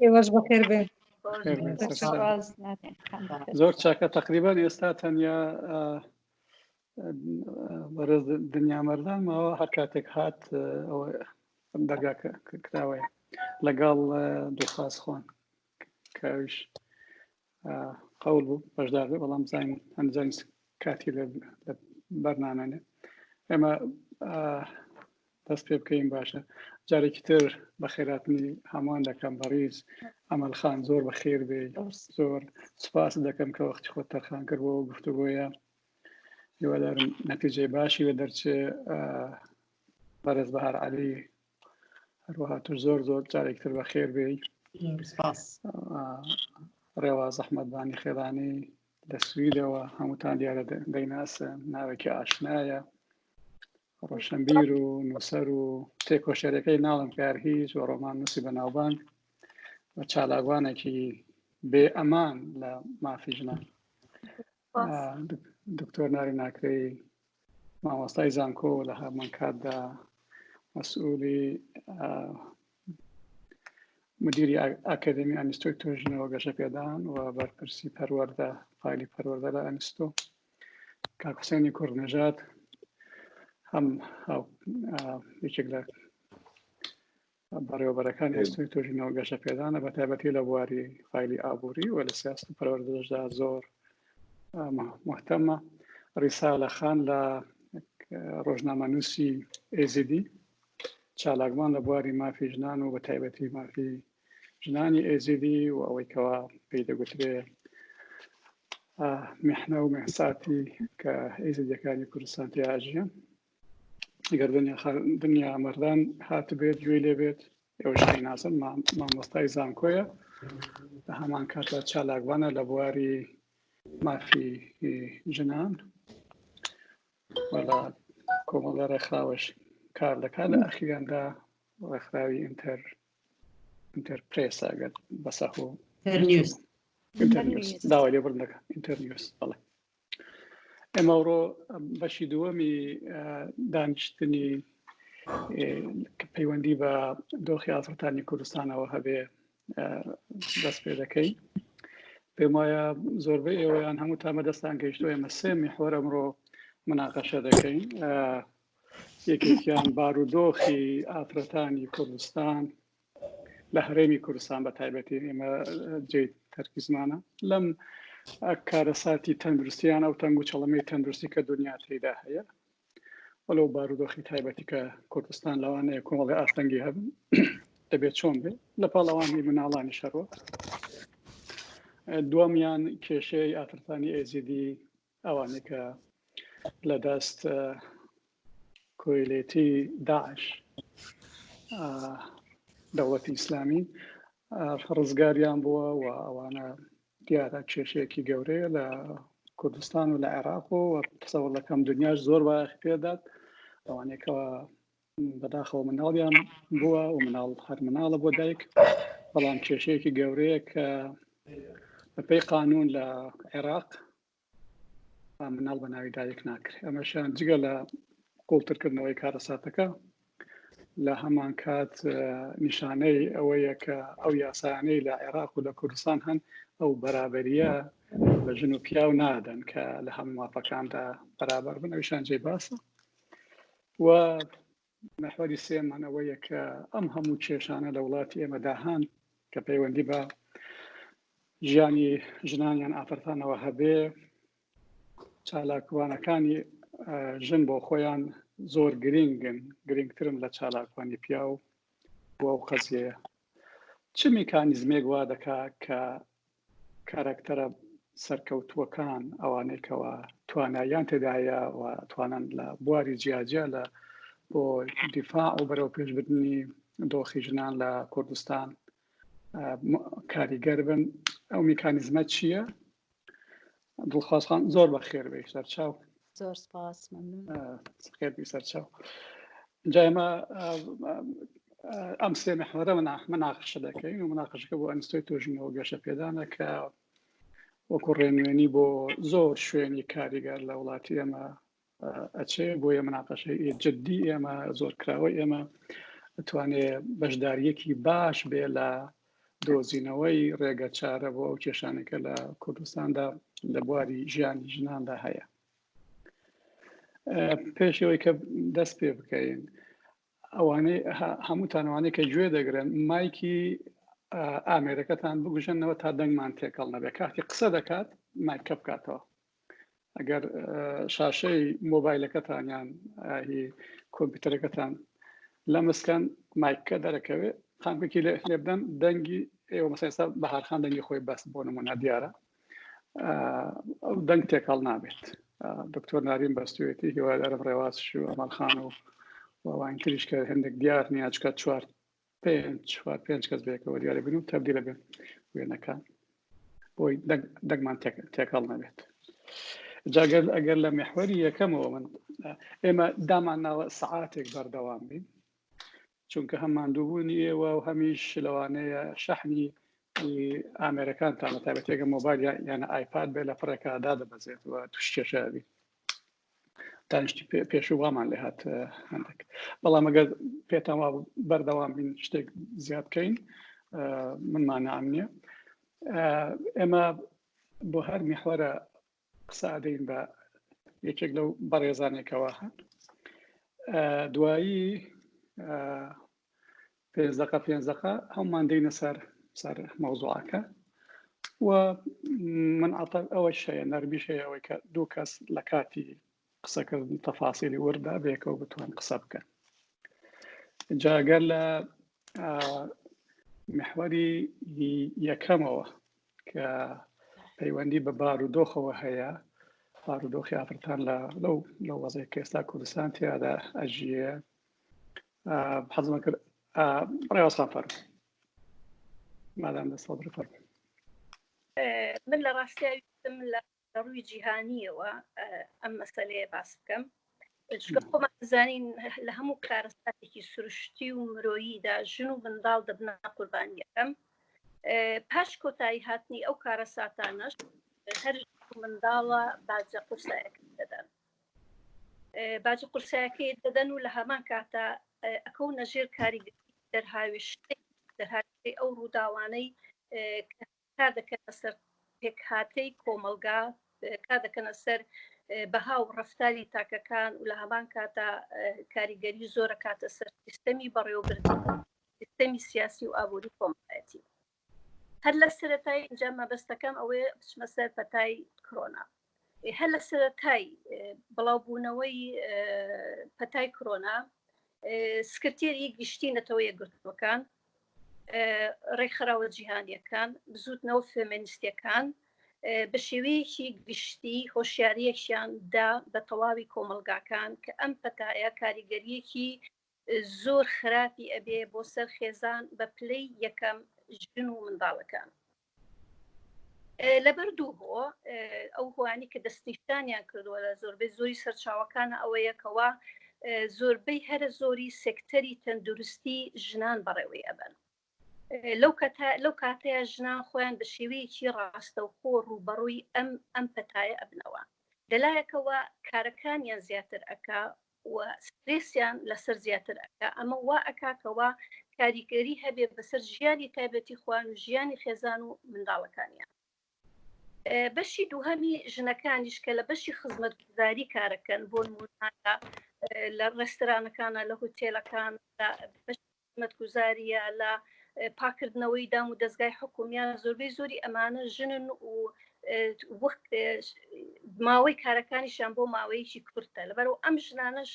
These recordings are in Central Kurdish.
ئێوەش بەخێر بێن. خێر بێن سەرچاو. زۆر چاکە تقریبان ئێستا تەنیا بەڕێز دنیا مەردان ماوە هەر کاتێک هات ئەوە دەرگا کراوەیە لەگەڵ دڵخواز خۆن کە ئەویش قەول بوو بەشدار بێ بەڵام زین هەنزین کاتی لە بەرنامەێ ئێمە دەست پێ بکەین باشە جارێکی تر بە خێراتنی هەمووان دەکەم بەڕیز ئەمەل خان زۆر بەخێر بێ زۆر سپاس دەکەم کە وەختی خۆت تەرخان کرد بۆ گفتوگۆیە هیوادارم نەتیجەی باشی لە دەرچێ بەڕێز بەهار عەلی هەروەها تۆش زۆر زۆر جارێکتر بەخێر بێ سپاس ڕێواز ئەحمەدبانی خێڵانی لە سویدەوە هەمووتان دیارە دەیناسن ناوێکی ئاشنایە ڕۆشنبیر و نووسەر و تێکۆشەرەکەی ناڵم کار هیچ و ڕۆمان نووسی بەناوبانگ و چالاکوانێکی بێ ئەمان لە مافی ژنان دکتۆر ناری ناکرێی مامۆستای زانکۆ لە هەمان کاتدا مەسئولی مدیری ئاکادمی ئەنیستۆی توێژینەوە گەشەپێدان و بەرپرسی پەروەردە فایلی پەروەردە لە ئەنیستۆ کاک حوسێنی کوردنەژاد هەم یەکێک لە بەڕێوەبەرەکانی ئەستۆی توێژینەوە گەشەپێدانە بە تایبەتی لە بواری فایلی ئابووری و لە سیاست و پەروەردەشدا زۆر مهتەمە ڕیسالە خان لە ڕۆژنامەنووسی ئێزیدی چالاکوان لە بواری مافی ژنان و بە تایبەتی مافی ژنانی ئێزیدی و ئەوەی کەوا پێی دەگوترێ میحنە و مێساتی کە ئێزیدیەکانی کوردستان تیا ئەژیان گەر دنیا مەردان هاتبێت گوێی لێ بێت ئێوەش دەیناسن مامۆستای زانکۆیە لە هەمان کاتدا چالاکوانە لە بواری مافی ژنان و لە کۆمەڵە ڕێکخراوەش کار دەکات لە ئەخیراندا ڕێکخراوی ئینتەر ئینتەرپرێس ئەگەر بەسەهۆ داوای لێبوردن دەکەم ئینتەرنیوز بەڵێ ئێمە ئەوڕۆ بەشی دووەمی دانیشتنی پەیوەندی بە دۆخی ئافرەتانی کوردستانەوە هەبێ دەست پێ دەکەین پێم وایە زۆربەی ئێوەیان هەموو تامە دەستان گەیشتووە ئێمە سێ میحوەر ئەمڕۆ مناقەشە دەکەین یەکێکیان بارودۆخی ئافرەتانی کوردستان لە هەرێمی کوردستان بە تایبەتی ئێمە جێی تەرکیزمانە لەم کارەساتی تەندروستیان ئەو تەنگ و چەڵەمەی تەندروستی کە دنیا تێدا هەیە وەلو بارودۆخی تایبەتی کە کوردستان لەوانەیە کۆمەڵی ئاستەنگی هەبن دەبێت چۆن بێ لە پاڵەوانی مناڵانی شەڕوە دووەمیان کێشەی ئافرەتانی ئێزیدی ئەوانەی کە لە دەست کۆیلێتی داعش دەوڵەتی ئیسلامی ڕزگاریان بووە و ئەوانە دیارە کێشەیەکی گەورەیە لە کوردستان و لە عێراق و تەسەوڕ دەکەم دنیاش زۆر بایەخی پێدات ئەوانەیەکەوە بەداخەوە مناڵیان بووە و مناڵ هەر مناڵە بۆ دایک بەڵام کێشەیەکی گەورەیە کە بەپێی قانون لە عێراق مناڵ بە ناوی دایک ناکرێت ئەمەشیان جگە لە قوڵترکردنەوەی کارەساتەکە لە هەمان کات نیشانەی ئەوەیە کە ئەو یاسایانەی لە عێراق و لە کوردستان هەن ئەو بەرابەریە بە ژن و پیاو نادەن کە لە هەموو مافەکاندا بەرابەر بن ئەویشان جێ باسە و مەحوەری سێمان ئەوەیە کە ئەم هەموو کێشانە لە وڵاتی ئێمەدا هەن کە پەیوەندی بە ژیانی ژنان یان ئافرەتانەوە هەبێ چالاکوانەکانی ژن بۆ خۆیان زۆر گرنگن گرنگترن لە چالاکوانی پیاو بۆ ئەو قەزیەیە چ میکانیزمێک وا دەکا کە کارەکتەرە سەرکەوتووەکان ئەوانەی کەوا توانایان تێدایە و توانان لە بواری جیاجیا لە بۆ دیفاع و بەرەو پێشبردنی دۆخی ژنان لە کوردستان کاریگەر بن ئەو میکانیزمە چییە؟ دڵخواز خان زۆر بەخێر بێی سەرچاو. زۆر سپاس مەمنون. خێر بی سەرچاو. جا ئێمە ئەم سێ محوەرە مناقشە دەکەین و مناقشەکە بۆ ئەنستۆی توێژینەوە گەشە پێدانە کە وەکو ڕێنوێنی بۆ زۆر شوێنی کاریگەر لە وڵاتی ئێمە ئەچێ بۆیە مناقەشەی جددی ئێمە زۆر کراوە ئێمە ئەتوانێ بەشداریەکی باش بێ لە دۆزینەوەی ڕێگە چارە بۆ ئەو کێشانەی کە لە کوردستاندا لە بواری ژیانی ژناندا هەیە. پێشەوەی کە دەست پێ بکەین ئەوانەی هەمووتان ئەوانەی کە گوێ دەگرن مایکی ئامێرەکەتان بگوژێنەوە تا دەنگمان تێکەڵ نەبێت کاتی قسە دەکات مایکە بکاتەوە ئەگەر شاشەی مۆبایلەکەتان یان هی کۆمپیوتەرەکەتان لە مسکەن مایکە دەرەکەوێت خانکێکی لێ بدەن دەنگی ئێوە مەسەلەن ئێستا بەهارخان دەنگی خۆی بەس بۆ نمونە دیارە ئەو دەنگ تێکەڵ نابێت دکتۆر نارین بەستوێتی هیوادارم ڕێواز و ئەمەڵخان و وەوان تریش کە هەندێک دیار نییە چکە چوار پێنج چوار پێنج کەس بێکەوە دیارە بن و تەبدیلە بن وێنەکان بۆی دەنگمان تێکەڵ نەبێت جاگەر ئەگەر لە محوەری یەکەمەوە من ئێمە دامان ناوە سعاتێک بەردەوام بین چونکە هەم ماندووبوونی ئێوە و هەمیش لەوانەیە شەحنی ئامێرەکانتان بە تایبەتێکە مۆبایل یان ئایپاد بێ لە پڕێکا دادەبەزێت و توش کێشە بی دانیشتی پێشوو وامان لێ هات هەندێک بەڵام ئەگەر پێتان وا بەردەوام بین شتێک زیاد بکەین من مانعم نییە ئێمە بۆ هەر میحوەرە قسە ئەدەین بە یەکێک لەو بەڕێزانێکەوە هەن دوایی پێنج دقە پێنج دقە هەمومان دێینە سەر سەر مەوزوعەکە و من عەتە ئەوەش هەیە نەرمیش هەیە ئەوەی کە دوو کەس لە کاتی قسەکردن تەفاسیلی وردا بێکەوە بتوان قسە بکەن جاگەر لە محوەری یەکەمەوە کە پەیوەندی بە بارودۆخەوە هەیە بارودۆخی ئافرەتان لە لەو لەو وەزەی کە ئێستا کوردستان تیادا ئەژیێ حەزمە کرد ڕێوەسان فەرموو مادام دەسەڵ فەرموو من لە ڕاستیا ویستم لە ڕووی جیهانیەوە ئەم مەسەلەیە باس بکەم چونکە خۆمان دەزانین لە هەموو کارەساتێکی سروشتی و مرۆییدا ژن و منداڵ دەبنە قوربانی یەکەم پاش کۆتایی هاتنی ئەو کارەساتانەش هەر منداڵە باجە قورسایەکە دەدەن باجە قورسایەکەی دەدەن و لە هەمان کاتا ئەکەونە ژێر کاریگەری دەرهاویشتەی دەرهاویشتەی ئەو ڕووداوانەی کە کار دەکەنە سەر پێکهاتەی کۆمەڵگا کار دەکەنە سەر بەها و ڕەفتاری تاکەکان و لە هەمان کاتا کاریگەری زۆرە کاتە سەر سیستەمی بەڕێوەبردن سیستەمی سیاسی و ئابووری کۆمەڵایەتی هەر لە سەرەتای اینجا مەبەستەکەم ئەوەیە بچمە سەر پەتای کرۆنا هەر لە سەرەتای بڵاوبوونەوەی پەتای کرۆنا سکرتێری گشتی نەتەوە یەکگرتووەکان ڕێکخراوە جیهانیەکان بزوتنەوە فێمێنیستیەکان بە شێوەیەکی گشتی هۆشیاریەکیان دا بە تەواوی کۆمەڵگاکان کە ئەم پەتایە کاریگەریەکی زۆر خراپی ئەبێ بۆ سەر خێزان بە پلەی یەکەم ژن و منداڵەکان لەبەر دوو هۆ ئەو هۆیانی کە دەستنیشانیان کردووە لە زۆربەی زۆری سەرچاوەکانە ئەوەیە کەوا زۆربەی هەرە زۆری سێکتەری تەندروستی ژنان بەڕێوەی ئەبەن لەو کەتا لەو کاتەیە ژنان خۆیان بە شێوەیەکی ڕاستەوخۆ ڕووبەڕووی ئەم ئەم پەتایە ئەبنەوە لەلایەکەوە کارەکانیان زیاتر ئەکا و سترێسیان لەسەر زیاتر ئەکا ئەمە وا ئەکا کەوا کاریگەری هەبێ بەسەر ژیانی تایبەتی خۆیان و ژیانی خێزان و منداڵەکانیان بەشی دووهەمی ژنەکانیش کە لە بەشی خزمەتگوزاری کارەکەن بۆ نموونە لە ڕێسترانەکانە لە هوتێلەکان بەش خزمەتگوزاریە لە پاکردنەوەی دام و دەستگای حکومیان زۆربەی زۆری ئەمانە ژنن و ماوەی کارەکانیشیان بۆ ماوەیەکی کورتە لەبەرەوە ئەم ژنانەش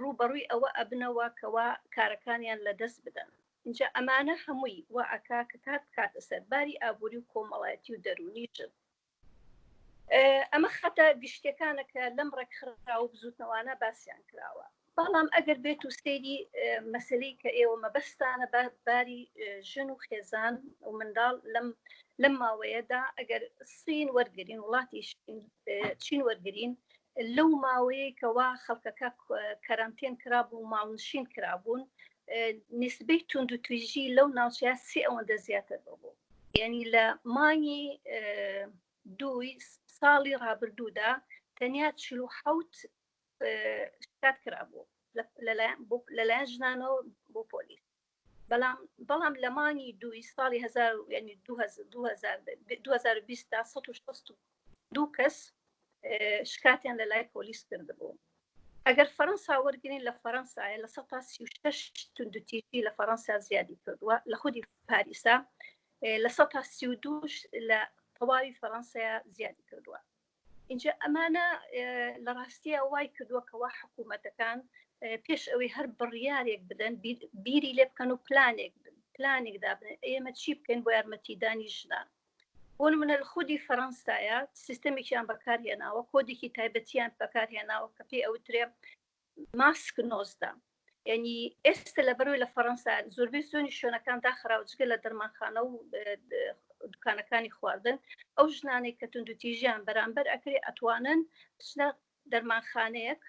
ڕووبەڕووی ئەوە ئەبنەوە کەوا کارەکانیان لەدەست بدەن اینجا ئەمانە هەمووی وا ئەکا کە کار بکاتە سەر باری ئابووری و کۆمەڵایەتی و دەروونی ژن ئەمە خەتە گشتیەکانە کە لەم ڕێکخراو و بزوتنەوانە باسیان کراوە بەڵام ئەگەر بێت و سەیری مەسلەی کە ئێوە مەبەستانە بە باری ژن و خێزان و منداڵ لەم لەم ماوەیەدا ئەگەر سین وەرگین وڵاتی چین وەرگین لەو ماوەیە کەوا خەڵکەکە کەرانتێن کرابوو ماڵنشین کرابوون نسبەی توند و تویژی لەو ناوچەیە سێ ئەوەندە زیاتر ببوو یعنی لە مانگی دووی ساڵی ڕابردوودا تەنیا 47 شکات کرابوو لەلایەن ژنانەوە بۆ پۆلیس. بەڵام بەڵام لە مانگی دووی ساڵی 1000 یعنی 2020 تا 162 کەس شکاتیان لە لای پۆلیس کردبوو. ئەگەر فەرەنسا وەرگین لە فەرەنسایە 36% توندوتیژی لە فەرەنسا زیادی کردووە لە خودی پاریسا 32% لە تەواوی فەرەنسا زیادی کردووە. اینجا ئەمانە لە ڕاستیە وای کردووە کەوا حکوومەتەکان پێش ئەوەی هەر بڕیارێک بدەن بیری لێ بکەن و پلانێک پلانێک دابنێن ئێمە چی بکەین بۆ یارمەتیدانی ژنان. بۆ نمونە لە خودی فەرەنسایە سیستەمێکیان بەکارهێناوە، کۆدێکی تایبەتیان بەکارهێناوە کە پێی ئەوترێ ماسک 19. یعنی ئێستا لە بەرەوەی لە فەرەنسا زۆربەی زۆنی شوێنەکان داخراوە جگە لە دەرمانخانە و دوکانەکانی خواردن، ئەو ژنانەی کە توندوتیژیان بەرامبەر ئەکرێ ئەتوانن بچنە دەرمانخانەیەک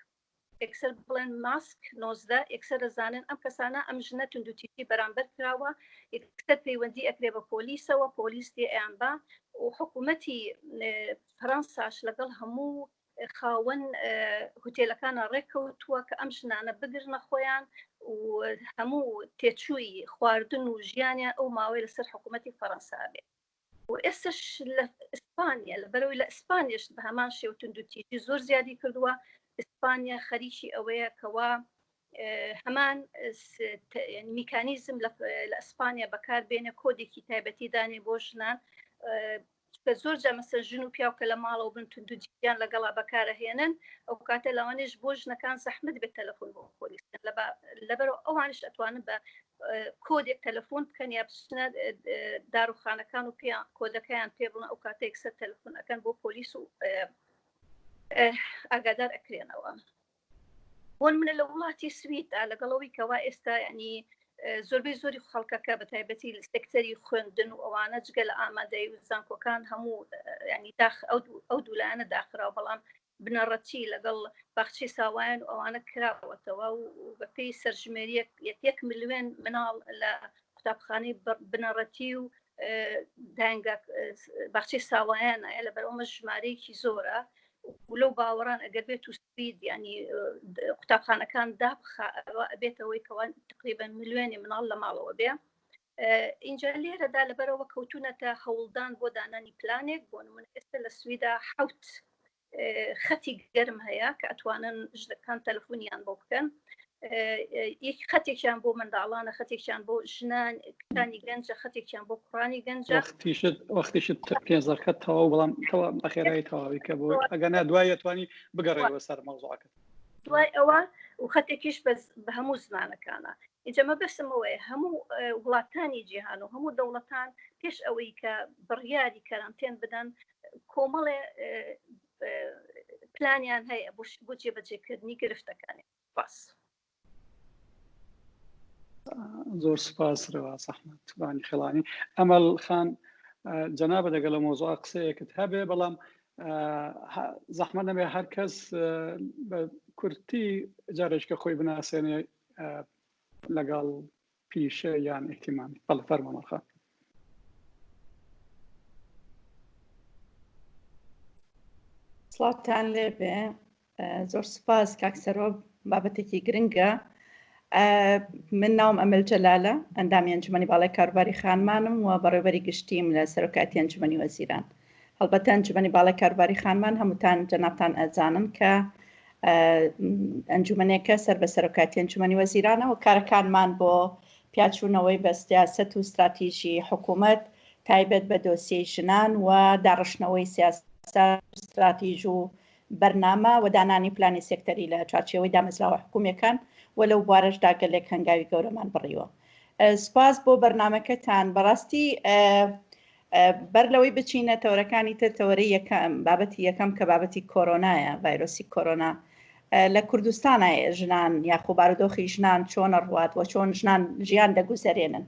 یەکسەر بڵێن ماسک 19، یەکسەر دەزانن ئەم کەسانە ئەم ژنە توندوتیژی بەرامبەر کراوە، یەکسەر پەیوەندی ئەکرێ بە پۆلیسەوە، پۆلیس دێ ئەیان با و حکوومەتی فەرەنساش لەگەڵ هەموو خاوەن هوتێلەکانە ڕێککەوتووە کە ئەم ژنانە بگرنە خۆیان و هەموو تێچووی خواردن و ژیانیان ئەو ماوەی لەسەر حکوومەتی فەرەنسا بێت. و ئێستش لە ئیسپانیا لەبەرەوەی لە ئیسپانیش بە هەمان شێوە توندوتیژی زۆر زیادی کردووە، ئیسپانیا خەریکی ئەوەیە کەوا هەمان میکانیزم لە ئیسپانیا بەکار بێنێ، کۆدێکی تایبەتی دانێ بۆ ژنان کە زۆر جا مەسەن ژن و پیاو کە لە ماڵەوە بن توندوتیژیان لەگەڵا بەکارەهێنن، ئەو کاتە لەوانەیەش بۆ ژنەکان زەحمەت بێت تەلەفۆن بۆ پۆلیس بکەن، لەبەرەوە ئەوانش ئەتوانن بە کۆدێک تەلەفۆن بکەن یا بچنە داروخانەکان و پێیان کۆدەکەیان پێ بڵێن، ئەو کاتە یەکسەر تەلەفۆن ئەکەن بۆ پۆلیس و ئاگادار ئەکرێنەوە. بۆ منە لە وڵاتی سویددا لەگەڵەوەی کەوا ئێستا ینی زۆربەی زۆری خەڵکەکە بە تایبەتی سێکتەری خوێندن و ئەوانە جگە لە ئامادەی و زانکۆکان هەموو ینی داخ ئەو دوولایەنە داخراوە، بەڵام بنەڕەتی لەگەڵ باخچەی ساوایان و ئەوانە کراوەتەوە و بەپێی سەرژمێریەک یەک ملیۆن مناڵ لە قوتابخانەی بنەڕەتی و داینگا باخچەی ساوایانە لەبەر ئەومە ژمارەیەکی زۆرە و لەو باوەڕان ئەگەر بێت و سوید ینی قوتابخانەکان دابخا ئەوە ئەبێتەوەی کەوا تقریبا ملیۆنی مناڵ لە ماڵەوە بێ. اینجا لێرەدا لەبەرەوە کەوتونەتە هەوڵدان بۆ دانانی پلانێک. بۆ نمونە ئێستا لە سویدا حوت خەتی گەرم هەیە کە ئەتوانن ژنەکان تەلەفۆنیان بۆ بکەن، یەک خەتێکیان بۆ منداڵانە، خەتێکیان بۆ ژنان کچانی گەنجە، خەتێکیان بۆ کوڕانی گەنجە. وەختیشت وەختیشت پێنج دەقیقە تەواو، بەڵام تەوا بە خێرایی تەواوی کە بۆ ئەگەر نا دوای ئەتوانی بگەڕێیەوە سەر مەوزوعەکە. دوای ئەوە و خەتێکیش بە هەموو زمانەکانە. ئینجا مەبەستم ئەوەیە هەموو وڵاتانی جیهان و هەموو دەوڵەتان پێش ئەوەی کە بڕیاری کەرانتێن بدەن کۆمەڵێ پلانیان هەیە بۆ جێبەجێکردنی گرفتەکانی. سپاس. زۆر سپاس ڕێواز ئەحمەد بانی خێڵانی. ئەمەل خان جەنابە دەگەڵ لە مۆزوع قسەیەکت هەبێ، بەڵام زەحمەت نەبێ هەر کەس بە کورتی جارێککە خۆی بناسێنێ لەگەڵ پیشە یان ئیهتیمامی. بەڵێ فەرموو ئەمەل خان. سڵاوتان لێبێ. زۆر سوپاس کاک سەرۆ، بابەتێکی گرنگە. من ناوم ئەمەل جەلالە، ئەندامی ئەنجومەنی باڵای کاروباری خانمانم و بەڕێوەبەری گشتیم لە سەرۆکایەتی ئەنجومەنی وەزیران. هەڵبەتە ئەنجومەنی باڵای کاروباری خانمان هەمووتان جەنابتان ئەزانن کە ئەنجومەنێکە سەر بە سەرۆکایەتی ئەنجومەنی وەزیرانە و کارەکانمان بۆ پیاچوونەوەی بە سیاسەت و ستراتیژی حکوومەت تایبەت بە دۆسیەی ژنان و داڕشتنەوەی سیاسەت ستراتیژ و بەرنامە و دانانی پلانی سێکتەری لە چوارچێوەی دامەزراوە حکوومییەکان و لەو بوارەشدا گەلێک هەنگاوی گەورەمان بڕیوە. سوپاس بۆ بەرنامەکەتان. بەڕاستی بەر لەوەی بچینە تەوەرەکانی تر، تەوەرەی یەکەم، بابەتی یەکەم کە بابەتی کۆرۆنایە، ڤایرۆسی کۆرۆنا لە کوردستانە ژنان یاخۆ بارودۆخی ژنان چۆنە ڕوات و چۆن ژنان ژیان دەگوزەرێنن.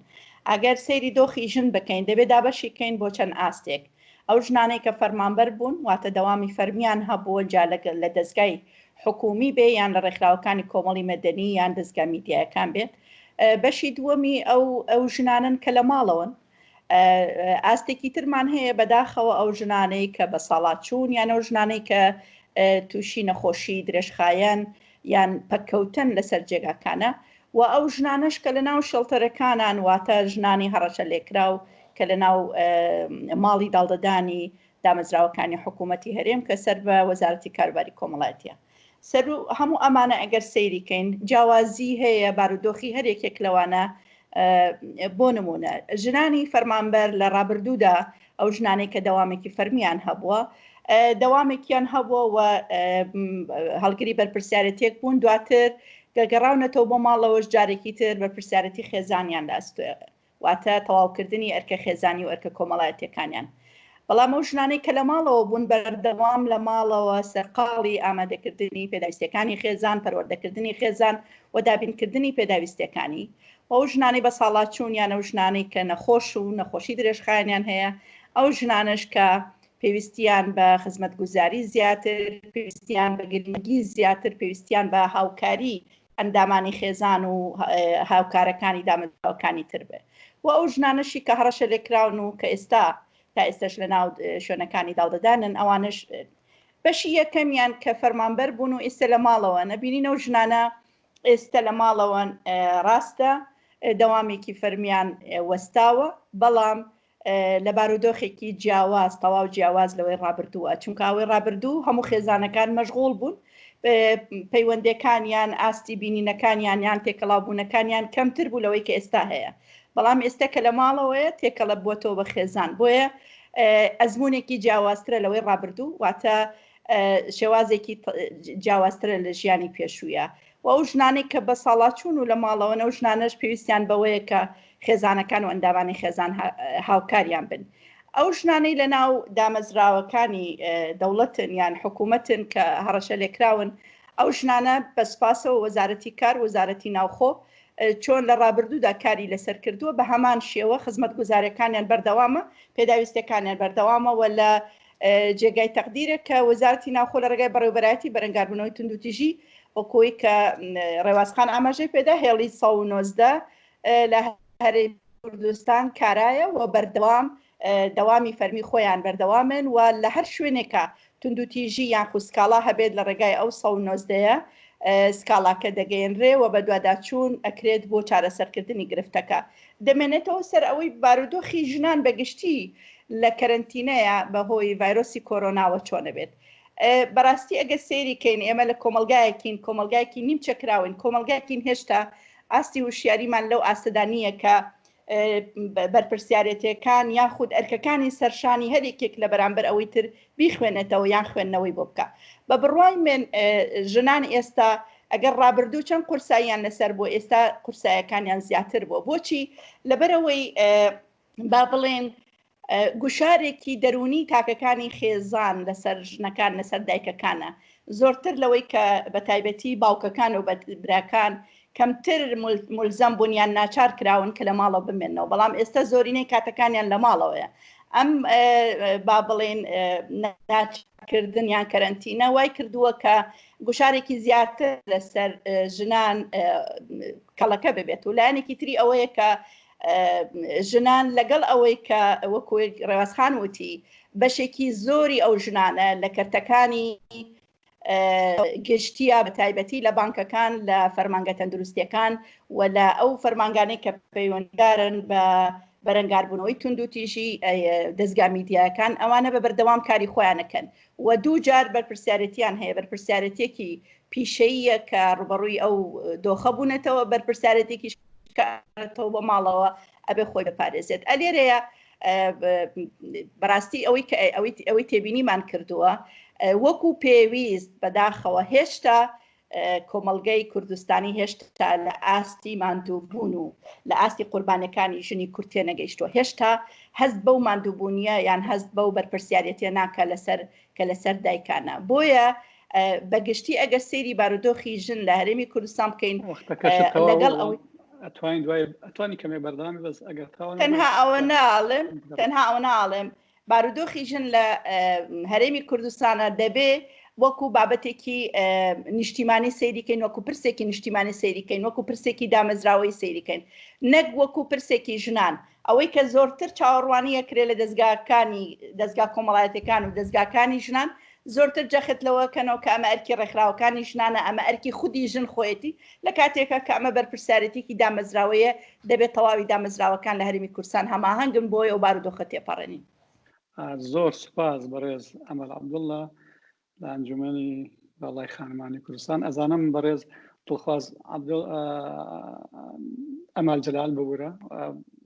ئەگەر سەیری دۆخی ژن بکەین دەبێت دابەشی کەین بۆ چەند ئاستێک. ئەو ژنانەی کە فەرمانبەر بوون، واتە دەوامی فەرمیان هەبووە، جا لە دەزگای حکوومی بێ یان لە ڕێکخراوەکانی کۆمەڵی مەدەنی یان دەزگا میدیایەکان بێت. بەشی دووەمی ئەو ئەو ژنانەن کە لە ماڵەوەن. ئاستێکی ترمان هەیە بەداخەوە ئەو ژنانەی کە بە ساڵاچوون یان ئەو ژنانەی کە تووشی نەخۆشی درێژخایەن یان پەککەوتن لەسەر جێگاکانە. و ئەو ژنانەش کە لە ناو شێڵتەرەکانان واتە ژنانی هەڕەشە لێکراو کە لە ناو ماڵی داڵدەدانی دامەزراوەکانی حکوومەتی هەرێم کە سەر بە وەزارەتی کاروباری کۆمەڵایەتیە سەرو هەموو ئەمانە ئەگەر سەیری کەین جیاوازی هەیە بارودۆخی هەر یەکێک لەوانە بۆ نمونە ژنانی فەرمانبەر لە ڕابردوودا ئەو ژنانەی کە دەوامێکی فەرمیان هەبووە دەوامێکیان هەبووە و هەڵگری بەرپرسیارەتێک بوون دواتر گەگەڕاونەتەوە بۆ ماڵەوەش جارێکی تر بەرپرسیارەتی خێزانیان لە ئەستۆ واتە تەواوکردنی ئەرکە خێزانی و ئەرکە کۆمەڵایەتیەکانیان. بەڵام ئەو ژنانەی کە لە ماڵەوە بوون بەردەوام لە ماڵەوە سەرقاڵی ئامادەکردنی پێداویستیەکانی خێزان، پەروەردەکردنی خێزان و دابینکردنی پێداویستیەکانی و ئەو ژنانەی بەساڵاچوون یان ئەو ژنانەی کە نەخۆش و نەخۆشی درێژخایەنیان هەیە، ئەو ژنانەش کە پێویستیان بە خزمەتگوزاری زیاتر، پێویستیان بە گرنگی زیاتر، پێویستیان بە هاوکاری ئەندامانی خێزان و هاوکارەکانی دامەزراوەکانی تر بێ و ئەو ژنانەشی کە هەڕەشە لێکراون و کە ئێستا تا ئێستاش لە ناو شوێنەکانی داڵدەدانن ئەوانش بەشی یەکەمیان کە فەرمانبەر بوون و ئێستا لە ماڵەوە نەبینین ئەو ژنانە ئێستا لە ماڵەوەن ڕاستە دەوامێکی فەرمیان وەستاوە بەڵام لە بارودۆخێکی جیاواز، تەواو جیاواز لەوەی ڕابردووە، چونکە ئەوەی ڕابردوو هەموو خێزانەکان مەشغوڵ بوون، پەیوەندیەکانیان، ئاستی بینینەکانیان یان تێکەڵاوبوونەکانیان کەمتر بوو لەوەی کە ئێستا هەیە، بەڵام ئێستا کە لە ماڵەوەیە تێکەڵە بووەتەوە بە خێزان، بۆیە ئەزموونێکی جیاوازترە لەوەی ڕابردوو، واتە شێوازێکی جیاوازترە لە ژیانی پێشوویە. و ئەو ژنانەی کە بەساڵاچوون و لە ماڵەوەن ئەو ژنانەش پێویستیان بەوەیە کە خێزانەکان و ئەندامانی خێزان هاوکاریان بن. ئەو ژنانەی لە ناو دامەزراوەکانی دەوڵەتن یان حکوومەتن کە هەڕەشە لێکراون ئەو ژنانە بە سوپاسەوە وەزارەتی کار وەزارەتی ناوخۆ چۆن لە ڕابردوودا کاری لەسەر کردووە بە هەمان شێوە خزمەتگوزاریەکانیان بەردەوامە پێداویستیەکانیان بەردەوامە و لە جێگای تەقدیرە کە وەزارەتی ناوخۆ لە ڕێگای بەڕێوەبەرایەتی بەرەنگاربوونەوەی توندوتیژی وەکۆی کە ڕێوازخان ئاماژەی پێدا هێڵی 119 لە هەرێمی کوردستان کارایە و بەردەوام دەوامی فەرمی خۆیان بەردەوامن و لە هەر شوێنێکە توندوتیژی یان خو سکاڵا هەبێت لە ڕێگای ئەو 119 سکاڵاکە دەگەیەنرێ و بەدواداچوون ئەکرێت بۆ چارەسەرکردنی گرفتەکە. دەمێنێتەوە سەر ئەوەی بارودۆخی ژنان بە گشتی لە کەرەنتینەیە بە هۆی ڤایرۆسی کۆرۆناوە چۆنەبێت. بەڕاستی ئەگەر سەیری کەین ئێمە لە کۆمەڵگایەکین، کۆمەڵگایەکی نیمچە کراوین، کۆمەڵگایەکین هێشتا ئاستی هوشیاریمان لەو ئاستەدا نییە کە بەرپرسیارێتیەکان یاخود ئەرکەکانی سەرشانی هەر یەکێک لە بەرامبەر ئەوەی تر بیخوێنێتەوە یان خوێندنەوەی بۆ بکا. بە بڕوای من ژنان ئێستا ئەگەر ڕابردوو چەند قورساییان لەسەر بوو ئێستا قورسایەکانیان زیاتر بووە. بۆچی؟ لەبەرئەوەی با بڵێن گوشارێکی دەروونی تاکەکانی خێزان لەسەر ژنەکان لەسەر دایکەکانە زۆرتر لەوەی کە بە تایبەتی باوکەکان و براکان کەمتر ملزەم بوون یان ناچار کراون کە لە ماڵەوە بمێنەوە بەڵام ئێستا زۆرینەی کاتەکانیان لە ماڵەوەیە ئەم با بڵێن ناچارکردن یان کەرەنتینە وای کردووە کە گوشارێکی زیاتر لەسەر ژنان کەڵەکە ببێت و لایەنێکی تری ئەوەیە کە ژنان لەگەڵ ئەوەی کە وەکو ڕێوازخان وتی بەشێکی زۆری ئەو ژنانە لە کەرتەکانی گشتیە بە تایبەتی لە بانکەکان لە فەرمانگە تەندروستیەکان و لە ئەو فەرمانگانەی کە پەیوەنددارن بە بەرەنگاربوونەوەی توندوتیژی دەزگا میدیایەکان ئەوانە بە بەردەوام کاری خۆیانەکەن و دوو جار بەرپرسیارێتیان هەیە بەرپرسیارێتێکی پیشەییە کە ڕوبەڕووی ئەو دۆخە بوونەتەوە بەرپرسیارێتێکی کەەوە بۆ ماڵەوە ئەبێ خۆی بپارێزێت ئەلێرەیە بەڕاستی ئەوەی کە ئەوەی تێبینیمان کردووە وەکو پێویست بەداخەوە هێشتا کۆمەڵگەی کوردستانی هێشتا لە ئاستی ماندووبوون و لە ئاستی قوربانەکانی ژنی کورد تێنەگەیشتووە هێشتا هەست بەو ماندووبوونیە یان هەست بەو بەرپرسیارەتە ناکە لەسەر کە لەسەر دایکانە بۆیە بەگشتی ئەگەر سەیری بارودۆخی ژن لە هەرێمی کوردستان بکەین لەگەڵ ئەوەی ئەتوانین دوای ئەتوانی کەمێ بەردەوامی بەس ئەگەر تاوان تەنها ئەوە ناڵێم تەنها ئەوە ناڵێم بارودۆخی ژن لە هەرێمی کوردستانە دەبێ وەکو بابەتێکی نیشتیمانی سەیریکەین وەکو پرسێکی نیشتیمانی سەیریکەین وەکو پرسێکی دامەزراوەی سەیریکەین نەک وەکو پرسێکی ژنان ئەوەی کە زۆرتر چاوەڕوانی ئەکرێ لە دەزگاکانی دەزگا کۆمەڵایەتەکان و دەزگاکانی ژنان زۆرتر جەخت لەوە کەنەوە کە ئەمە ئەرکی ڕێکخراوەکانی ژنانە، ئەمە ئەرکی خودی ژن خۆیەتی، لە کاتێکا کە ئەمە بەرپرسیارێتیەکی دامەزراوەیە، دەبێت تەواوی دامەزراوەکان لە هەرێمی کوردستان هەماهەنگن بۆی ئەو بارودۆخە تێپەڕێنین. زۆر سوپاس بەڕێز ئەمەل عەبدوڵڵا لە ئەنجومەنی باڵای خانمانی کوردستان. ئەزانم بەڕێز دڵخواز ئەمال جەلال ببورە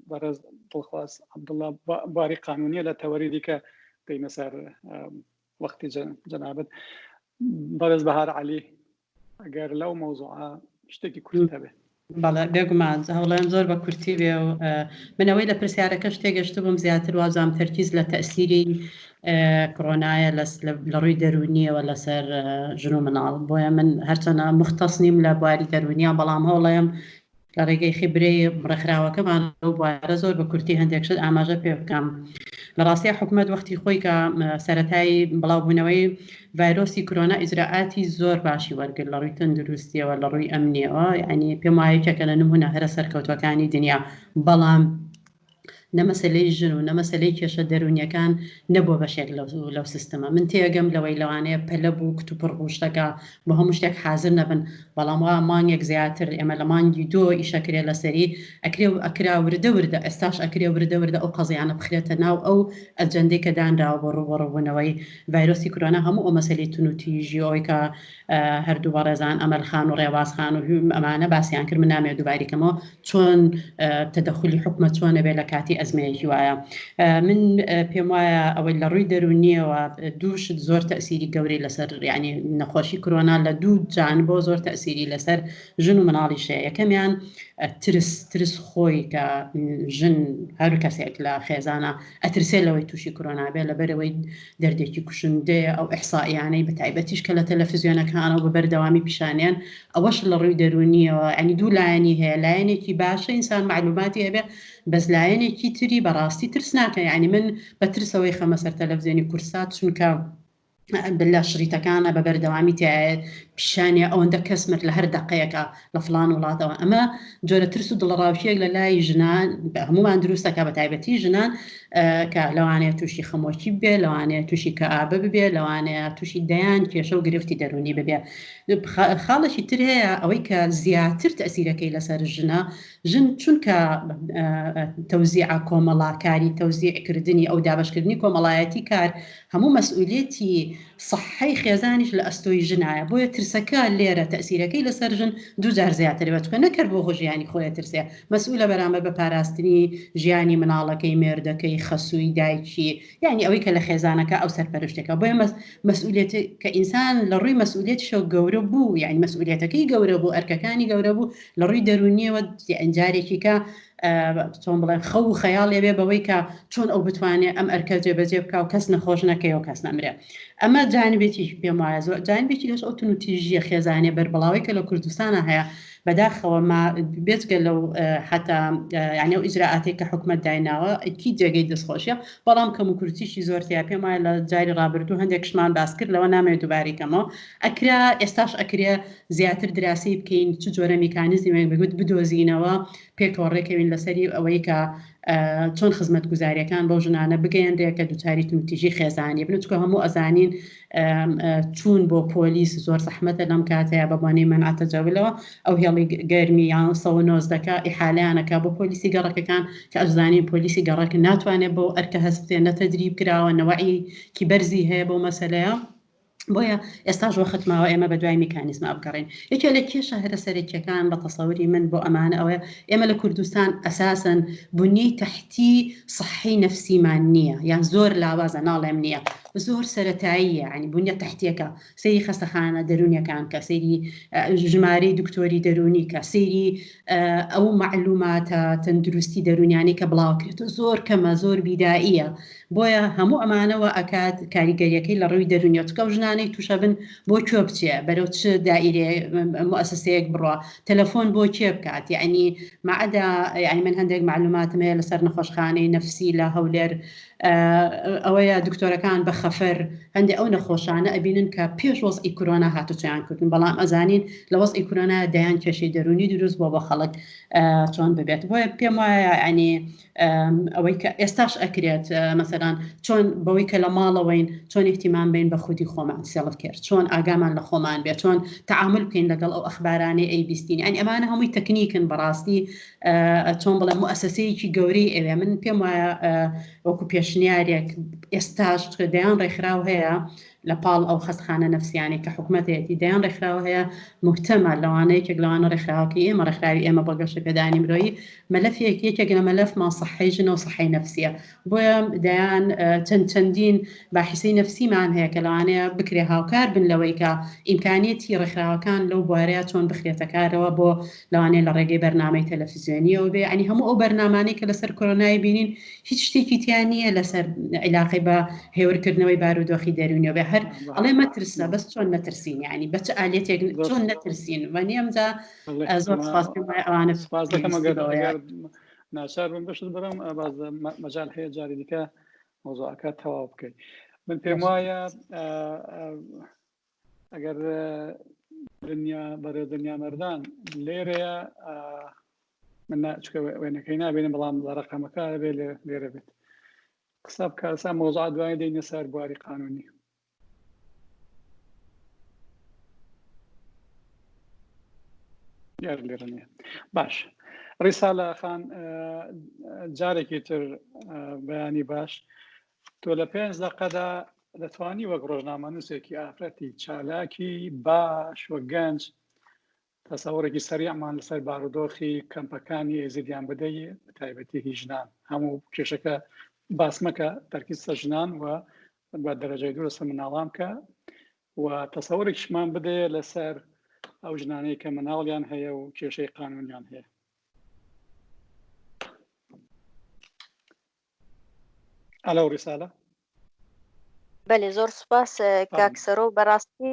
بەڕێز دڵخواز عەبدوڵڵا باری قانونیە لە تەوەری دیکە دەینە سەر وەختی جەنابت بەڕێز بەهار عەلی ئەگەر لەو مەوزوعە شتێکی کورت هەبێ. بەڵێ بێگومان هەوڵێم زۆر بە کورتی بێ و من ئەوەی لە پرسیارەکەش تێگەشتبووم زیاتر وازام تەرکیز لە تەئسیری کۆرۆنایە لە ڕووی دەروونیەوە لەسەر ژن و مناڵ بۆیە من هەرچەنە مختص نیم لە بواری دەروونیان بەڵام هەوڵێم لە ڕێگەی خیبرەی ڕێکخراوەکەمان لەو بوارە زۆر بە کورتی هەندێک شت ئاماژە پێ بکەم. لە ڕاستیا حکومەت وەختی خۆی کە سەرەتای بڵاوبوونەوەی ڤایرۆسی کرۆنا ئیجرائاتی زۆر باشی وەرگرت لە ڕووی تەندروستیەوە لە ڕووی ئەمنیەوە یانی پێم وایە یەکێکە لە نموونە هەرە سەرکەوتووەکانی دنیا بەڵام نە مەسەلەی ژن و نە مەسەلەی کێشە دەروونیەکان نەبووە بەشێک لەو سیستمە. من تێئەگەم لەوەی لەوانەیە پەلە بوو کتوپڕ بوو شتەکە بۆ هەموو شتێک حازر نەبن، بەڵام وا مانگێک زیاتر ئێمە لە مانگی دووەوە ئیشەکرێ لەسەری، ئەکرێ و ئەکرا وردە وردە ئێستاش ئەکرێ وردە وردە ئەو قەزیانە بخرێتە ناو ئەو ئەجەندەی کە دانراوە بۆ ڕووبەڕووبوونەوەی ڤایرۆسی کرۆنا هەموو ئەو مەسەلەی تونوتیژی و ئەوەی کە هەردوو بەڕێزان ئەمەل خان و ڕێواز خان و ئەمانە باسیان کرد من نامەوێت دووباری کەمەوە چۆن تەدەخولی حکومەت چۆن ئەبێ لە کاتی ئەزمەیەکی وایە من پێم وایە ئەوەی لە ڕووی دەروونیەوە دوو شت زۆر تەسیری گەورەی لەسەر یعنی نەخۆشی کرۆنا لە دوو جانبۆ زۆر تەسیری لەسەر ژن و مناڵیش هەیە یەکەمیان ترس ترس خۆی کە ژن هەر کەسێک لە خێزانە ئەترسێ لەوەی تووشی کرۆنا بێ لەبەرەوەی دەردێکی کوشندەیە ئەو ئیحسائیانەی بە تایبەتیش کە لە تەلەفزیۆنەکانەوە بە بەردەوامی پیشانیان ئەوەش لە ڕووی دەروونیەوە یعنی دوو لایەنی هەیە لایەنێکی باشە ئینسان معلوماتی هەبێ بەس لایەنێکی تری بەڕاستی ترسناکە یعنی من بە ترسەوەی خەمە سەر تەلەفزیۆنی کورسات چونکە لە شریتەکانە بە بەردەوامی تایە پیشانیە ئەوەندە کەس مرد لە هەر دەقەیەکە لە فڵان وڵاتەوە ئەمە جۆرە ترس و دڵەڕاوکیەک لە لای ژنان هەمومان دروستەکە بە تایبەتی ژنان کە لەوانەیە تووشی خەمۆکی بێ لەوانەیە تووشی کەئابە ببێ لەوانەیە تووشی دەیان کێشە و گرفتی دەرونی ببێ خاڵێکی تر هەیە ئەوەی کە زیاتر تەسیرەکەی لەسەر ژنە ژن چونکە تەوزیعە کۆمەڵاکاری تەوزیعکردنی ئەو دابشکردنی کۆمەڵایەتی کار هەموو مەسئولیەتی سەحەی خێزانیش لە ئەستۆی ژنایە بۆیە ترسەکە لێرە تەئسیرەکەی لەسەر ژن دووجار زیاترە بێت چونکە نەک هەر بۆ خۆ ژیانی خۆی ئەترسێ مەسئولە بەرامبەر بە پاراستنی ژیانی مناڵەکەی مێردەکەی خەسووی دایکی یانی ئەوەی کە لە خێزانەکە ئەو سەرپەرشتێکە بۆیە مەس مەسئولیەت کە ئینسان لە ڕووی مەسئولیەتیشەوە گەورە بوو یانی مەسئولیەتەکەی گەورە بوو ئەرکەکانی گەورە بوو لە ڕووی دەروونیەوە جارێکی کە چۆن بڵێن خەو و خەیاڵێ بێ بەوەی کە چۆن ئەو بتوانێ ئەم ئەرکە جێبەجێ بکا و کەس نەخۆش نەکەی و کەس نەمرێ ئەمە جانبێکی پێم وایە زۆر جانبێکی لەش ئەو تونوتیژیە خێزانیە بەربڵاوەی کە لە کوردستانە هەیە بەداخەوە ما بێجگە لەو حتا یعنی ئەو ئیجرائاتێک کە حکومەت دایناوە ئەکی جێگەی دەستخۆشیە بەڵام کەم و کورتیشی زۆر تیا پێم وایە لە جاری ڕابردوو هەندێک شمان باس کرد لەوە نامەوێت دووبارەی کەمەوە ئەکرا ئێستاش ئەکرێ زیاتر دراسی بکەین چ جۆرە میکانیزمێک بگوت بدۆزینەوە پێکەوە ڕێکەوین لەسەری ئەوەی کە چۆن خزمەتگوزاریەکان بەو ژنانە بگەیەنرێ کە دوچاری توندوتیژی خێزانی بن چونکە هەموو ئەزانین چوون بۆ پۆلیس زۆر زەحمەتە لەم کاتەیە بە بۆنەی مەنع تەجەولەوە ئەو هێڵی گەرمی یان 119کە ئیحالەیانەکە بۆ پۆلیسی گەڕەکەکان کە ئەشزانین پۆلیسی گەڕەک ناتوانێت بەو ئەرکە هەست بکرێ نە تەدریب کراوە نەوەعیکی بەرزی هەیە بەو مەسەلەیە بۆیە ئێستاش وەخت ماوە ئێمە بە دوای میکانیزما بگەڕێین. یەکێ لە کێشە هەرە سەرەکیەکان بە تەسەوری من بۆ ئەمانە ئەوەیە ئێمە لە کوردستان ئەساسەن بنیەی تەحتی سەحی نەفسیمان نییە یان زۆر لاوازە ناڵێم نییە زۆر سەرەتاییە یانی بنیە تەحتیەکە سەیری خەستەخانە دەروونیەکان کە سەیری ژمارەی دکتۆری دەروونی کە سەیری ئەو مەعلوماتە تەندروستی دەروونیانەی کە بڵاوکرێتەوە زۆر کەمە زۆر بیدائیە بۆیە هەموو ئەمانە وا ئەکات کاریگەریەکەی لە ڕووی دەروونیەوە چونکە ئەو ژنانە. کێشانەی تووشە بن بۆ کوێ بچێ بەرەو چ دائیرێ موئەسەسەیەک بڕوا تەلەفۆن بۆ کێ بکات یعنی مەعدا یعنی من هەندێک معلوماتم هەیە لەسەر نەخۆشخانەی نەفسی لە هەولێر ئەوەیە دکتۆرەکان بە خەفەر هەندێک ئەو نەخۆشانە ئەبینن کە پێش وەزعی کۆرۆنا هاتوچۆیان کردن بەڵام ئەزانین لە وەزعی کۆرۆنا دەیان کێشەی دەروونی دروست بۆ بۆ خەڵک چۆن ببێت بۆیە پێم وایە ینی ئەوەی کە ئێستاش ئەکرێت مەسەلەن چۆن بەوەی کە لە ماڵەوەین چۆن ئیهتیمام بین بە خودی خۆمان self care چۆن ئاگامان لە خۆمان بێت چۆن تەعامول بکەین لەگەڵ ئەو ئەخبارانەی ئەی بیستین یانی ئەمانە هەمووی تەکنیکن بەڕاستی چۆن بڵێم موئەسەسەیەکی گەورەی ئەوێ من پێم وایە وەکو پێشنیارێک ئێستاش دەیان ڕێکخراو هەیە لە پاڵ ئەو خەستخانە نەفسیانەی کە حکومەتەیەتی دەیان ڕێکخراو هەیە موهتەمە لەوانە یەکێک لەوانە ڕێکخراوەکەی ئێمە ڕێکخراوی ئێمە بۆ گەشەپێدانی مرۆیی مەلەفێک یەکێک لە مەلەفمان سەحەی ژنە و سەحەی نەفسیە بۆیە دەیان چەند چەندین باحیسەی نەفسیمان هەیە کە لەوانەیە بکرێ هاوکار بن لەوەی کە ئیمکانیەتی ڕێکخراوەکان لەو بوارەیە چۆن بخرێتە کارەوە بۆ لەوانەیە لە ڕێگەی بەرنامەی تەلەفزیۆنیەوە بێ یانی هەموو ئەو بەرنامانەی کە لەسەر کۆرۆنای بینین هیچ شتێکی تیا نییە لەسەر عیلاقەی بە هێورکردنەوەی بارودۆخی دەروونیەوە بێ هەر ئەڵێ مەترسە بەس چۆن نەترسین یانی بە چ ئالێتێک چۆن نەترسین وە نیەمجا زۆر سپاس پێم وایە ئەوانە سپاس دەکەم ئەگەر ناچار بم بەشت بڕم باز مەجال هەیە جاری دیکە مۆزوعەکە تەواو بکەیت من پێم وایە ئەگەر دنیا بەرێ دنیا مەردان لێرەیە من چکە وێنەکەی نابێنم بەڵام لە ڕقەمەکە بێ لێرە بێت قسە بکە سا مۆزع دوای دەینە سەر بواری قانونی دیار لێرە نییە باش ڕیسالە خان جارێکی تر بەیانی باش تۆ لە پێنج دەقەدا دەتوانی وەک ڕۆژنامەنووسێکی ئافرەتی چالاکی باش و گەنج تەسەوڕێکی سەریعمان لەسەر بارودۆخی کەمپەکانی ئێزیدیان بدەی بە تایبەتی هی ژنان هەموو کێشەکە باس مەکە تەرکیز سەر ژنان و بە دەرەجەی دوو لەسەر مناڵان بکە و تەسەوڕێکیشمان بدەیە لەسەر ئەو ژنانەی کە مناڵیان هەیە و کێشەی قانونیان هەیە. ئەلۆ ڕیسالە. بەلێ زۆر سوپاس کاک سەرۆ بەڕاستی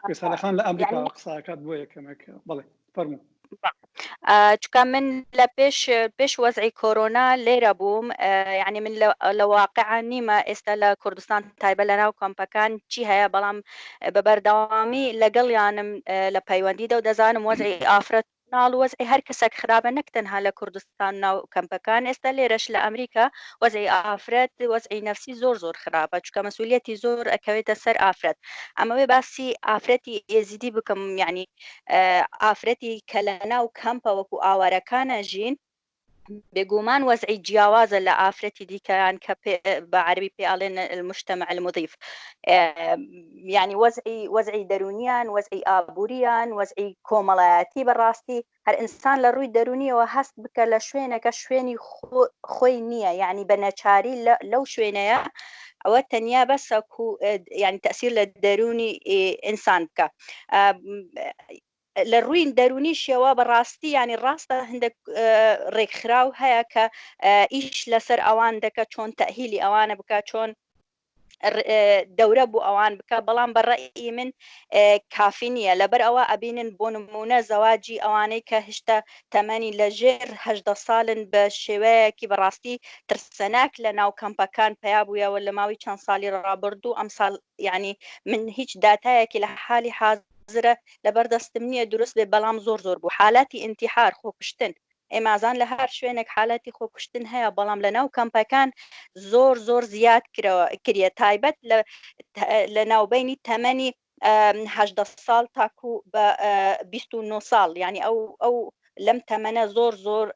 ڕیسالە خان لە ئەمریکا قساکات بۆ یەکەمێک بەڵێ فەرموو. چکە من لە پێش پێش وەزعی کۆرۆنا لێرە بووم یعنی من لە واقع نیمە ئێستا لە کوردستان تایبە لە ناو کۆمپەکان چی هەیە بەڵام بە بەردەوامی لەگەڵیانم لە پەیوەندیدا و دەزانم وەزعی ئافرەت مناڵ وەزعی هەر کەسەک خراپە نەک تەنها لە کوردستان ناو کەمپەکان ئێستا لێرەش لە ئەمریکا وەزعی ئافرەت وەزعی نەفسی زۆر زۆر خراپە چونکە مەسولیەتی زۆر ئەکەوێتە سەر ئافرەت ئەمەوێ باسی ئافرەتی ئێزیدی بکەم یعنی ئافرەتی کە لە ناو کەمپە وەکو ئاوارەکانە ژین بێگومان وەزعی جیاوازە لە ئافرەتی دیکەیان کە بە عەربی پێ ئەڵێن المجتمع المضیف یعنی وەزعی وەزعی دەرونیان وەزعی ئابووریان وەزعی کۆمەڵایەتی بەڕاستی هەر ئینسان لە ڕووی دەرونیەوە هەست بکە لە شوێنەکە شوێنی خۆی نییە یعنی بە نەچاری لەو شوێنەیە ئەوە تەنیا بەسە یعنی تەسیر لە دەرونی ئینسان بکە لە ڕووی دەروونیشیەوە بە ڕاستی یانی ڕاستە هەندێک ڕێکخراو هەیە کە ئیش لەسەر ئەوان دەکە چۆن تەهیلی ئەوانە بکە چۆن دەورە بۆ ئەوان بکە بەڵام بە ڕەئی من کافی نییە لەبەر ئەوە ئەبینن بۆ نمونە زەواجی ئەوانەی کە هشتا تەمەنی لە ژێر هەدە ساڵن بە شێوەیەکی بەڕاستی ترسەناک لە ناو کەمپەکان پیا بوویەوە لە ماوەی چەند ساڵی ڕابردوو ئەم ساڵ یعنی من هیچ داتایەکی لە حالی حازرە لەبەر دەستم نییە دروست بێ بەڵام زۆر زۆر بوو حالاتی ئینتیحار خۆکوشتن ئێمازان لە هەر شوێنێک حالاتی خۆکوشتن هەیە بەڵام لە ناو کەمپەکان زۆر زۆر زیاد کرەوە کریە تایبەت لە لە ناوبینی تەمەنی هەدە ساڵ تاکو بە 29 ساڵ یعنی ئەو ئەو لەم تەمەنە زۆر زۆر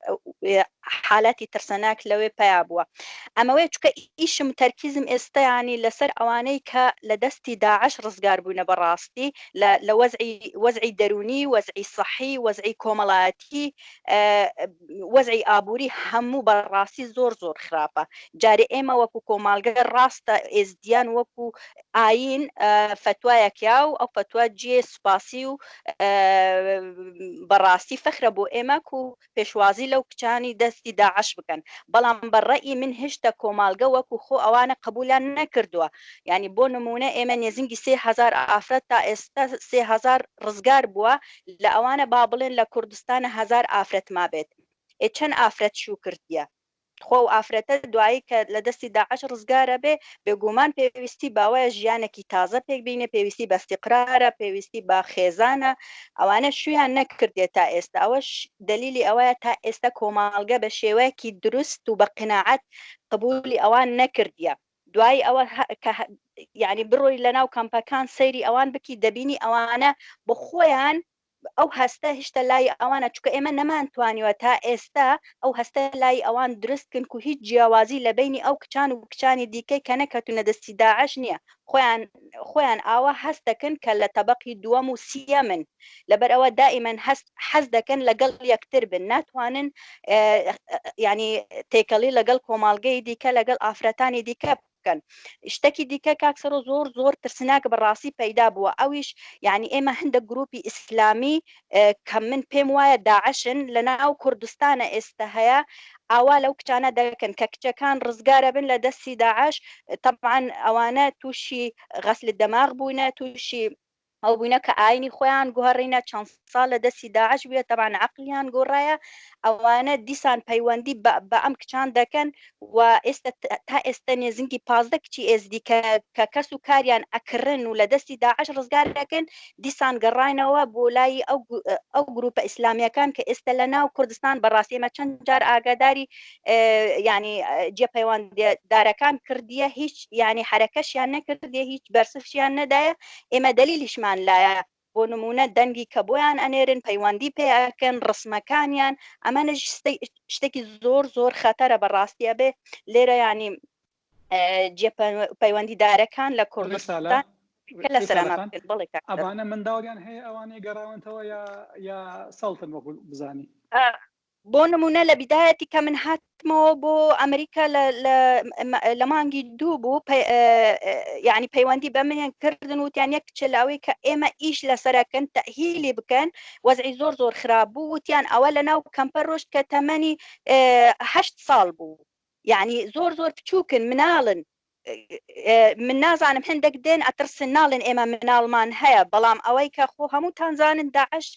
حالەتی ترسەناک لەوێ پیا بووە ئەمەوەی چکە ئیشم تەرکیزم ئێستایانی لەسەر ئەوانەی کە لە دەستی داعش ڕزگار بوونە بەڕاستی لە وەزعی وەزعی دەرونی وەزعی سەحی وەزعی کۆمەڵایەتی وەزعی ئابووری هەموو بەڕاستی زۆر زۆر خراپە جارێ ئێمە وەکو کۆماڵگە ڕاستە ئێزدیان وەکو ئایین فەتوایەکیا و ئەو فەتوا جێ سوپاسی و بەڕاستی فەخرە بۆ ئێمە کو پێشوازی لەو کچانی دەستی داعش بکەن بەڵام بە ڕەئی من هێشتا کۆماڵگە وەکو خۆ ئەوانە قبولیان نەکردووە یانی بۆ نمونە ئێمە نێزنگی 3000 ئافرەت تا ئێستا 3000 ڕزگار بووە لە ئەوانە با بڵێن لە کوردستانە هەزار ئافرەت مابێت ئێ چەند ئافرەت شوو کردیە خۆ ئەو ئافرەتە دوایی کە لە دەستی داعش ڕزگارە بێ بێگومان پێویستی باوەیە ژیانێکی تازە پێک بینێ پێویستی بە استقرارە پێویستی بە خێزانە ئەوانە شویان نەکردێت تا ئێستا ئەوەش دلیلی ئەوەیە تا ئێستا کۆماڵگە بە شێوەیەکی دروست و بە قناعەت قبولی ئەوان نەکردیە دوایی ئەوە کە یعنی بڕۆی لەناو کەمپەکان سەیری ئەوان بکی دەبینی ئەوانە بۆ خۆیان ئەو هەستە هیشتە لای ئەوانە چونکە ئێمە نەمانتوانیوە تا ئێستا ئەو هەستە لای ئەوان دروست کن و هیچ جیاوازی لە بینی ئەو کچان و کچانی دیکەی کە نەکەتونە دەستی داعش نییە خۆیان خۆیان ئاوا هەست دەکەن کە لە تەبقی دووەم و سیەمن لەبەر ئەوە دائیمەن هەست حەز دەکەن لەگەڵ یەکتر بن ناتوانن ینی تێکەڵی لەگەڵ کۆماڵگەی دیکە لەگەڵ ئافرەتانی دیکە بکەن شتەکی دیکە کاک سەرۆ زۆر زۆر ترسناک بەڕاستی پەیدا بووە ئەویش یعنی ئێمە هەندە گروپی ئیسلامی کە من پێم وایە داعشن لە ناو کوردستانە ئێستا هەیە ئاوا لەو کچانە دەکەن کە کچەکان ڕزگارە بن لە دەستی داعش طبعا ئەوانە تووشی غەسل دەماغ بووینە تووشی ئەو بووینە کە ئاینی خۆیان گۆڕینە چەند ساڵ لە دەستی داعش بووە تەبان عقلیان گۆڕایە ئەوانە دیسان پەیوەندی بە ئەم کچان دەکەن و ئێستا تا ئێستا نێزنگی 15 کچی ئێزدی کە کەس و کاریان ئەکڕن و لە دەستی داعش ڕزگار دەکەن دیسان گەڕاینەوە بۆ لای ئەو ئەو گروپە ئیسلامیەکان کە ئێستا لە ناو کوردستان بەڕاستی ئێمە چەند جار ئاگاداری ینی جێ پەیوەنددارەکان کردیە هیچ ینی حرەکەشیان نەکردیە هیچ بەرسفشیان نەدایە ئێمە دەلیلیشمان لایە بۆ نمونە دەنگی کە بۆیان ئەنێرن پەیوەندی پێ ئەکەن ڕسمەکانیان ئەمانە شتێکی زۆر زۆر خەتەرە بەڕاستی ئەبێ لێرە ینی جێ پەیوەندیدارەکان لە کوردستان کە لە سەرما بڵێ ئەوانە منداڵیان هەیە ئەوانەی گەڕاونتەوە یا یا سەڵتن وەکو بزانی بۆ نمونە لە بیدایەتی کە من هاتمەوە بۆ ئەمریکا لە مانگی دوو بوو یعنی پەیوەندی بە منیان کردن وتیان یەک کچە لاوەی کە ئێمە ئیش لەسەرەکەن تەهیلی بکەن وەزعی زۆر زۆر خراپ بوو وتیان ئەوە لە ناو کەمپە ڕۆشت کە تەمەنی هەشت ساڵ بوو یعنی زۆر زۆر بچووکن مناڵن من نازانم هەندێک دێن ئەترسن ناڵێن ئێمە مناڵمان هەیە بەڵام ئەوەی کە خۆ هەمووتان زانن داعش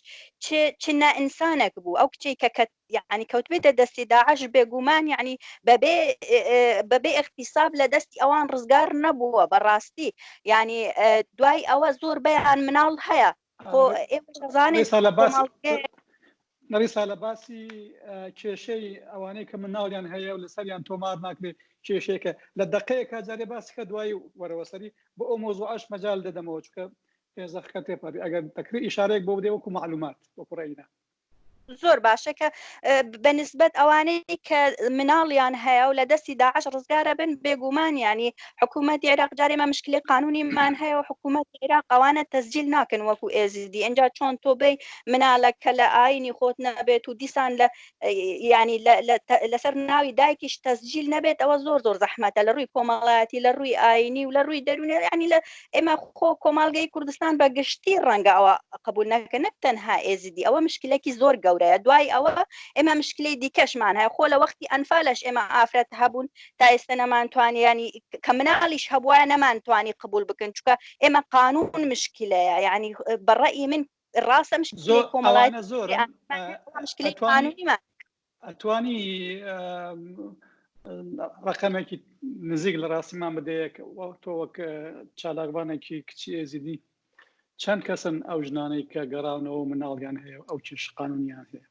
چ نا ئینسانێک بوو ئەو کچەی کە کە یعنی کەوتبێتە دەستی داعش بێگومان یعنی بەبێ بەبێ اغتصاب لە دەستی ئەوان ڕزگار نەبووە بەڕاستی یعنی دوای ئەوە زۆر بەیان مناڵ هەیە خۆ ئێمە زانین ڕیسالە باسی کێشەی ئەوانەی کە مناڵیان هەیە و لەسەریان تۆمار ناکرێت کێشەیەکە لە دقەیەکە جارێ باسیکە دوایی وەرەوە سەری بۆ ئەو مۆزوعش مەجال دەدەمەوە چکە پێزەخەکە تێپەڕی ئەگەر دەکرێت ئیشارەیەک بۆ بدەی وەکو معلومات وەکو ڕێینا زۆر باشە کە بەنسبەت ئەوانەی کە مناڵیان هەیە و لە دەستی داعش ڕزگارە بن بێگومان ینی حکوومەتی عێراق جارێ مە مشکلی قانونیمان هەیە و حکوومەتی عێراق ئەوانە تەسجیل ناکەن وەکو ئێزیدی ئینجا چۆن تۆ بێ منالە کە لە ئاینی خۆت نەبێت و دیسان لە ینی لەسەر ناوی دایکیش تەسجیل نەبێت ئەوە زۆر زۆر زەحمەتە لە ڕووی کۆمەڵایەتی لە ڕووی ئاینی و لە ڕووی دەروونی ینی لە ئێمە خۆ کۆمەڵگەی کوردستان بە گشتی ڕەنگە ئەوە قبول نەکە نەک تەنها ئێزیدی ئەوە مشکلێکی زۆر گەورەیە دوای ئەوە ئێمە مشکلەی دیکەشمان هەیە خۆ لە وەختی ئەنفالش ئێمە ئافرەت هەبوون تا ئێستا نەمانتوانی ینی کە مناڵیش هەبووە نەمانتوانی قبول بکەن چونکە ئێمە قانون مشکلەیە یعنی بەڕەئی من ڕاستە مشکلەی کۆمەڵایەتی زۆر مشکلەی قانونیمان ئەتوانی ڕقەمێکی نزیک لە ڕاستیمان بدەیە تۆ وەک چالاکوانێکی کچی ئێزیدی چەند کەسن ئەو ژنانەی کە گەڕاونەوە مناڵیان هەیە ئەو کێش قانونیان هەیە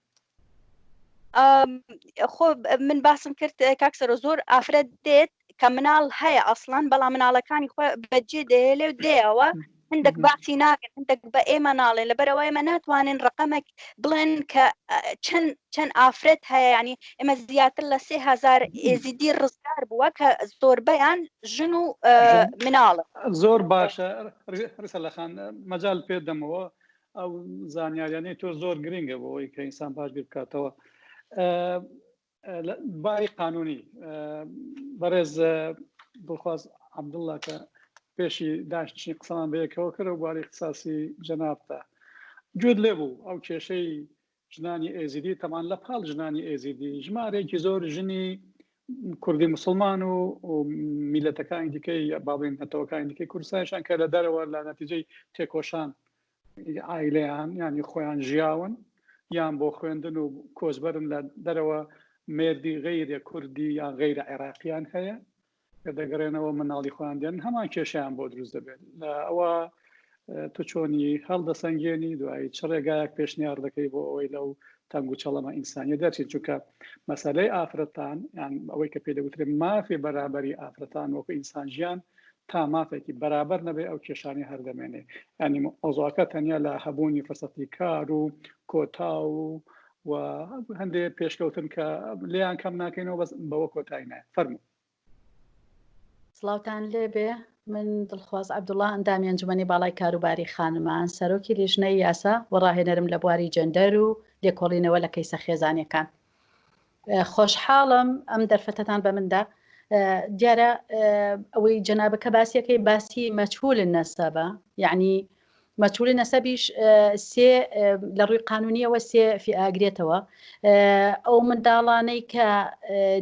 خۆ من باسم کرد کاک سەرۆ زۆر ئافرەت دێت کە مناڵ هەیە ئەسڵەن بەڵام مناڵەکانی خۆ بەجێ دەهێلێ و دێەوە هەندێک باسی ناکەن هەندێک بە ئێمە ناڵێن لەبەرەوە ئێمە ناتوانین ڕقەمێک بڵێن کە چەند چەند ئافرەت هەیە ینی ئێمە زیاتر لە 3000 ئێزیدی ڕزگار بووە کە زۆربەیان ژن و مناڵ زۆر باشە ڕسەلە خان مەجال پێ دەمەوە ئەو زانیاریانەی تۆ زۆر گرنگە بۆ ئەوەی کە ئینسان باش بیر بکاتەوە باری قانونی بەڕێز دڵخواز عەبدوڵڵا کە پێشی داشتنی قسەمان بەیەکەوە کرد و باری اختصاصی جەنابتە گوێت لێ بوو ئەو کێشەی. ژنانی ئێزیدی تەمان لە پاڵ ژنانی ئێزیدی ژمارەیەکی زۆر ژنی کوردی مسلمان و میلەتەکانی دیکەی باڵێن نەتەوەکانی دیکەی کوردستانیشان کە لە دەرەوە لە نەتیجەی تێکۆشان عایلەیان یانی خۆیان ژیاون یان بۆ خوێندن و کۆچبەرن لە دەرەوە مێردی غەیرە کوردی یان غەیرە عێراقیان هەیە کە دەگەڕێنەوە مناڵی خۆیان دێن هەمان کێشیان بۆ دروست دەبێت لە ئەوە تۆ چۆنی هەڵدەسەنگێنی دوایی چ ڕێگایەک پێشنیار دەکەی بۆ ئەوەی لەو تەنگ و چەڵەمە ئینسانیە دەرچین چونکە مەسەلەی ئافرەتان یان ئەوەی کە پێ دەگوترێت مافی بەرابەری ئافرەتان وەکو ئینسان ژیان تا مافێکی بەرابەر نەبێ ئەو کێشانەی هەر دەمێنێ یانی مەوزوعەکە تەنیا لە هەبوونی فرسەتی کار و کۆتا و و هەندێ پێشکەوتن کە لێیان کەم ناکەینەوە بەس بەوە کۆتایی نایە فەرموو. سڵاوتان لێبێ من دڵخواز عەبدوڵا ئەندامی ئەنجومەنی باڵای کاروباری خانمان سەرۆکی لیژنەی یاسا و ڕاهێنەرم لە بواری جەندەر و لێکۆڵینەوە لە کەیسە خێزانیەکان خۆشحاڵم ئەم دەرفەتەتان بە مندا دیارە ئەوەی جەنابەکە باسیەکەی باسی مەچهول نەسەبە یعنی مەچهول نەسەبیش سێ لە ڕووی قانونیەوە سێ فیئاگرێتەوە ئەو منداڵانەی کە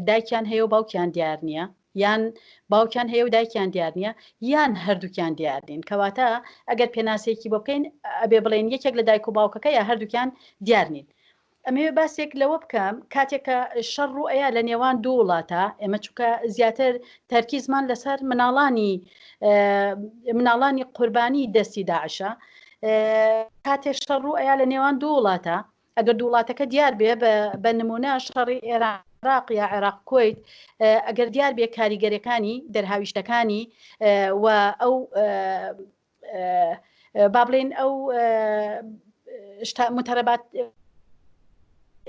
دایکیان هەیە و باوکیان دیار نییە یان باوکیان هەیە و دایکیان دیار نییە یان هەردووکیان دیار نین کەواتە ئەگەر پێناسەیەکی بۆ بکەین ئەبێ بڵێن یەکێک لە دایک و باوکەکە یا هەردووکیان دیار نین ئەمەوێ باسێک لەوە بکەم کاتێک کە شەڕ ڕوو ئەیا لە نێوان دوو وڵاتە ئێمە چونکە زیاتر تەرکیزمان لەسەر مناڵانی مناڵانی قوربانی دەستی داعشە کاتێ شەڕ ڕوو ئەیا لە نێوان دوو وڵاتە ئەگەر دوو وڵاتەکە دیار بێ بە نمونە شەڕی عێراق یا عێراق کوەیت ئەگەر دیار بێ کاریگەرەکانی دەرهاویشتەکانی و ئەو با بڵێین ئەو متەرەبات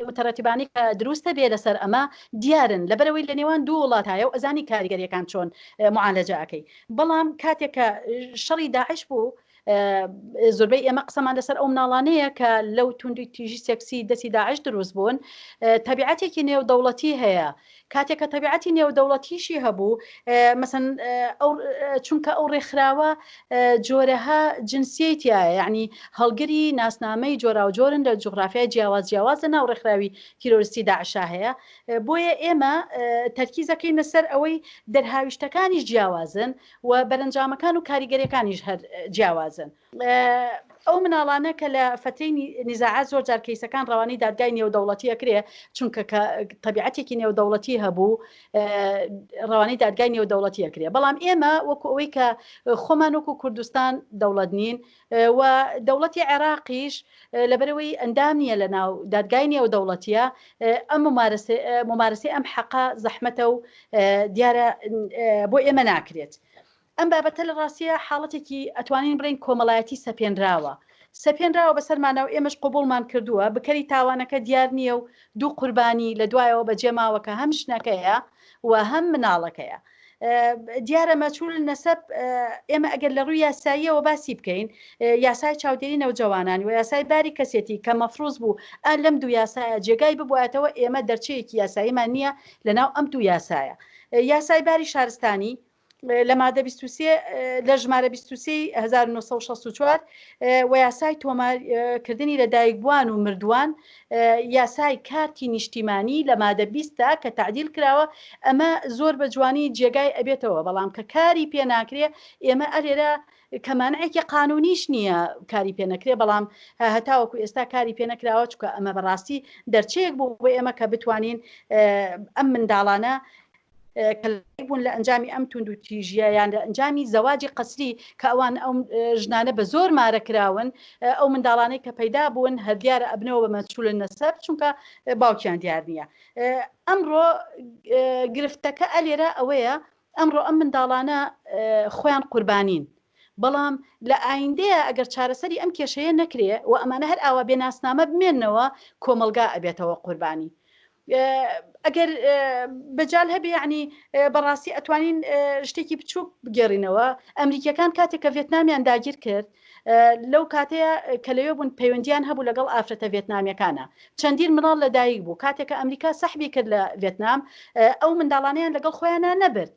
متەرەتیبانی کە دروستە بێ لەسەر ئەمە دیارن لەبەرەوەی لە نێوان دوو وڵات هەیە و ئەزانی کاریگەریەکان چۆن معالەجە ئەەکەی بەڵام کاتێک کە شەڕی داعش بوو زۆربەی ئێمە قسەمان لەسەر ئەو مناڵانەیە کە لەو توندی تیژی سێکسی دەستی داعش دروست بوون تەبیعەتێکی نێودەوڵەتی هەیە کاتێک کە تەبیعەتی نێودەوڵەتیشی هەبوو مەسەن ئەو چونکە ئەو ڕێکخراوە جۆرەها جنسیەی تایە یعنی هەڵگری ناسنامەی جۆراوجۆرن لە جوغرافیای جیاواز جیاواز لە ناو ڕێکخراوی تیرۆریستی داعشا هەیە بۆیە ئێمە تەرکیزەکەینە سەر ئەوەی دەرهاویشتەکانیش جیاوازن و بەرەنجامەکان و کاریگەریەکانیش هەر جیاوازن. ئەو مناڵانە کە لە فەترەی نیزاعات زۆر جار کەیسەکان ڕەوانەی دادگای نێودەوڵەتی ئەکرێ چونکە کە تەبیعەتێکی نێودەوڵەتی هەبوو ڕەوانەی دادگای نێودەوڵەتی ئەکرێ بەڵام ئێمە وەکو ئەوەی کە خۆمان وەکو کوردستان دەوڵەت نین و دەوڵەتی عێراقیش لەبەرەوەی ئەندام نییە لە ناو دادگای نێودەوڵەتیە ئەم ممارەسەی ئەم حەقە زەحمەتە و دیارە بۆ ئێمە ناکرێت. ئەم بابەتە لە ڕاستیا حاڵەتێکی ئەتوانین بڵێین کۆمەڵایەتی سەپێنراوە سەپێنراوە بەسەرمانا و ئێمەش قبوڵمان کردووە، بکەری تاوانەکە دیار نییە و دوو قوربانی لە دوایەوە بەجێ ماوە کە هەم ژنەکەیە و هەم مناڵەکەیە. دیارە مەجهول نەسەب ئێمە ئەگەر لە ڕووی یاساییەوە باسی بکەین یاسای چاودێری نەوجەوانان و یاسای باری کەسێتی کە مەفروز بوو ئا لەم دوو یاسایە جێگای ببوایەتەوە ئێمە دەرچەیەکی یاساییمان نییە لەناو ئەم دوو یاسایە یاسای باری شارستانی لە مادە 23 لە ژمارە 23 1964 و یاسای تۆمارکردنی لە دایکبووان و مردووان یاسای کارتی نیشتیمانی لە مادە 20 دا کە تعدیل کراوە ئەمە زۆر بە جوانی جێگای ئەبێتەوە بەڵام کە کاری پێ ناکرێ ئێمە ئەلێرە کە مانعێکی قانونیش نییە کاری پێ نەکرێ بەڵام هەتاوەکو ئێستا کاری پێ نەکراوە چونکە ئەمە بەڕاستی دەرچەیەک بوو بۆ ئێمە کە بتوانین ئەم منداڵانە کە بوون لە ئەنجامی ئەم توندوتیژیە یان لە ئەنجامی زەواجی قەسری کە ئەوان ئەو ژنانە بە زۆر مارە کراون ئەو منداڵانەی کە پەیدا بوون هەر دیارە ئەبنەوە بە مەجهول النسب چونکە باوکیان دیار نییە ئەمڕۆ گرفتەکە ئەلێرە ئەوەیە ئەمڕۆ ئەم منداڵانە خۆیان قوربانین بەڵام لە ئایندەیە ئەگەر چارەسەری ئەم کێشەیە نەکرێ و ئەمانە هەر ئاوا بێ ناسنامە بمێنەوە کۆمەڵگا ئەبێتەوە قوربانی ئەگەر بەجال هەبێ یعنی بەڕاستی ئەتوانین شتێکی بچووک بگێڕینەوە ئەمریکیەکان کاتێک کە ڤێتنامیان داگیر کرد لەو کاتەیە کە لەوێ بوون پەیوەندیان هەبوو لەگەڵ ئافرەتە ڤێتنامیەکانە چەندین مناڵ لەدایک بوو کاتێک کە ئەمریکا سەحبی کرد لە ڤێتنام ئەو منداڵانیان لەگەڵ خۆیانە نەبرد.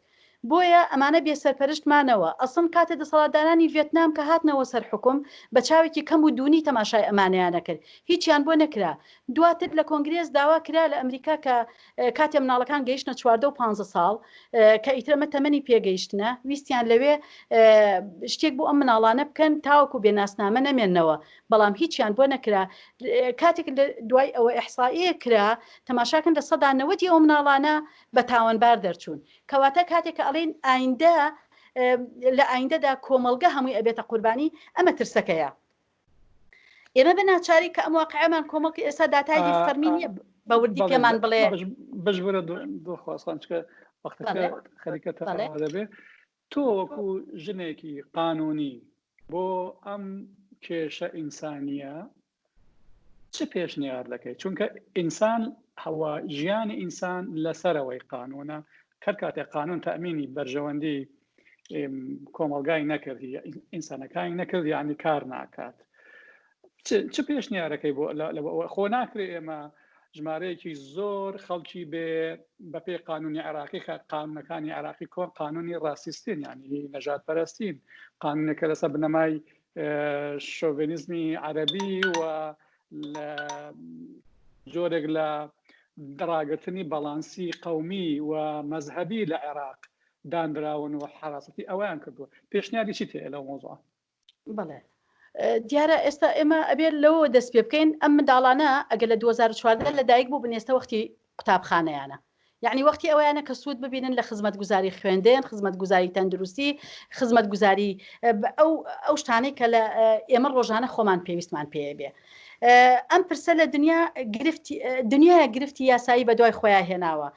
بۆیە ئەمانە بێ سەرپەرشت مانەوە. ئەسڵەن کاتێ دەسەڵاتدارانی ڤێتنام کە هاتنەوە سەر حوکم بە چاوێکی کەم و دوونی تەماشای ئەمانەیان ئەکرد. هیچیان بۆ نەکرا. دواتر لە کۆنگرێس داوا کرا لە ئەمریکا کە کاتێ مناڵەکان گەیشتنە 14 و 15 ساڵ کە ئیتر ئەمە تەمەنی پێگەیشتنە ویستیان لەوێ شتێک بۆ ئەم مناڵانە بکەن تاوەکو بێ ناسنامە نەمێنەوە بەڵام هیچیان بۆ نەکرا کاتێک لە دوای ئەوە ئیحسائیە کرا تەماشاکەن 90% ئەو مناڵانە بە تاوانبار دەرچوون کەواتە کاتێک کە ئەڵێن ئایندە لە ئایندەدا کۆمەڵگە هەمووی ئەبێتە قوربانی ئەمە ترسەکەیە ئێمە بە ناچاری کە ئەم واقعەمان کۆمەڵکی ئێستا داتایەکی فەرمی نییە بە وردی پێمان بڵێ بەشبرە دڵخوازخان چکە وەختەکە خەریکە دەبێ تۆ وەکو ژنێکی قانونی بۆ ئەم کێشە ئینسانیە چ پێشنیار دەکەیت چونکە ئینسان هەوا ژیانی ئینسان لەسەرەوەی قانونە کەر کاتێک قانون تەمینی بەرژەوەندی کۆمەلگای نەکرد ئینسانەکانی نەکرد یعنی کار ناکات چ پێشنیارەکەی بۆ خۆ ناکرێ ئێمە ژمارەیەکی زۆر خەڵکی بێ بەپێی قانونی عراقی قانونەکانی عراقی کۆن قانونی ڕاستیستین ینی نەژاد پەرستین قانونەکە لەسەر بنەمای شۆڤێنیزمی عەربی و لە جۆرێک لە ڕاگرتنی بەڵانسی قەومی و مەزهەبی لە عێراق دانراون و حراسەتی ئەویان کردووە پێشنیاری چی تێ لەو مۆزوع بەڵێ دیارە ئێستا ئێمە ئەبێت لەوە دەست پێ بکەین ئەم منداڵانە ئەگەر لە 2014 لە دایک بوو بن ئێستا وەختی قوتابخانەیانە یعنی وەختی ئەویانە کە سوود ببینن لە خزمەتگوزاری خوێندن خزمەتگوزاری تەندروستی خزمەتگوزاری ئەو ئەو شتانەی کە لە ئێمە ڕۆژانە خۆمان پێویستمان پێ بێ ئەم پرسە لە دنیا گرفتی دنیاە گرفتی یاسایی بە دوای خۆیان هێناوە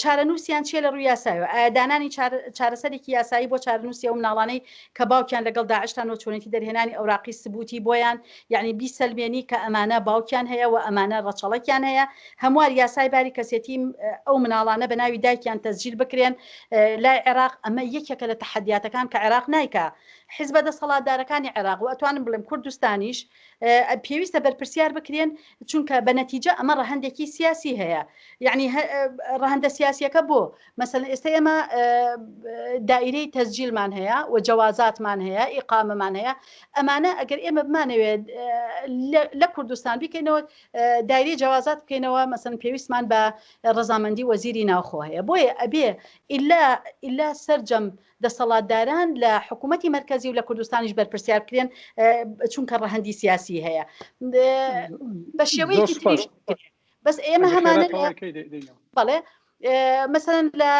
چارەنووسیان چیە لە ڕووی یاسایەوە؟ ئایا دانانی چارەسەرێکی یاسایی بۆ چارەنووسی ئەو مناڵانەی کە باوکیان لەگەڵ داعشدان و چۆنێتی دەرهێنانی ئەوراقی سبوتی بۆیان یەعنی بیسەلمێنی کە ئەمانە باوکیان هەیە و ئەمانە ڕەچەڵەکیان هەیە هەموار یاسای باری کەسێتی ئەو مناڵانە بە ناوی دایکیان تەسجیل بکرێن لای عێراق ئەمە یەکێکە لە تەحەدیاتەکان کە عێراق نایکا حیزبە دەسەڵاتدارەکانی عێراق و ئەتوانم بڵێم کوردستانیش پێویستە بەرپرسیار بکرێن چونکە بە نەتیجە ئەمە ڕەهەندێکی سیاسی هەیە یعنی ڕەهەندە سیاسیەکە بۆ مەسەن ئێستا ئێمە دائیرەی تەسجیلمان هەیە و جەوازاتمان هەیە ئیقامەمان هەیە ئەمانە ئەگەر ئێمە بمانەوێت لە کوردستان بیکەینەوە دایرەی جەوازات بکەینەوە مەسەن پێویستمان بە ڕەزامەندی وەزیری ناوخۆ هەیە بۆیە ئەبێ ئیلا ئیلا سەرجەم دەسەڵاتداران لە حکوومەتی مەرکەزی و لە کوردستانیش بەرپرسیار بکرێن چونکە ڕەهەندی سیاسی هەیە بە شێوەیەکی تریش بەس ئێمە هەمانە بەڵێ مەسەن لە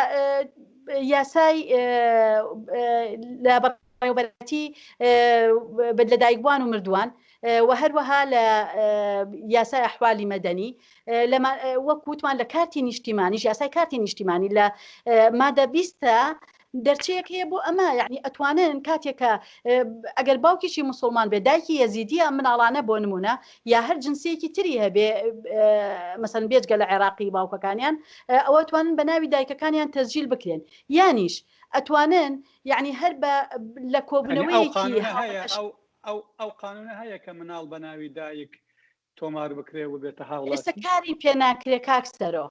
یاسای لە بەڕێوەبەرایەتی لەدایکبووان و مردووان و هەروەها لە یاسای ئەحوالی مەدەنی وەک وتمان لە کارتی نیشتیمانیش یاسای کارتی نیشتیمانی لە مادە بیستە دەرچەیەک هەیە بۆ ئەمە یعنی ئەتوانن کاتێک کە ئەگەر باوکیشی مسلمان بێ دایکی یەزیدیە ئەم مناڵانە بۆ نمونە یا هەر جنسیەکی تری هەبێ مەسەن بێجگە لە عێراقی باوکەکانیان ئەوە توانن بە ناوی دایکەکانیان تەسجیل بکرێن یانیش ئەتوانن یعنی هەر بە لە کۆبوونەوەیەکی ئەو ئەو قانونە هەیە کە مناڵ بە ناوی دایک تۆمار بکرێ و ببێتە هاوڵاتی. ئێستا کاری پێ ناکرێ کاک سەرۆ.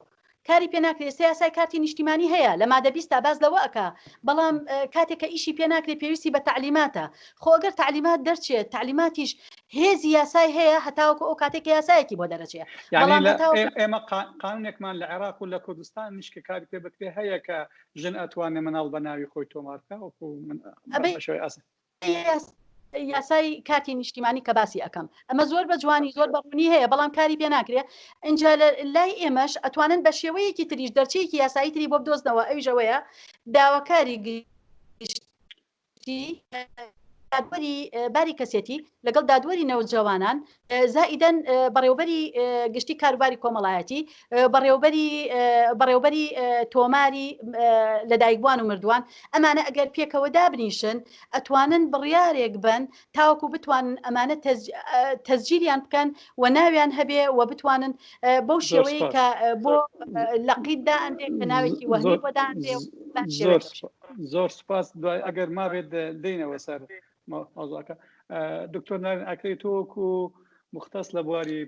کاری پێ ناکرێ ئێستا یاسای کارتی نیشتیمانی هەیە لە مادە بیستا باس لەوە ئەکا بەڵام کاتێک کە ئیشی پێ ناکرێ پێویستی بە تەعلیماتە خۆ ئەگەر تەعلیمات دەرچێت تەعلیماتیش هێزی یاسای هەیە هەتاوەکو ئەو کاتێک کە یاسایەکی بۆ دەرەچێ یعنی بەڵام هەتاوەکو ئێمە قانونێکمان لە عێراق و لە کوردستان نیش کە کاری پێ بکرێ هەیە کە ژن ئەتوانێ مناڵ بە ناوی خۆی تۆمار بکا وەکو من بە شێوەی ئاسایی یاسای کارتی نیشتیمانی کە باسی ئەەکەم ئەمە زۆر بە جوانی زۆر بە ڕوونی هەیە بەڵام کاری پێ ناکرێ اینجا لای ئێمەش ئەتوانن بە شێوەیەکی تریش دەرچەیەکی یاسایی تری بۆ بدۆزنەوە ئەویش ئەوەیە داواکاری گشتی دادوەری باری کەسێتی لەگەڵ دادوەری نەوجەوانان زائیدەن بەڕێوبەری گشتی کاروباری کۆمەڵایەتی بەڕێوبەری بەڕێوبەری تۆماری لەدایکبووان و مردووان ئەمانە ئەگەر پێکەوە دابنیشن ئەتوانن بڕیارێک بن تاوەکو بتوانن ئەمانە تەسجیلیان بکەن و ناویان هەبێ و بتوانن بەو شێوەیە کە بۆ لەقیت دائەنرێ کە ناوێکی وەهمی بۆ دانرێ زۆر سپاس دوای ئەگەر مابێت دێینەوە سەر مەوزوعەکە دکتۆر نارین ئاکرەی تۆ وەکو مختص لە بواری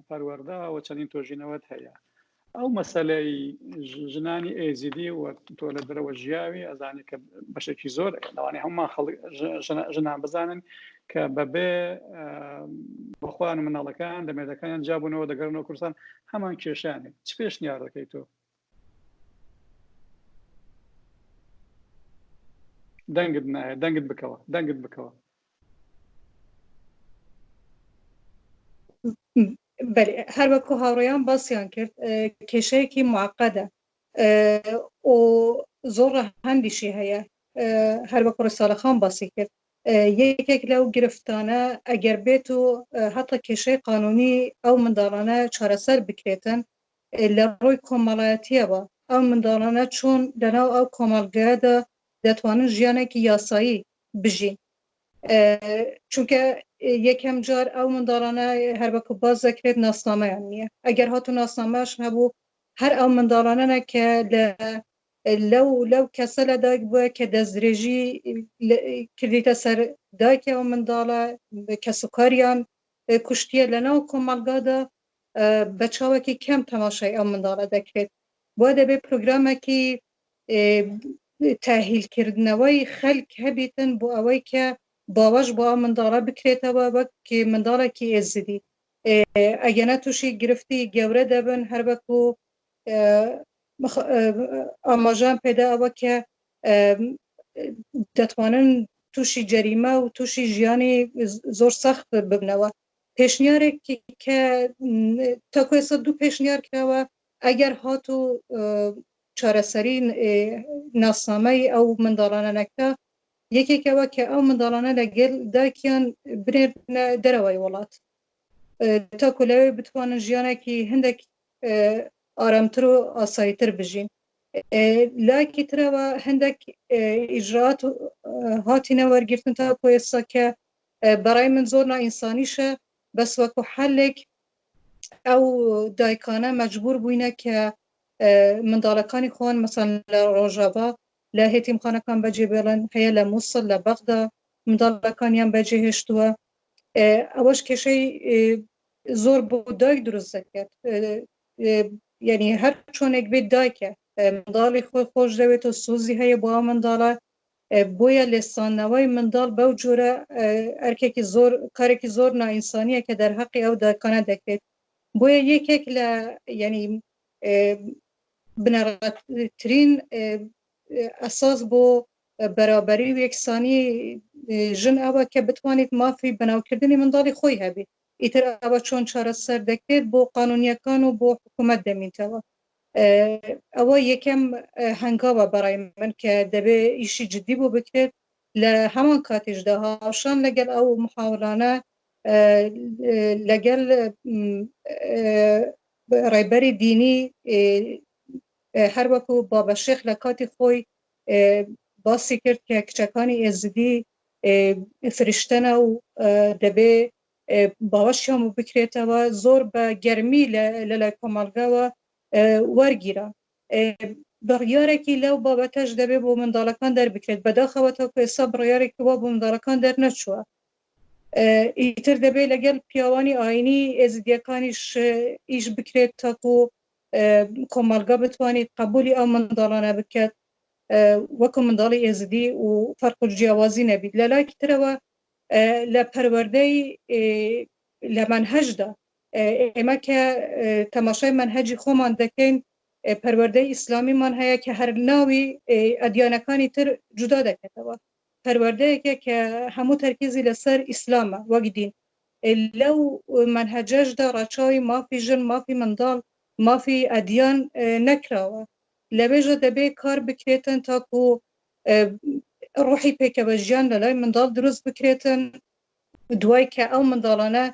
پەروەردە و چەندین تۆژینەوەت هەیە. ئەو مەسەلەی ژنانی ئێزیدی و تۆ لە دەرەوە ژیاوی ئەزانی کە بەشێکی زۆر لەوانەیە هەمومان خەڵک ژنان بزانن کە بەبێ بەخۆیان و مناڵەکان لە مێردەکانیان جیابوونەوە دەگەڕنەوە کوردستان هەمان کێشیان هەیە چ پێشنیار دەکەیت تۆ؟ دەنگت نایە دەنگت بکەوە دەنگت بکەوە. بەلێ هەر وەکو هاوڕێیان باسیان کرد کێشەیەکی معقدە و زۆر ڕەهەندیشی هەیە هەر وەکو ڕسالە خان باسی کرد یەکێک لەو گرفتانە ئەگەر بێت و هەتا کێشەی قانونی ئەو منداڵانە چارەسەر بکرێتن لە ڕووی کۆمەڵایەتیەوە ئەو منداڵانە چۆن لەناو ئەو کۆمەڵگایەدا دەتوانن ژیانێکی یاسایی بژین چونکە یەکەم جار ئەو منداڵانە هەر وەکو باس دەکرێت ناسنامەیان نییە ئەگەر هاتو ناسنامەش هەبوو هەر ئەو منداڵانە کە لە لەو لەو کەسە لە دایک بووە کە دەستدرێژی کردیتە سەر دایکی ئەو منداڵە کەسوکاریان کوشتیە لە ناو کۆمەڵگادا بە چاوەکی کەم تەماشای ئەو منداڵە دەکرێت بۆ دەبێت پرۆگرامێکی تەئهیلکردنەوەی خەلک هەبیتن بۆ ئەوەی کە باوەش بۆ ئەو منداڵە بکرێتەوە وەک منداڵێکی ئێزیدی ئەگەنا تووشی گرفتی گەورە دەبن هەر وەکو ئاماژان پێدا ئەوە کە دەتوانن تووشی جەریمە و تووشی ژیانی زۆر سەخت ببنەوە پێشنیارێک کە تاکو ئێستا دوو پێشنیار کراوە ئەگەر هاتوو چارەسەری ناسنامەی ئەو منداڵانە نەکرا، یەکێک ئەوە کە ئەو منداڵانە لەگەل دایکیان بنێرنە دەرەوەی وڵات تاکو لەوێ بتوانن ژیانێکی هەندێک ئارامتر و ئاساییتر بژین. لایەکی ترەوە هەندێک ئیجرات هاتینە وەرگرتن تاکو ئێستا کە بەڕای من زۆر نائینسانیشە بەس وەکو حەلێک ئەو دایکانە مەجبور بووینە کە منداڵەکانی خۆیان مەسەن لە ڕۆژاڤا لە هێتیمخانەکان بەجێ بێڵن هەیە لە مووسڵ لە بەغدا منداڵەکانیان بەجێ هێشتووە ئەوەش کێشەی زۆر بۆ دایک دروست دەکات یعنی هەر چۆنێک بێت دایکە منداڵی خۆی خۆش دەوێت و سۆزی هەیە بۆ ئەو منداڵە بۆیە لێسانەوەی منداڵ بەو جۆرە ئەرکێکی زۆر کارێکی زۆر نائینسانیە کە دەرهەقی ئەو دایکانە دەکرێت بۆیە یەکێک لە یعنی بنەڕەتترین ئەساس بۆ بەرابەری و یەکسانی ژن ئەوە کە بتوانێت مافی بەناوکردنی منداڵی خۆی هەبێت ئیتر ئەوە چۆن چارەسەر دەکرێت بۆ قانونیەکان و بۆ حکوومەت دەمینتەوە ئەوە یەکەم هەنگاوە بەڕای من کە دەبێ ئیشی جددی بۆ بکرێت لە هەمان کاتیشدا هاوشان لەگەڵ ئەو محاولانە لەگەڵ ڕێبەری دینی هەروەکو بابە شێخ لە کاتی خۆی باسی کرد کە کچەکانی ئێزدی فریشتەنە و دەبێ باوەشیان بۆ بکرێتەوە زۆر بە گەرمی لە لای کۆمەڵگەوە وەرگیرا بڕیارێکی لەو بابەتەش دەبێ بۆ منداڵەکان دەربکرێت بەداخەوە تاکو ئێستا بڕیارێکی وا بۆ منداڵەکان دەرنەچووە ئیتر دەبێت لەگەڵ پیاوانی ئاینی ئێزیدیەکانیش ئیش بکرێت تاکو کۆمەڵگا بتوانێت قبولی ئەو منداڵانە بکات وەکو منداڵی ئێزدی و فەرق و جیاوازی نەبیت لە لایەکی ترەوە لە پەروەردەی لە مەنهەجدا ئێمە کە تەماشای مەنهەجی خۆمان دەکەین پەروەردەی ئیسلامیمان هەیە کە هەر ناوی ئەدیانەکانی تر جودا دەکاتەوە پەروەردەیەکە کە هەموو تەرکیزی لەسەر ئیسلامە وەک دین، لەو مەنهەجەشدا ڕەچاوی مافی ژن، مافی منداڵ، مافی ئەدیان نەکراوە. لەوێشدا دەبێ کار بکرێتن تاکو ڕۆحی پێکەوە ژیان لەلای منداڵ دروست بکرێتن، دوای کە ئەو منداڵانە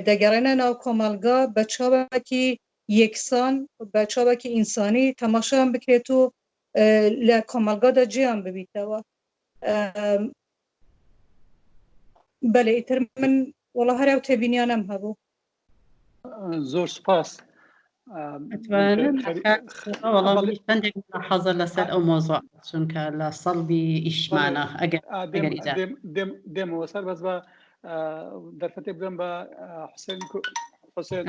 دەگەڕێنە ناو کۆمەڵگا بە چاوەکی یەکسان، بە چاوەکی ئینسانی تەماشایان بکرێت و لە کۆمەڵگادا جێیان ببیتەوە. بەلێ ئیتر من وەڵا هەر ئەو تێبینیانەم هەبوو. زۆر سوپاس. هەندێک حەزە لەسەر ئەو مۆزۆ چونکە لە سەڵبی ئیشمانە ئەگەر دێمەوە سەر بەس بە دەرفەتێک بدەم بە حوسێن حوسێن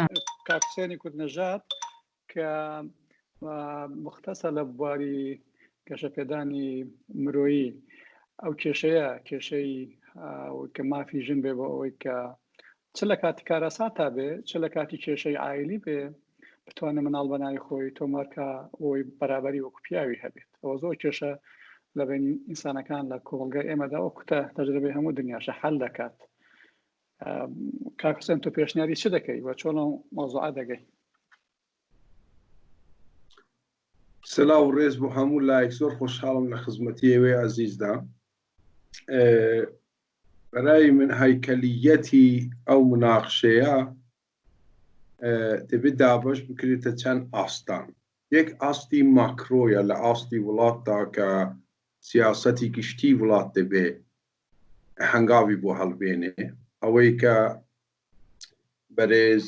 کاک حوسێنی کوردنەژاد. کە مختەسە لە بواری گەشەپێدانی مرۆیی ئەو کێشەیە کێشەی کە مافی ژن بێ بۆ ئەوەی کە چ لە کاتی کارەساتا بێ چ لە کاتی کێشەی عایلی بێ بتوانێت مناڵ بە ناوی خۆی تۆمارکە بۆی بەرابەری وەکو پیاوی هەبێت ئەوە زۆر کێشە لە بین ئینسانەکان لە کۆمەڵگای ئێمەدا وەکو تە تەجربەی هەموو دنیاشە حل دەکات کاک حوسێن تۆ پێشنیاری چ دەکەی و چۆن ئەو مەوزوعە دەگەی؟ سلاو و ڕێز بۆ هەموو لایەک زۆر خۆشحاڵم لە خزمەتی ئێوەی ئازیزدا بەرای من هەیکەلیەتی ئەو مناقشەیە دەبێت دابەش بکرێتە چەند ئاستان یەک ئاستی ماکرۆیە لە ئاستی وڵاتدا کە سیاسەتی گشتی وڵات دەبێ هەنگاوی بۆ هەڵبێنێ ئەوەی کە بەرێز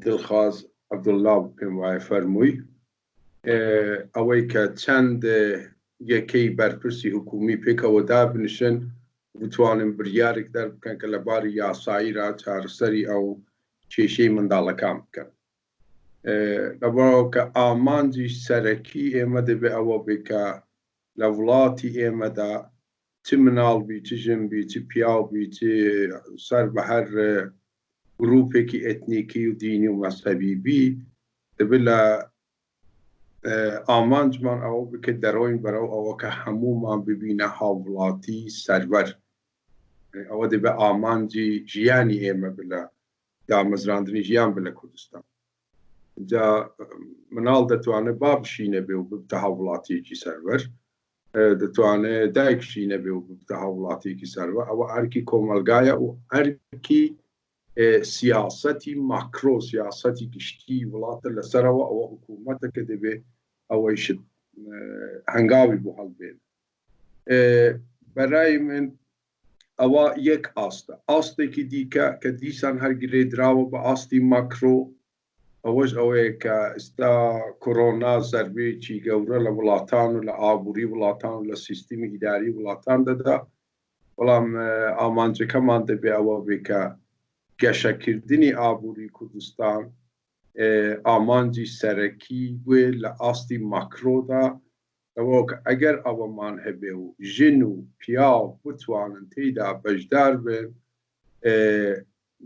دڵخواز عەبدوڵڵا پێم وایە فەرمووی ئەوەی کە چەند یەکەی بەرپرسی حکومی پێکەوە دابنیشن بتوانن بریارێک دەربکەن کە لە باری یاسایی را چارەسەری ئەو کێشەی منداڵەکان بکەن لەبەرەوە کە ئامانجی سەرەکی ئێمە دەبێ ئەوە بێ کە لە وڵاتی ئێمەدا چ مناڵ بی چ ژن بی چ پیاو بی چ سەر بە هەر گروپێکی ئەتنیکی و دینی و مەزهەبی بی دەبێت لە ئامانجمان ئەوە بکە دەرۆین بەرەو ئەوە کە هەموومان ببینە هاوڵاتی سەروەر ئەوە دەبێت ئامانجی ژیانی ئێمە بلە دامەزراندنی ژیان بە لە کوردستان جا مناڵ دەتوانێت بابشی نەبێ و ببتە هاوڵاتیەکی سەروەر دەتوانێت دایکشی نەبێ و ببتە هاوڵاتیەکی سەروە ئەوە ئەرکی کۆمەلگایە و ئەرکی سیاسەتی ماکرۆ سیاسەتی گشتی وڵاتە لەسەرەوە ئەوە حکوومەتە کە دەبێ ئەوەیشت هەنگاوی بۆ هەڵبێن بەرای من ئەوە یەک ئاستە ئاستێکی دیکە کە دیسان هەر گرێدراوە بە ئاستی ماکرۆ ئەوەش ئەوەیە کە ئێستا کۆرۆنا زەربەیەکی گەورە لە وڵاتان و لە ئابووری وڵاتان و لە سیستمی ئیداری وڵاتان دەدا بەڵام ئامانجەکەمان دەبێ ئەوە بێ کە گەشەکردنی ئابووری کوردستان ئامانجی سەرەکی بێ لە ئاستی ماکرۆدا ئەوە کە ئەگەر ئەوەمان هەبێ و ژن و پیاو بتوانن تێیدا بەشدار بن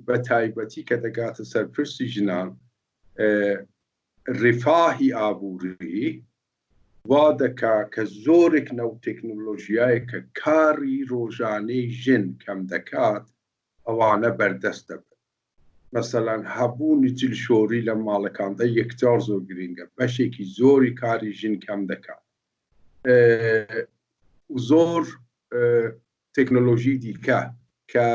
بە تایبەتی کە دەگاتە سەر پرسی ژنان ڕفاهی ئابووری وا دەکا کە زۆرێک نەو تەکنۆلۆژیایە کە کاری ڕۆژانەی ژن کەم دەکات ئەوانە بەردەست دەبن مەسەلەن هەبوونی جلشۆری لە ماڵەکاندا یەکجار زۆر گرینگە بەشێکی زۆری کاری ژن کەم دەکات زۆر تەکنۆلۆژی دیکە کە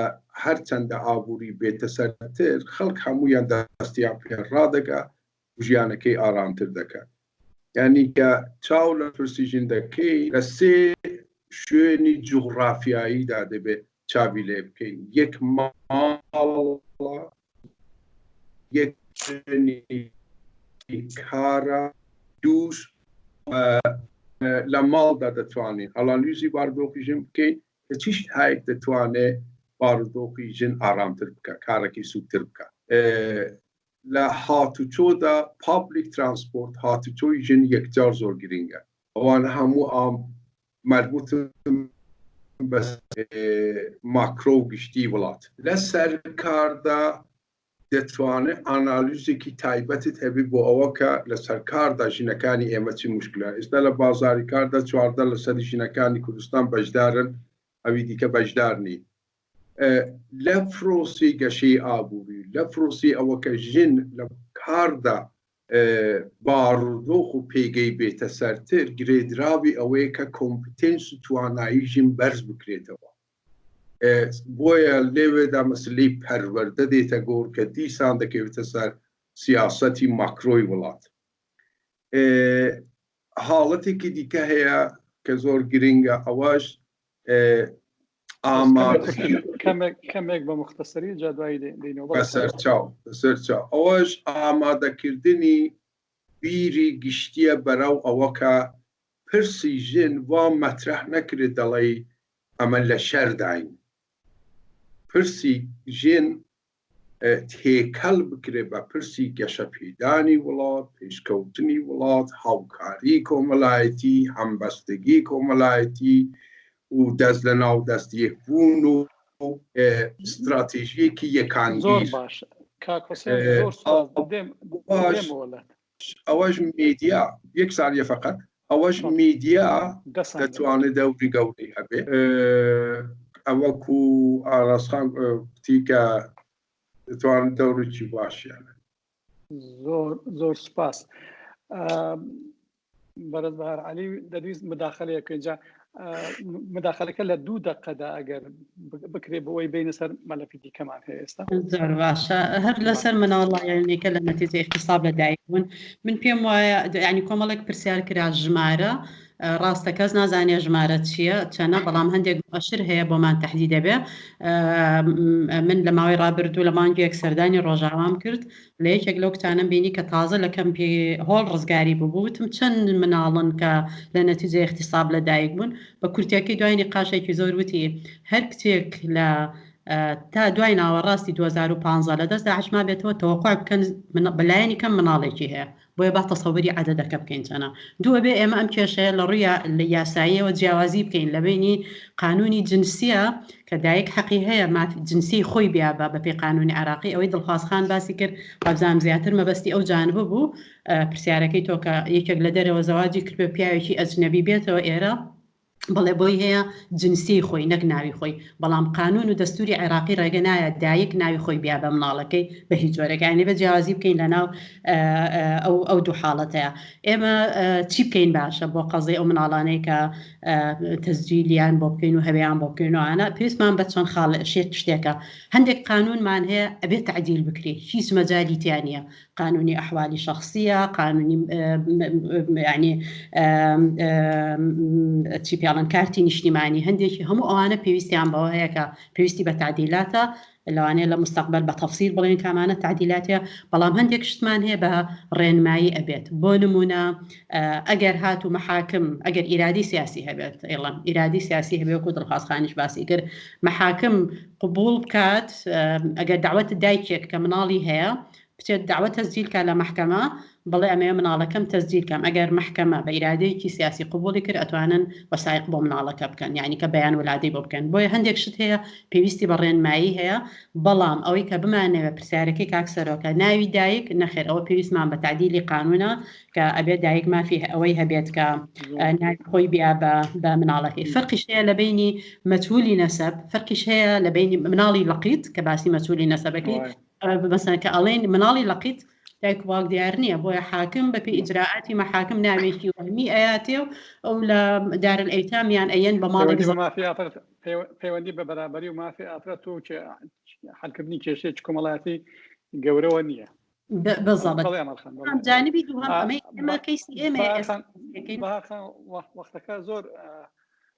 هەرچەندە ئابووری بێتە سەرتر خەڵک هەمویان دەستیان پێ ڕادەگا ژیانەکەی ئارامتر دەکات یعنی کە چاو لە پرسی ژن دەکەی لە سێ شوێنی جوغرافیاییدا دەبێت چاوی لێ بکەین یەک ماڵە یەک شوێنی کارە دووش لە ماڵدا دەتوانین ئەڵانویزی بارودۆخی ژن بکەین کە چیش هایک دەتوانێت بارودۆخی ژن ئارامتر بکە کارەکەی سوکتر بکە لە هاتوچۆدا پابلیک ترانسپۆرت هاتوچۆی ژن یەکجار زۆر گرینگە ئەوانە هەموو ئام مەربوتن بە ماکرۆ و گشتی وڵات لە سەرکاردا دەتوانێت ئانالیزێکی تایبەتت هەبی بۆ ئەوە کە لە سەرکاردا ژنەکانی ئێمە چی مشکلە ئێستا لە بازاری کاردا 14 لە سەری ژنەکانی کوردستان بەشدارن ئەوی دیکە بەشدار نین لە پرۆسی گەشەی ئابووری لە پرۆسی ئەوە کە ژن لە کاردا بارودۆخ و پێگەی بێتە سەرتر گرێدراوی ئەوەیە کە کۆمپتێنس و توانایی ژن بەرز بکرێتەوە بۆیە لێوێدا مەسلەی پەروەردە دێتە گۆڕ کە دیسان دەکەوێتە سەر سیاسەتی ماکرۆی وڵات حاڵەتێکی دیکە هەیە کە زۆر گرنگە ئەوەش کەمێک بە مختصری جا دوایی دێینەوە بەسەرچاو بەسەرچاو ئەوەش ئامادەکردنی بیری گشتیە بەرەو ئەوە کە پرسی ژن وا مەترەح نەکرێت دەڵێی ئەمە لە شەرداین پرسی ژن. تێکەڵ بکرێت بە پرسی گەشەپێدانی وڵات، پێشکەوتنی وڵات، هاوکاری کۆمەڵایەتی، هەمبەستگی کۆمەڵایەتی و دەست لە ناو دەست یەکبوون و ستراتیژیەکی زۆر یەکانگیر. باش کاک حوسێن زۆر سوپاس دێم باش دێمەوە لات. ئەوەش میدیا یەک سانیە فقط ئەوەش بەڵێ میدیا دە سانیە بەڵێ. دەتوانێت دەوری گەورەی هەبێ ئەوەکو ئاراس خان گوتی کە دەتوانن دەورێکی باشیان هەبێ. زۆر زۆر سوپاس. بەڕێز بەهار عەلی دەدویست مداخلەیە بکەین جا مداخلەکە لە دوو دەقەدا ئەگەر بکرێ بۆ ئەوەی بینە سەر مەلەفی دیکەمان هەیە ئێستا. زۆر باشە هەر لەسەر مناڵیانێکە لە نەتیجە اغتصاب لە دایک بوون من پێم وایە یعنی کۆمەڵێک پرسیار کرا ژمارە ڕاستە کەس نازانێ ژمارە چییە چەنە بەڵام هەندێک مؤشر هەیە بۆمان تهدید دەبێ من لە ماوەی ڕابردوو لە مانگێک سەردانی ڕۆژاوام کرد لە یەکێک لەو کچانەم بینی کە تازە لە کەمپی هۆڵ ڕزگاری ببوو، وتم چەند مناڵن کە لە نەتیجەی اغتصاب لە دایک بوون؟ بە کورتیەکەی دوای نیقاشێکی زۆر وتی هەر کچێک لە تا دوای ناوەڕاستی 2015 لە دەست داعش مابێتەوە تەوەقوع بکەن بە لایەنی کەم مناڵێکی هەیە. بۆیە با تەسەوری عەدەدەکە بکەین چەنە. دوو ئەبێ ئێمە ئەم کێشەیە لە ڕووی یاساییەوە جیاوازی بکەین لە بەینی قانوونی جنسیە کە دایک حەقی هەیە مافی جنسیەی خۆی بیابا بە پێی قانوونی عێراقی ئەوەی دڵخواز خان باسی کرد وابزانم زیاتر مەبەستی ئەو جانبە بوو پرسیارەکەی تۆ کە یەکێک لە دەرەوە زەواجی کردبێ پیاوێکی ئەجنەبی بێتەوە ئێرە بەڵێ بۆی هەیە جنسیەی خۆی نەک ناوی خۆی، بەڵام قانون و دەستوری عێراقی ڕێگە نایە دایک ناوی خۆی بیا بە مناڵەکەی بە هیچ جۆرێک، یانی بە جیاوازی بکەین لە ناو ئەو ئەو دوو حاڵەتەیە. ئێمە چی بکەین باشە بۆ قەزیەی ئەو مناڵانەی کە تەسجیلیان بۆ بکەین و هەوێیان بۆ بکەین و ئەوانە پێویستمان بە چەند خاڵ شێت شتێکە هەندێک قانونمان هەیە ئەبێ تەعدیل بکرێ هیچ مەجالی تیا نییە قانونی ئەحوالی شەخسیە، قانونی یعنی چی پێڵن کارتی نیشتیمانی هەندێکی هەموو ئەوانە پێویستیان بەوە هەیە کە پێویستی بە تعدیلاتە لەوانەیە لە مستەقبل بە تەفسیل بڵێن کامانە تعدیلاتە بەڵام هەندێک شتمان هەیە بە ڕێنمایی ئەبێت بۆ نمونە ئەگەر هات و محاکم ئەگەر ئیرادی سیاسی هەبێت ئێڵم ئیرادی سیاسی هەبێت وەکو دڵخوازخانیش باسی کرد محاکم قبول بکات ئەگەر داوەت دایکێک کە مناڵی هەیە بچێت دەعوە تەسجیل کا لە مەحکەمە بڵێ ئەمەوێ مناڵەکەم تەسجیل کەم ئەگەر مەحکەمە بە ئیرادەیەکی سیاسی قبوڵی کرد ئەتوانن وەسایق بۆ مناڵەکە بکەن یانی کە بەیان ولادەی بۆ بکەن بۆیە هەندێک شت هەیە پێویستی بە ڕێنمایی هەیە بەڵام ئەوەی کە بمانەوێ پرسیارەکەی کاک سەرۆکە ناوی دایک نەخێر ئەوە پێویستمان بە تەعدیلی قانونە کە ئەبێت دایک مافی ئەوەی هەبێت کە ناوی خۆی بیا بە بە مناڵەکەی فەرقیش هەیە لە بەینی مەجهولی نەسەب فەرقیش هەیە لە بەینی مناڵی لەقیت کە باسی مەجهولی نەسەبەکەی مەسەن کە ئەڵێن مناڵی لەقیت دایک و باوک دیار نییە بۆیە حاکم بە پێی ئیجرائاتی مەحاکم ناوێکی وەهمی ئەیاتێ و ئەو لە دارل ئەیتام یان ئەیەن بە ماڵێک پەیوەندی بە مافی ئافرەت پەیوەندی بە بەرابەری و مافی ئافرەت و حلکردنی کێشەیەکی کۆمەڵایەتی گەورەوە نییە. بالضبط جانبی دووهەم ئەمەی ئێمە کەیسی ئێمە وەختەکە زۆر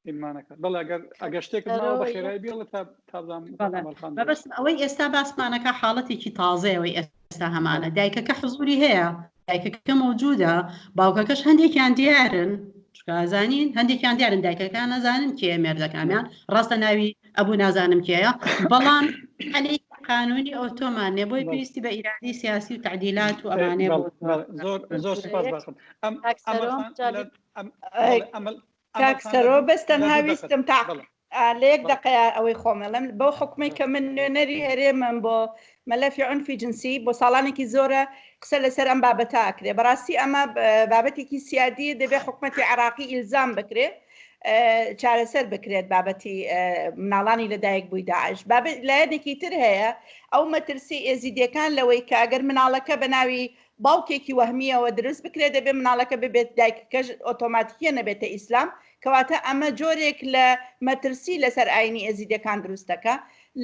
ئیمانەکە بەڵێ ئەگەر ئەگەر شتێکت ماوە بە خێرایی بێڵە تا تا بزانم ئەمەل خان دەڵێ. مەبەستم ئەوەی ئێستا باسمانەکە حاڵەتێکی تازەیە ئەوەی ئێستا هەمانە دایکەکە حزوری هەیە دایکەکە مەوجودە باوکەکەش هەندێکیان دیارن چونکە ئەزانین هەندێکیان دیارن دایکەکان ئەزانن کێیە مێردەکانیان ڕاستە ناوی ئەبوو نازانم کێیە بەڵام عەلەی قانونی ئەوتۆمان نیە بۆی پێویستی بە ئیرادەی سیاسی و تەعدیلات و ئەمانەیە بۆ زۆر زۆر سوپاس باخم ئەم کاک ئەمەل سەرۆم خان جا لە ئەم بەڵێ ئەمەل کاک سەرۆ بەس تەنها ویستم تا لە یەک دەقەیا ئەوەی خۆم ئەڵێم بەو حکومەی کە من نوێنەری هەرێمم بۆ مەلەفی عنفی جنسی بۆ ساڵانێکی زۆرە قسە لەسەر ئەم بابەتە ئەکرێ بەڕاستی ئەمە بابەتێکی سیادیە دەبێ حکومەتی عێراقی ئیلزام بکرێ چارەسەر بکرێت بابەتی مناڵانی لەدایک بووی داعش بابەت لایەنێکی تر هەیە ئەو مەترسی ئێزیدیەکان لەوەی کە ئەگەر مناڵەکە بە ناوی باوکێکی وەهمیەوە دروست بکرێت دەبێت مناڵەکە ببێت دایکەکەش ئۆتۆماتیکیە نەبێتە ئیسلام کەواتە ئەمە جۆرێک لە مەترسی لەسەر ئاینی ئێزیدەکان دروست دەکا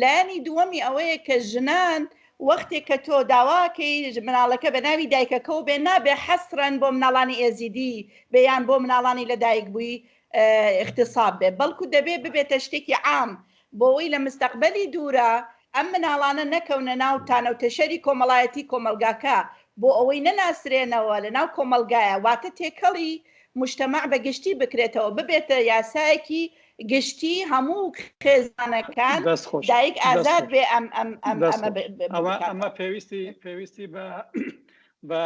لایەنی دووەمی ئەوەیە کە ژنان وەختێک کە تۆ داواکەی مناڵەکە بە ناوی دایکەکەوە بێ نابێ حەسرەن بۆ مناڵانی ئێزیدی بێ یان بۆ مناڵانی لەدایک بووی اغتصاب بێ بەڵکو دەبێ ببێتە شتێکی عام بۆوەی لە مستەقبەلی دوورا ئەم مناڵانە نەکەونە ناو تانەو تەشەری کۆمەڵایەتی کۆمەڵگاکە بۆ ئەوەی نەناسرێنەوە لە ناو کۆمەڵگایا واتە تێکەڵی مجتمع بە گشتی بکرێتەوە ببێتە یاسایەکی گشتی هەموو خێزانەکان دایک ئازاد بێ ئەم ئەم ئەم ئەمە ئەمە پێویستی پێویستی بە بە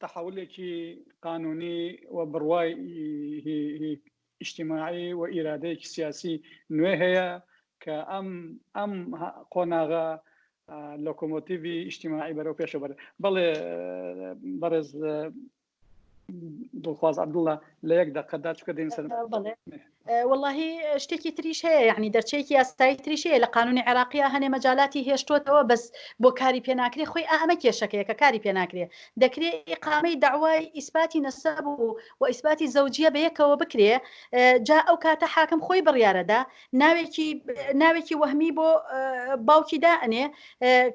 تەحولێکی قانونی و بڕوای ئیجتیماعی و ئیرادەیەکی سیاسی نوێ هەیە کە ئەم ئەم قۆناغە لۆکۆمۆتیڤی ئیجتیماعی بەرەو پێشە بەر بەڵێ بەڕێز دڵخواز عبدوڵە لە یەک دەقەدا چکە دێن سەر واللهی شتێکی تریش هەیە یعنی دەرچەیەکی یاسایی تریش هەیە لە قانونی عێراقیە هەنێ مەجالاتی هێشتۆتەوە بەس بۆ کاری پێناکرێ خۆی ئەمە کێشەکەیە کە کاری پێناکرێ دەکرێ ئیقامەی دەعوای ئیسپاتی نەسەب و و ئیسپاتی زەوجیە بە یەکەوە بکرێ جا ئەو کاتە حاکم خۆی بڕیارەدا ناوێکی ناوێکی وەهمی بۆ باوکی دائەنێ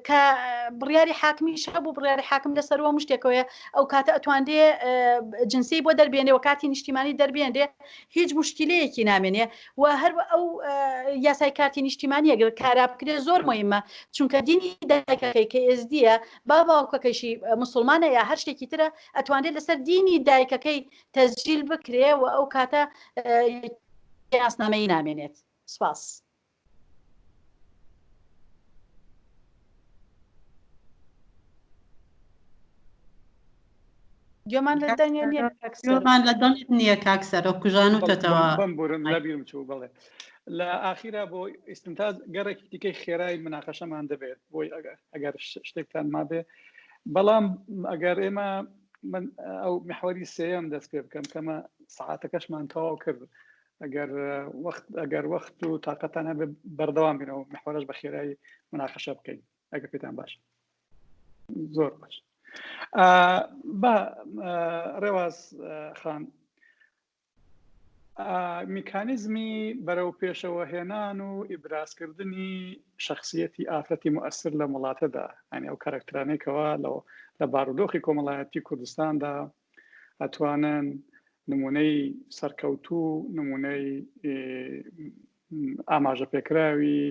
کە بڕیاری حاکمیش هەبوو بڕیاری حاکم لەسەرەوە مشتێکەوەیە ئەو کاتە ئەتوانرێ جنسی بۆ دەربێنێ و کاتی نیشتیمانی دەربێنرێ هیچ مشکلەیەکی نامێنێ و هەر ئەو یاسای کارتی نیشتیمانی ئەگەر کارا بکرێ زۆر مهمە چونکە دینی دایکەکەی کە ئێزدیە با باوکەکەشی مسلمانە یا هەر شتێکی ترە ئەتوانرێت لەسەر دینی دایکەکەی تەسجیل بکرێ و ئەو کاتە ناسنامەی نامێنێت سپاس. گوێمان لە دەنگێ نییە گوێمان لە دەنگت نییە کاک سەرۆک کوژانوتەتەوە بمبورن لەبیرم چوو بەڵێ لە ئاخیرا بۆ ئیستنتاج گەڕێکی دیکەی خێرای مناقەشەمان دەبێت بۆی ئەگەر شتێکتان مابێ بەڵام ئەگەر ئێمە من ئەو محوەری سێیەم دەست پێ بکەم کەمە سەعاتەکەشمان تەواو کرد ئەگەر وەخت ئەگەر وەخت و تاقەتان هەبێ بەردەوام بینەوە محوەرەش بە خێرایی مناقەشە بکەین ئەگەر پێتان باش زۆر باش با ڕێواز خان میکانیزمی بەرەو پێشەوە هێنان و ئیبرازکردنی شخصیەتی ئافرەتی موئەسر لەم وڵاتەدا یانی ئەو کارکترانەی کەوا لە بارودۆخی کۆمەڵایەتی کوردستاندا ئەتوانن نمونەی سەرکەوتوو نمونەی ئاماژە پێکراوی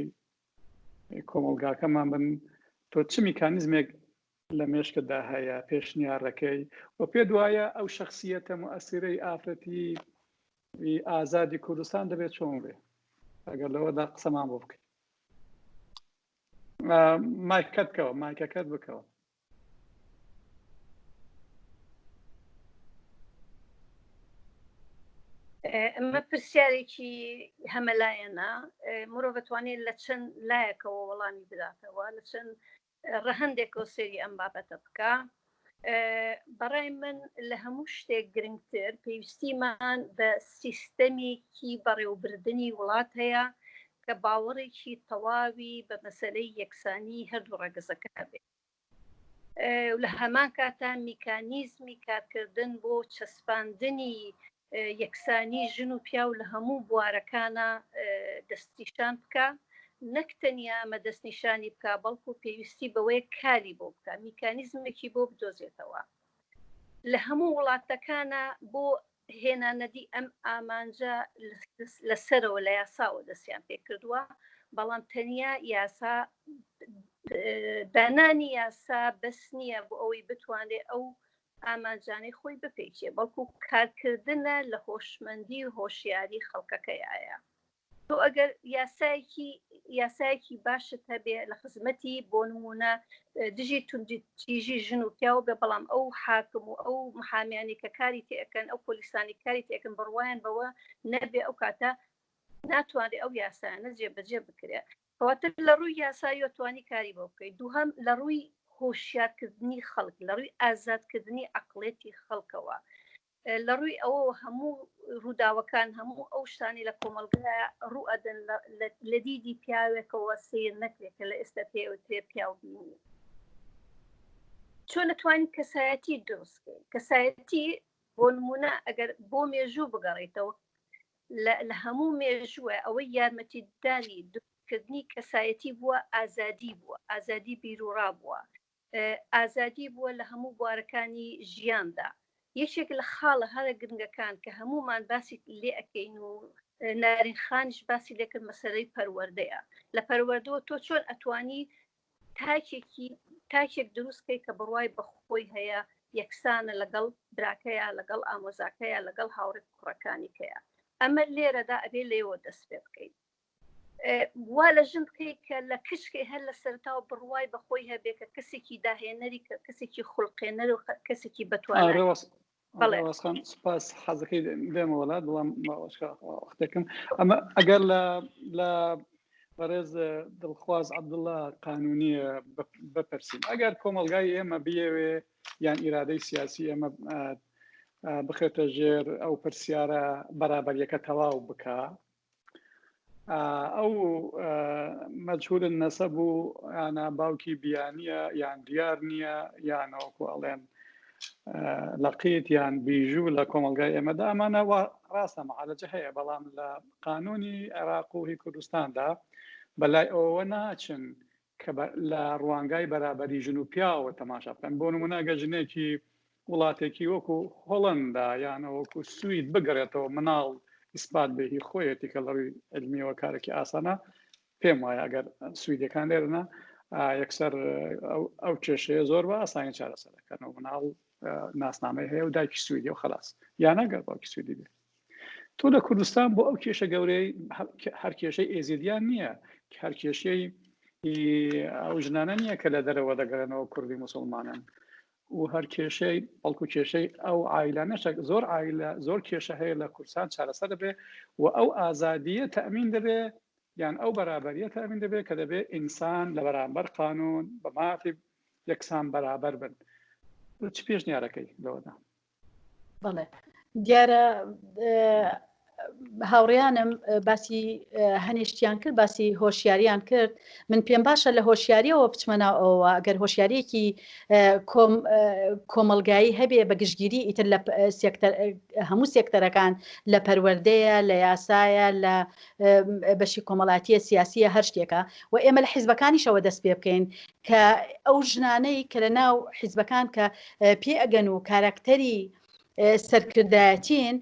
کۆمەڵگاکەمان بن تۆ چ میکانیزمێک لە مێشکتدا هەیە پێشنیارەکەی و پێت وایە ئەو شخصیەتە موئەسیرەی ئافرەتی ئازادی کوردستان دەبێت چۆن بێ ئەگەر لەوەدا قسەمان بۆ بکەیت مایکەت بکەوە مایکەکەت بکەوە ئەمە پرسیارێکی هەمەلایەنە مرۆڤ دەتوانێت لە چەند لایەکەوە وەڵامی بداتەوە لە چەند ڕەهەندێکەوە سەیری ئەم بابەتە بکە بەڕای من لە هەموو شتێک گرنگتر پێویستیمان بە سیستەمێکی بەڕێوەبردنی وڵات هەیە کە باوەڕێکی تەواوی بە مەسلەی یەکسانی هەردوو ڕەگەزەکە هەبێت لە هەمان کاتا میکانیزمی کارکردن بۆ چەسپاندنی یەکسانی ژن و پیاو لە هەموو بوارەکانا دەستنیشان بکا، نەک تەنیا ئەمە دەستنیشانی بکا، بەڵکو پێویستی بەوەیە کاری بۆ بکا، میکانیزمێکی بۆ بدۆزێتەوە. لە هەموو وڵاتەکانا بۆ هێنانەدی ئەم ئامانجە لە سەرەوە لە یاساوە دەستیان پێکردووە، بەڵام تەنیا یاسا دانانی یاسا بەس نییە بۆ ئەوەی بتوانرێ ئەو ئامانجانەی خۆی بپێکێ، بەڵکو کارکردنە لە هۆشمەندی و هۆشیاری خەڵکەکەیایە. تۆ ئەگەر یاسایەکی یاسایەکی باشت هەبێ لە خزمەتی بۆ نمونە دژی توندتیژی ژن و پیاو بێ بەڵام ئەو حاکم و ئەو محامیانی کە کاری تێکەن ئەو پۆلیسانی کاری تێکن بڕوایان بەوە نەبێ ئەو کاتە ناتوانێت ئەو یاسایانە جێبەجێ بکرێت کەواتە لە ڕووی یاساییەوە توانی کاری بۆ بکەیت دووهەم لە ڕووی هۆشیارکردنی خەڵک لە ڕووی ئازادکردنی عقلێتی خەڵکەوە لە ڕووی ئەوەوە هەموو ڕووداوەکان هەموو ئەو شتانی لە کۆمەڵگا ڕوو ئەدەن لە دیدی پیاوێکەوە سیر نەکرێت کە لە ئێستا پێوترێ پیاو بینی چۆن نەتوانین کەسایەتی دروستکەین کەسایەتی بۆ نمونە ئەگەر بۆ مێژوو بگەڕێتەوە لە هەموو مێژووە ئەوەی یارمەتیدانی دروستکردنی کەسایەتی بووە ئازادی بووە، ئازادی بیروڕا بووە، ئازادی بووە لە هەموو بوارەکانی ژیاندا. یەکێک لە خاڵە هەرە گرنگەکان کە هەموومان باسی لێ ئەکەین و نارین خانیش باسی لێکرد مەسەلەی پەروەردەیە. لە پەروەردەوە تۆ چۆن ئەتوانی تاکێکی تاکێک دروست کەی کە بڕوای بە خۆی هەیە. یەکسانە لەگەڵ براکەیە لەگەڵ ئامۆزاکەیە لەگەڵ هاوڕێ کوڕەکانی کەیە ئەمە لێرەدا ئەبێ لێوە دەست پێ بکەین وا لە ژن بکەیت کە لە کچکەی هەر لە سەرتاوە بڕوای بە خۆی هەبێ کە کەسێکی داهێنەری کە کەسێکی خولقێنەر و کەسێکی بەتوانای بەڵێ خان سپاس حەزەکەی دێمە وڵات بەڵام وەختێکم ئەمە ئەگەر لە لە بەڕێز دڵخواز عەبدوڵڵا قانونیە بپرسین ئەگەر کۆمەڵگای ئێمە بیەوێ یان ئیرادەی سیاسی ئێمە بخێتە ژێر ئەو پرسیارە بەرابەریەکە تەواو بکە ئەو مەجهول نەسەب و یانە باوکی بیانیە یان دیار نییە یانەوەکو ئەڵێن لەقیت یان بیژوو لە کۆمەلگای ئێمەدا ئەمانە ڕاستە معالەجە هەیە بەڵام لە قانونی عێراق و هی کوردستاندا بەلای ئەوە ناچن کە لە ڕوانگای بەرابەری ژن و پیاوە تەماشا بکەن بۆ نمونە ئەگەر ژنێکی وڵاتێکی وەکو هۆڵندا یان وەکو سوید بگەڕێتەوە مناڵ ئیسپات بێ هی خۆیەتی کە لە ڕووی علمیەوە کارێکی ئاسانە پێم وایە ئەگەر سویدەکان لێرەنا یەکسەر ئەو کێشەیە زۆر بە ئاسانی چارەسەر دەکەن و مناڵ ناسنامەی هەیە و دایکی سویدی و خلاص یان ئەگەر باوکی سویدی بێت تۆ لە کوردستان بۆ ئەو کێشە گەورەی هەر کێشەی ئێزیدیان نییە هەر کێشەی ئەو ژنانە نییە کە لە دەرەوە دەگەڕێنەوە کوردی مسلمانن و هەر کێشەی بەڵکو کێشەی ئەو عیلانەشە زۆر عیلە زۆر کێشە هەیە لە کوردستان چارەسەر دەبێ و ئەو ئازادیە تەمین دەبێ یان ئەو بەرابەریە تەمین دەبێت کە دەبێت ئینسان لە بەرامبەر قانون بە مافی یەکسان بەرابەر بن چ پێشنیارەکەی لەوەدا؟ بەڵێ دیارە هاوڕیانم باسی هەنێشتیان کرد باسی هۆشیاریان کرد من پێم باشە لە هۆشیاریەوە بچمە ناو ئەوە ئەگەر هۆشیاریەکی کۆمەلگایی هەبێ بە گشتگیری ئیتر لە سێکتەر هەموو سێکتەرەکان لە پەروەردەیە لە یاسایە لە بەشی کۆمەڵاتیە سیاسیە هەر شتێکە و ئێمە لە حیزبەکانیشەوە دەست پێ بکەین کە ئەو ژنانەی کە لە ناو حیزبەکان کە پێ ئەگەن و کاراکتەری سەرکردایەتین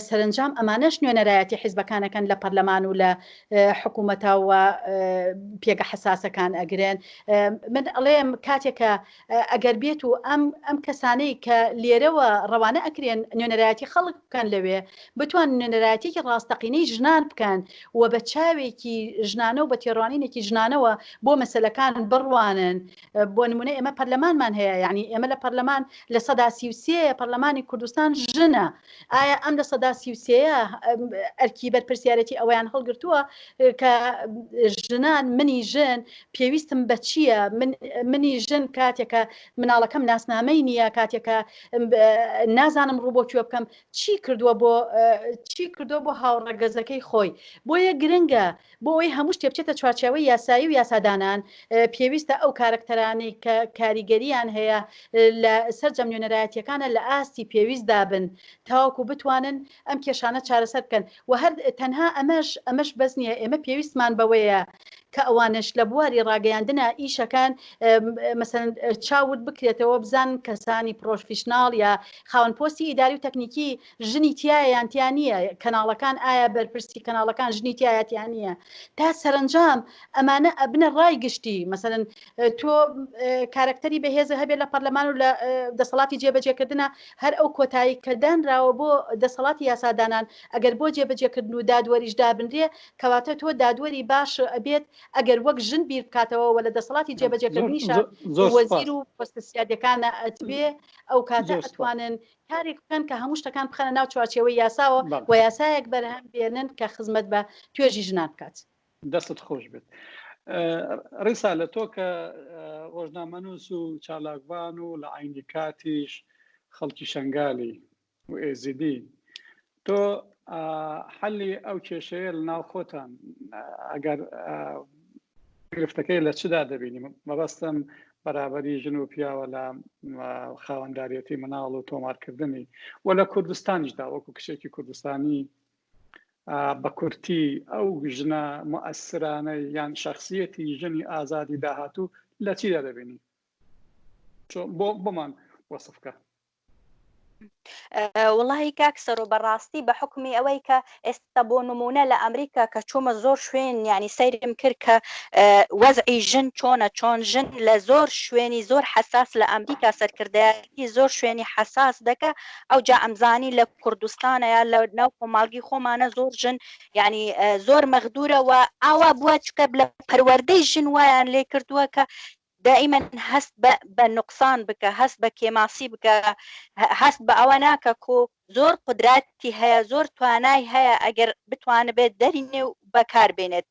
سەرنجام ئەمانەش نوێنەرایەتی حیزبەکانەکەن لە پەرلەمان و لە حکوومەتەوە پێگە حەساسەکان ئەگرن من ئەڵێم کاتێکە ئەگەر بێت و ئەم ئەم کەسانەی کە لێرەوە ڕەوانە ئەکرێن نوێنەرایەتی خەڵک بکەن لەوێ بتوان نوێنەرایەتێکی ڕاستەقینەی ژنان بکەن و بە چاوێکی ژنانە و بە تێڕوانینێکی ژنانەوە بۆ مەسەلەکان بڕوانن بۆ نمونە ئێمە پەرلەمانمان هەیە یعنی ئێمە لە پەرلەمان 33% پەرلەمانی کوردستان ژنە ئایا ئەم 33% ئەرکی بەرپرسیارەتی ئەوەیان هەڵگرتووە کە ژنان منی ژن پێویستم بە چییە من منی ژن کاتێکە مناڵەکەم ناسنامەی نییە کاتێکە نازانم ڕوو بۆ کوێ بکەم چی کردووە بۆ چی کردووە بۆ هاوڕەگەزەکەی خۆی بۆیە گرنگە بۆ ئەوەی هەموو شتێ بچێتە چوارچێوەی یاسایی و یاسادانان پێویستە ئەو کارەکتەرانەی کە کاریگەریان هەیە لە سەرجەم نوێنەرایەتیەکانە لە ئاستی پێویستدا بن تاوەکو بتوانن ئەم کێشانە چارەسەر بکەن و هەر تەنها ئەمەش ئەمەش بەس نییە ئێمە پێویستمان بەوەیە کە ئەوانەش لە بواری ڕاگەیاندنا ئیشەکان مەسەلەن چاوت بکرێتەوە بزان کەسانی پڕۆفیشناڵ یا خاوەن پۆستی ئیداری و تەکنیکی ژنی تیایە یان تیا نییە کەناڵەکان ئایا بەرپرسی کەناڵەکان ژنی تیایە تیا نییە تا سەرەنجام ئەمانە ئەبنە ڕای گشتی مەسەلەن تۆ کارەکتەری بەهێزە هەبێت لە پەرلەمان و لە دەسەڵاتی جێبەجێکردنە هەر ئەو کۆتایی کە دانراوە بۆ دەسەڵاتی یاسادانان ئەگەر بۆ جێبەجێکردن و دادوەریش دابنرێ کەواتە تۆ دادوەری باش ئەبێت ئەگەر وەک ژن بیر بکاتەوە و لە دەسەڵاتی جێبەجێکردنیشا وەزیر و پۆستە سیادیەکانە ئەتبێ ئەو کاتە ئەتوانن کارێک بکەن کە هەموو شتەکان بخەنە ناو چوارچێوەی یاساوە و یاسایەک بەرهەم بێنن کە خزمەت بە توێژی ژنان بکات. دەستت خۆش بێت ڕیسا لە تۆ کە ڕۆژنامەنووس و چالاکوان و لە عینی کاتیش خەڵکی شنگالی و ئێزیدی تۆ حەلی ئەو کێشەیە لە ناو خۆتان ئەگەر گرفتەکەی لە چدا دەبینی مەبەستم بەرابەری ژن و پیاوە لە خاوەنداریەتی مناڵ و تۆمارکردنی و لە کوردستانیشدا وەکو کچێکی کوردستانی بە کورتی ئەو ژنە موئەسرانەی یان شەخسیەتی ژنی ئازادی داهاتوو لە چیدا دەبینی؟ بۆ بۆمان وەسف کە. وەڵاهی کاک سەرۆ بەڕاستی بە حوکمی ئەوەی کە ئێستا بۆ نمونە لە ئەمریکا کە چوومە زۆر شوێن یعنی سەیرم کرد کە وەزعی ژن چۆنە چۆن ژن لە زۆر شوێنی زۆر حەساس لە ئەمریکا سەرکردایەتی زۆر شوێنی حەساس دەکە ئەو جا ئەمزانی لە کوردستانە یا لە ناو کۆماڵگی خۆمانە زۆر ژن یعنی زۆر مەغدورە و ئاوا بووە چکە لە پەروەردەی ژن وایان لێ کردووە کە دائیمەن هەست بە بە نوقسان بکە هەست بە کێماسی بکە هەست بە ئەوە ناکە کۆ زۆر قودراتی هەیە زۆر توانای هەیە ئەگەر بتوانبێت دەرینێ و بەکار بێنێت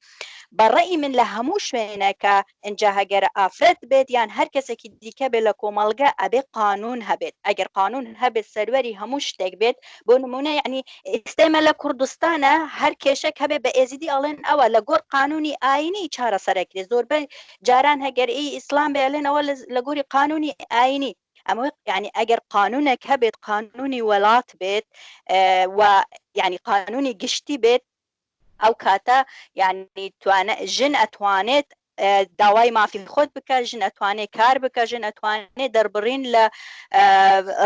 بە ڕەئی من لە هەموو شوێنەکە ئینجا هەگەر ئافرەت بێت یان هەر کەسێکی دیکە بێت لە کۆمەڵگە ئەبێ قانون هەبێت ئەگەر قانون هەبێت سەروەری هەموو شتێک بێت بۆ نمونە یعنی ئێستێمە لە کوردستانە هەر کێشێک هەبێ بە ئێزیدی ئەڵێن ئەوە لە گۆر قانونی ئاینی چارەسەرەکرێ زۆربەی جاران هەگەر ئی ئیسلام بێ ئەلێن ئەوە لە گۆری قانونی ئاینی ئەمە یعنی ئەگەر قانونێک هەبێت قانونی وەلات بێت و یعنی قانونی گشتی بێت ئەو کاتە یعنی توانە ژن ئەتوانێت داوای مافی خۆت بکە ژن ئەتوانێت کار بکە ژن ئەتوانێت دەربڕین لە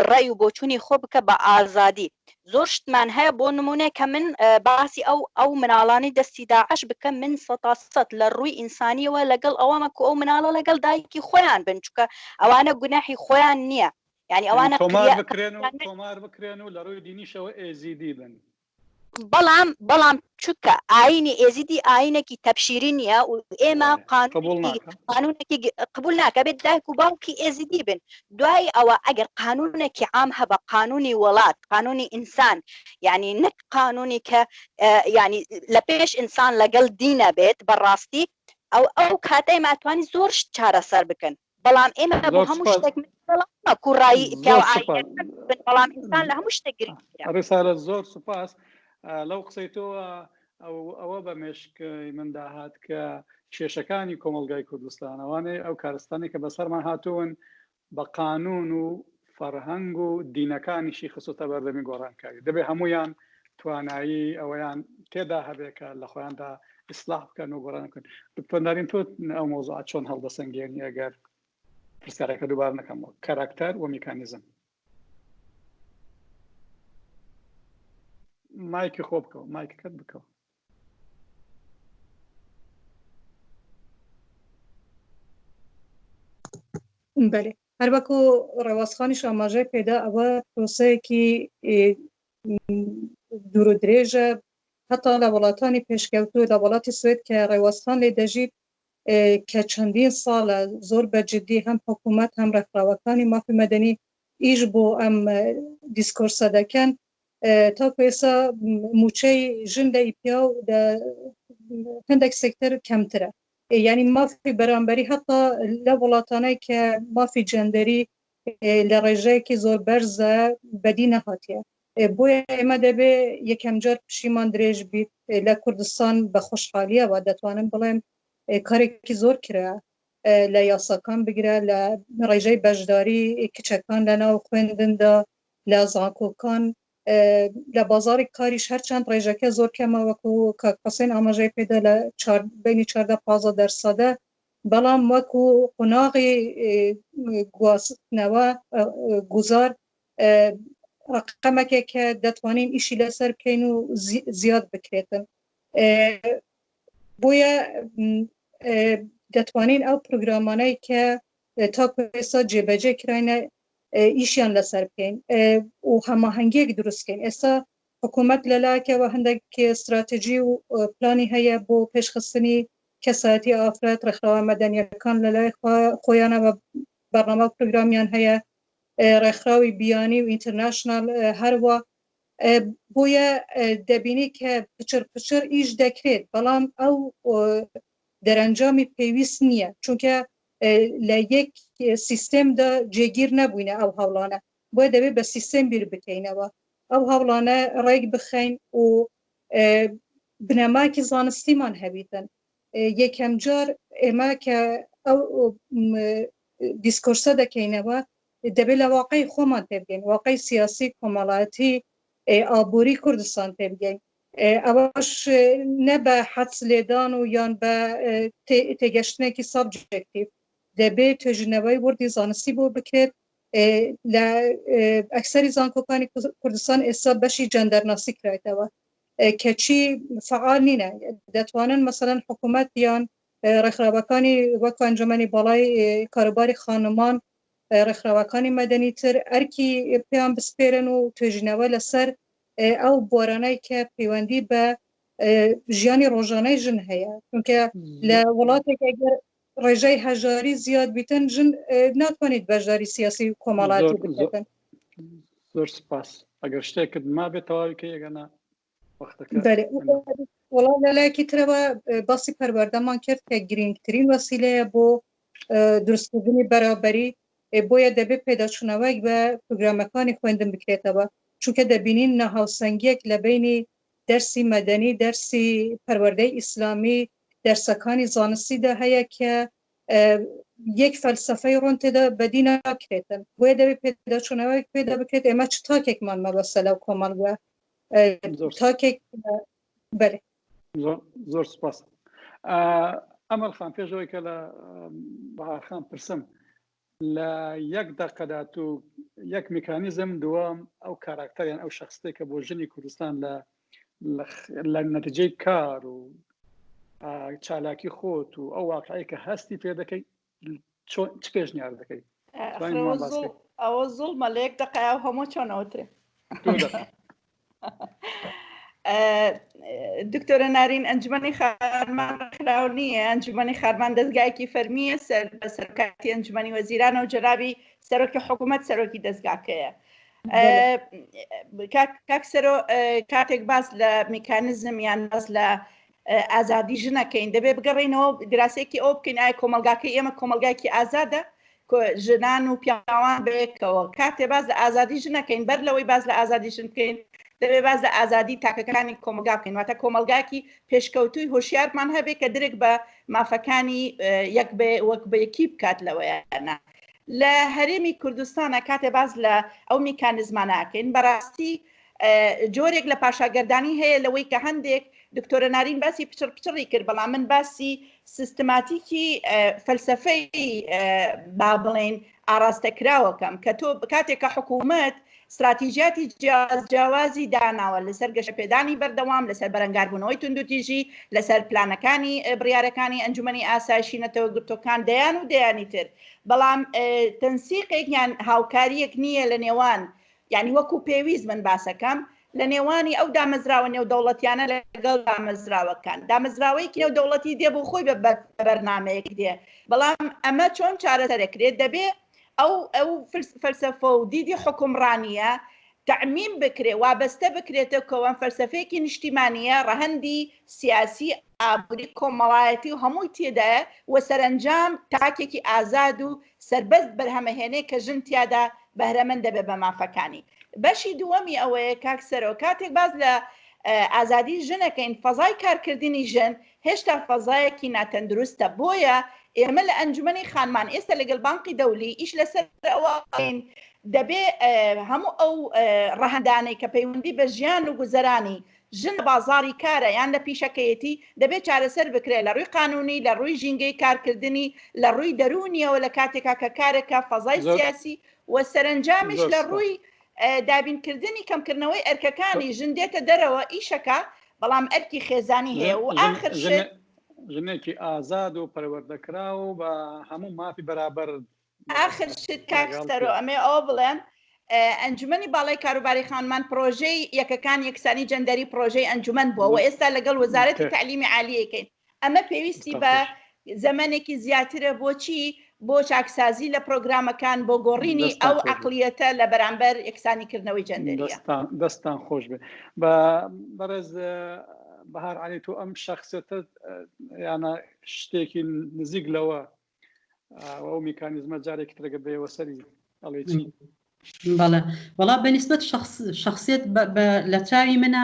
ڕێ و بۆچوونی خۆ بکە بە ئازادی زۆر شتمان هەیە بۆ نمونە کە من باسی ئەو ئەو مناڵانی دەستی داعش بکەم من سەتا سەد لە ڕووی ئینسانیەوە لەگەڵ ئەوەمە کو ئەو مناڵە لەگەڵ دایکی خۆیان بن چونکە ئەوانە گوناحی خۆیان نییە یعنی ئەوانە تۆمار بکرێن و تۆمار بکرێن و لە ڕووی دینیشەوە ئێزیدی بن. بەڵام بەڵام چونکە ئاینی ئێزیدی ئاینێکی تەبشیری نییە و ئێمە قانونێکی قبول ناکە بێت دایک و باوکی ئێزیدی بن دوای ئەوە ئەگەر قانونێکی عام هەبە قانونی وڵات قانونی ئینسان یعنی نەک قانونی کە یعنی لە پێش ئینسان لەگەڵ دینە بێت بەڕاستی ئەو ئەو کاتەی ماتوانی زۆر چارەسەر بکەن بەڵام ئێمە بۆ هەموو شتێک کوڕایی بەڵام ئینسان لە هەموو شتێک گرنگترە. ڕسالە زۆر سوپاس لەو قسەی تۆ ئەو ئەوە بە مێشک مندا هات کە کێشەکانی کۆمەڵگای کوردستان ئەوانەی ئەو کارستانی کە بەسەرمان هاتوون بە قانون و فەرهەنگ و دینەکانیشی خستوتە بەردەمی گۆڕانکاری دەبێ هەمویان توانایی ئەوەیان تێدا هەبێ کە لە خۆیاندا ئیسلاح بکەن و گۆڕان بکەن دکتۆر نارین تۆ ئەو مۆزوعە چۆن هەڵدەسەنگێنی ئەگەر پرسیارەکە دووبارە نەکەمەوە کاراکتەر و میکانیزم مایکی خۆ بکەوە مایکەکەت بکەوە بەێ هەروەکو ڕێوازخانیش ئاماژەی پێدا ئەوە پرۆسەیەکی دوور و درێژە هەتا لە وڵاتانی پێشکەوتوو لە وڵاتی سوێد کە ڕێوازخان لێ دەژیت کە چەندین ساڵە زۆر بە جدی هەم حکوومەت هەم ڕێکخراوەکانی مافی مەدەنی ئیش بۆ ئەم دیسکۆرسە دەکەن تاکو ئێستا موچەی ژن لە ئی پیاو لە هەندێک سێکتەر کەمترە یعنی مافی بەرامبەری هەتا لە وڵاتانەی کە مافی جەندەری لە ڕێژەیەکی زۆر بەرزە بەدی نەهاتیە بۆیە ئێمە دەبێ یەکەمجار پشیمان درێژ بیت لە کوردستان بە خۆشحالیەوە دەتوانم بڵێم کارێکی زۆر کرا لە یاساکان بگرە لە ڕێژەی بەشداری کچەکان لە ناو خوێندندا لە زانکۆکان لە بازاڕی کاریش هەرچەند ڕێژەکە زۆر کەمە وەکو کاک حوسێن ئاماژەی پێدا لە بینی 14 15 دەرسەدە بەڵام وەکو قۆناغی گواستنەوە گوزار ڕقەمەکێک کە دەتوانین ئیشی لەسەر بکەین و زیاد بکرێتن بۆیە دەتوانین ئەو پرۆگرامانەی کە تاکو ئێستا جێبەجێ کراینە ئیشیان لەسەر بکەین و هەماهەنگیەک دروستکەین ئێستا حکوومەت لەلاکەوە هەندێک استراتژی و پلانی هەیە بۆ پێشخستنی کەسایەتی ئافرەت ڕێکخراوە مەدەنیەکان لەلای خۆیانەوە بەرنامە و پرۆگرامیان هەیە ڕێکخراوی بیانی و ئینتەرناشنال هەروە بۆیە دەبینی کە پچر پچر ئیش دەکرێت بەڵام ئەو دەرەنجامی پێویست نییە چونکە لە یەک سیستێمدا جێگیر نەبووینە ئەو هەوڵانە بۆیە دەبێت بە سیستێم بیر بکەینەوە ئەو هەوڵانە ڕێک بخەین و بنەماکی زانستیمان هەبیتن یەکەم جار ئێمە کە ئەو دیسکۆرسە دەکەینەوە دەبێت لە واقعی خۆمان تێبگەین واقعی سیاسی کۆمەڵایەتی ئابووری کوردستان تێبگەین ئەوەش نە بە حەدس لێدان و یان بە تێگەشتنێکی سابجێکتیڤ دەبێت توێژینەوەی وردی زانستی بۆ بکرێت. لە ئەکسەری زانکۆکانی کوردستان ئێستا بەشی جەندەرناسی کرایتەوە کەچی فعال نینە دەتوانن مەسەلەن حکوومەت یان ڕێکخراوەکانی وەک ئەنجومەنی باڵای کاروباری خانمان ڕێکخراوەکانی مەدەنی تر ئەرکی پێیان بسپێرن و توێژینەوە لەسەر ئەو بوارانەی کە پەیوەندی بە ژیانی ڕۆژانەی ژن هەیە چونکە لە وڵاتێک ئەگەر ڕێژەی هەژاری زیاد بیتن ژن ناتوانێت بەشداری سیاسی و کۆمەڵاتی بکەن. زۆر سپاس ئەگەر شتێکت مابێت تەواوی کەی ئەگەنا وەختەکە وەڵام لەلایەکی ترەوە باسی پەروەردەمان کرد کە گرنگترین وەسیلەیە بۆ دروستکردنی بەرابەری بۆیە دەبێت پێداچوونەوەیەک بە پرۆگرامەکانی خوێندن بکرێتەوە چونکە دەبینین ناهاوسەنگیەک لە بینی دەرسی مەدەنی دەرسی پەروەردەی ئیسلامی دەرسەکانی زانستیدا هەیە کە یەک فەلسەفەی ڕۆن تێدا بەدی ناکرێتن بۆیە دەبێت پێداچوونەوەیەک پێدا بکرێت ئێمە چ تاکێکمان مەبەستە لەو کۆمەڵگە تاکێک بەێ زۆر سپاس ئەمەل خان پێشەوەی کە لە بەهارخان پرسم لە یەک دەقەدا تو یەک میکانیزم دووەم ئەو کاراکتەر یان ئەو شخصێک کە بۆ ژنی کوردستان لە لە نەتیجەی کار و چالاکی خۆت و ئەو واقعی کە هەستی پێ دەکەی چ پێشنیار دەکەی ئەوە زوڵمە لە یەک دەقەیا و هەموو چۆن ئەوترێ دکتۆرە نارین ئەنجومەنی خارمان ڕێکخراو نییە ئەنجومەنی خارمان دەزگایەکی فەرمیە سەر بە سەرکاتی ئەنجومەنی وەزیرانە و جەنابی سەرۆکی حکوومەت سەرۆکی دەزگاکەیە کاک سەرۆ کاتێک باس لە میکانزم یان باس لە ئازادی ژنەکەین دەبێ بگەڕینەوە دراسێکی ئەو بکەین ئایا کۆمەلگاکەی ئێمە کۆمەلگایکی ئازادە ژنان و پیاوان بەیەکەوە کاتێ باس لە ئازادی ژنەکەین بەر لەوەی باس لە ئازادی ژن بکەین دەبێ باس لە ئازادی تاکەکانی کۆمەلگا بکەین واتە کۆمەلگاکی پێشکەوتوی هۆشیارمان هەبێ کە درک بە مافەکانی یەک بە وەک بە یەکی بکات لەوەیانە لە هەرێمی کوردستانە کاتێ باس لە ئەو میکانزمانە ئەکەین بەڕاستی جۆرێک لە پاشاگەردانی هەیە لەوەی کە هەندێک دکتۆرە نارین باسی پچڕ پچڕی کرد بەڵام من باسی سیستماتیکی فەلسەفەی با بڵێین ئاراستەکراوەکەم کە تۆ کاتێک کە حکوومەت ستراتیژیاتی جیاوازی داناوە لەسەر گەشەپێدانی بەردەوام، لەسەر بەرەنگاربوونەوەی توندوتیژی، لەسەر پلانەکانی بڕیارەکانی ئەنجومەنی ئاسایشی نەتەوەیەکگرتووەکان، دەیان و دەیانی تر، بەڵام تەنسیقێک یان هاوکارییەک نییە لە نێوان یانی وەکو پێویست من باسەکەم لە نێوانی ئەو دامەزراوە نێودەوڵەتیانە لەگەڵ دامەزراوەکان. دامەزراوەیەکی نێودەوڵەتی دێ بۆ خۆی بە بەرنامەیەک دێ، بەڵام ئەمە چۆن چارەسەرەکرێت دەبێ ئەو ئەو فەلسەفە و دیدی حوکمڕانییە تەعمیم بکرێ، وابەستە بکرێتەوە کە ئەم فەلسەفەیەکی نیشتیمانییە، ڕەهەندی سیاسی، ئابووری، کۆمەڵایەتی و هەمووی تێدایە و سەرەنجام تاکێکی ئازاد و سەربەست بەرهەمەهێنێ کە ژن تیادا بەهرەمەند دەبێ بە مافەکانی. بەشی دووەمی ئەوەیە کاک سەرۆ کاتێک باس لە ئازادی ژن ئەکەین فەزای کارکردنی ژن هێشتا فەزایەکی ناتەندروستە بۆیە ئێمە لە ئەنجومەنی خانمان ئێستا لەگەل بانقی دەولی ئیش لەسەر ئەوە ئەکەین دەبێ هەموو ئەو ڕەهەندانەی کە پەیوەندی بە ژیان و گوزەرانی ژن لە بازاڕی کارە یان لە پیشەکەیەتی دەبێ چارەسەر بکرێت لە ڕووی قانونی لە ڕووی ژینگەی کارکردنی لە ڕووی دەروونیەوە لە کاتێکا کە کارێکە فەزای سیاسی و سەرەنجامیش لە ڕووی دابینکردنی کەمکردنەوەی ئەرکەکانی ژن دێتە دەرەوە ئیشەکە بەڵام ئەرکی خێزانی هەیە و ئاخر شت ژنێکی ئازاد و پەروەردەکراو و بە هەموو مافی بەرابەر ئاخر شت کاک سەرۆ ئەمێ ئەوە بڵێم ئەنجومەنی باڵای کاروباری خانمان پرۆژەی یەکەکان یەکسانی جەندەری پرۆژەی ئەنجومەن بووە و ئێستا لەگەڵ وەزارەتی تەعلیمی عالیەکەین ئەمە پێویستی بە زەمەنێکی زیاترە بۆچی بۆ چاکسازی لە پرۆگرامەکان بۆ گۆڕینی ئەو عەقڵیەتە لە بەرامبەر یەکسانیکردنەوەی جەندەریە. دەستان خۆش بێ بە بەڕێز بەهار عەلی تۆ ئەم شەخسیەتە یانە شتێکی نزیک لەوە ئەو میکانیزمە جارێکی ترەگە بێوە سەری ئەڵێ چی؟ بەڵێ وەڵا بە نیسبەت شەخسیەت لە چاوی منە.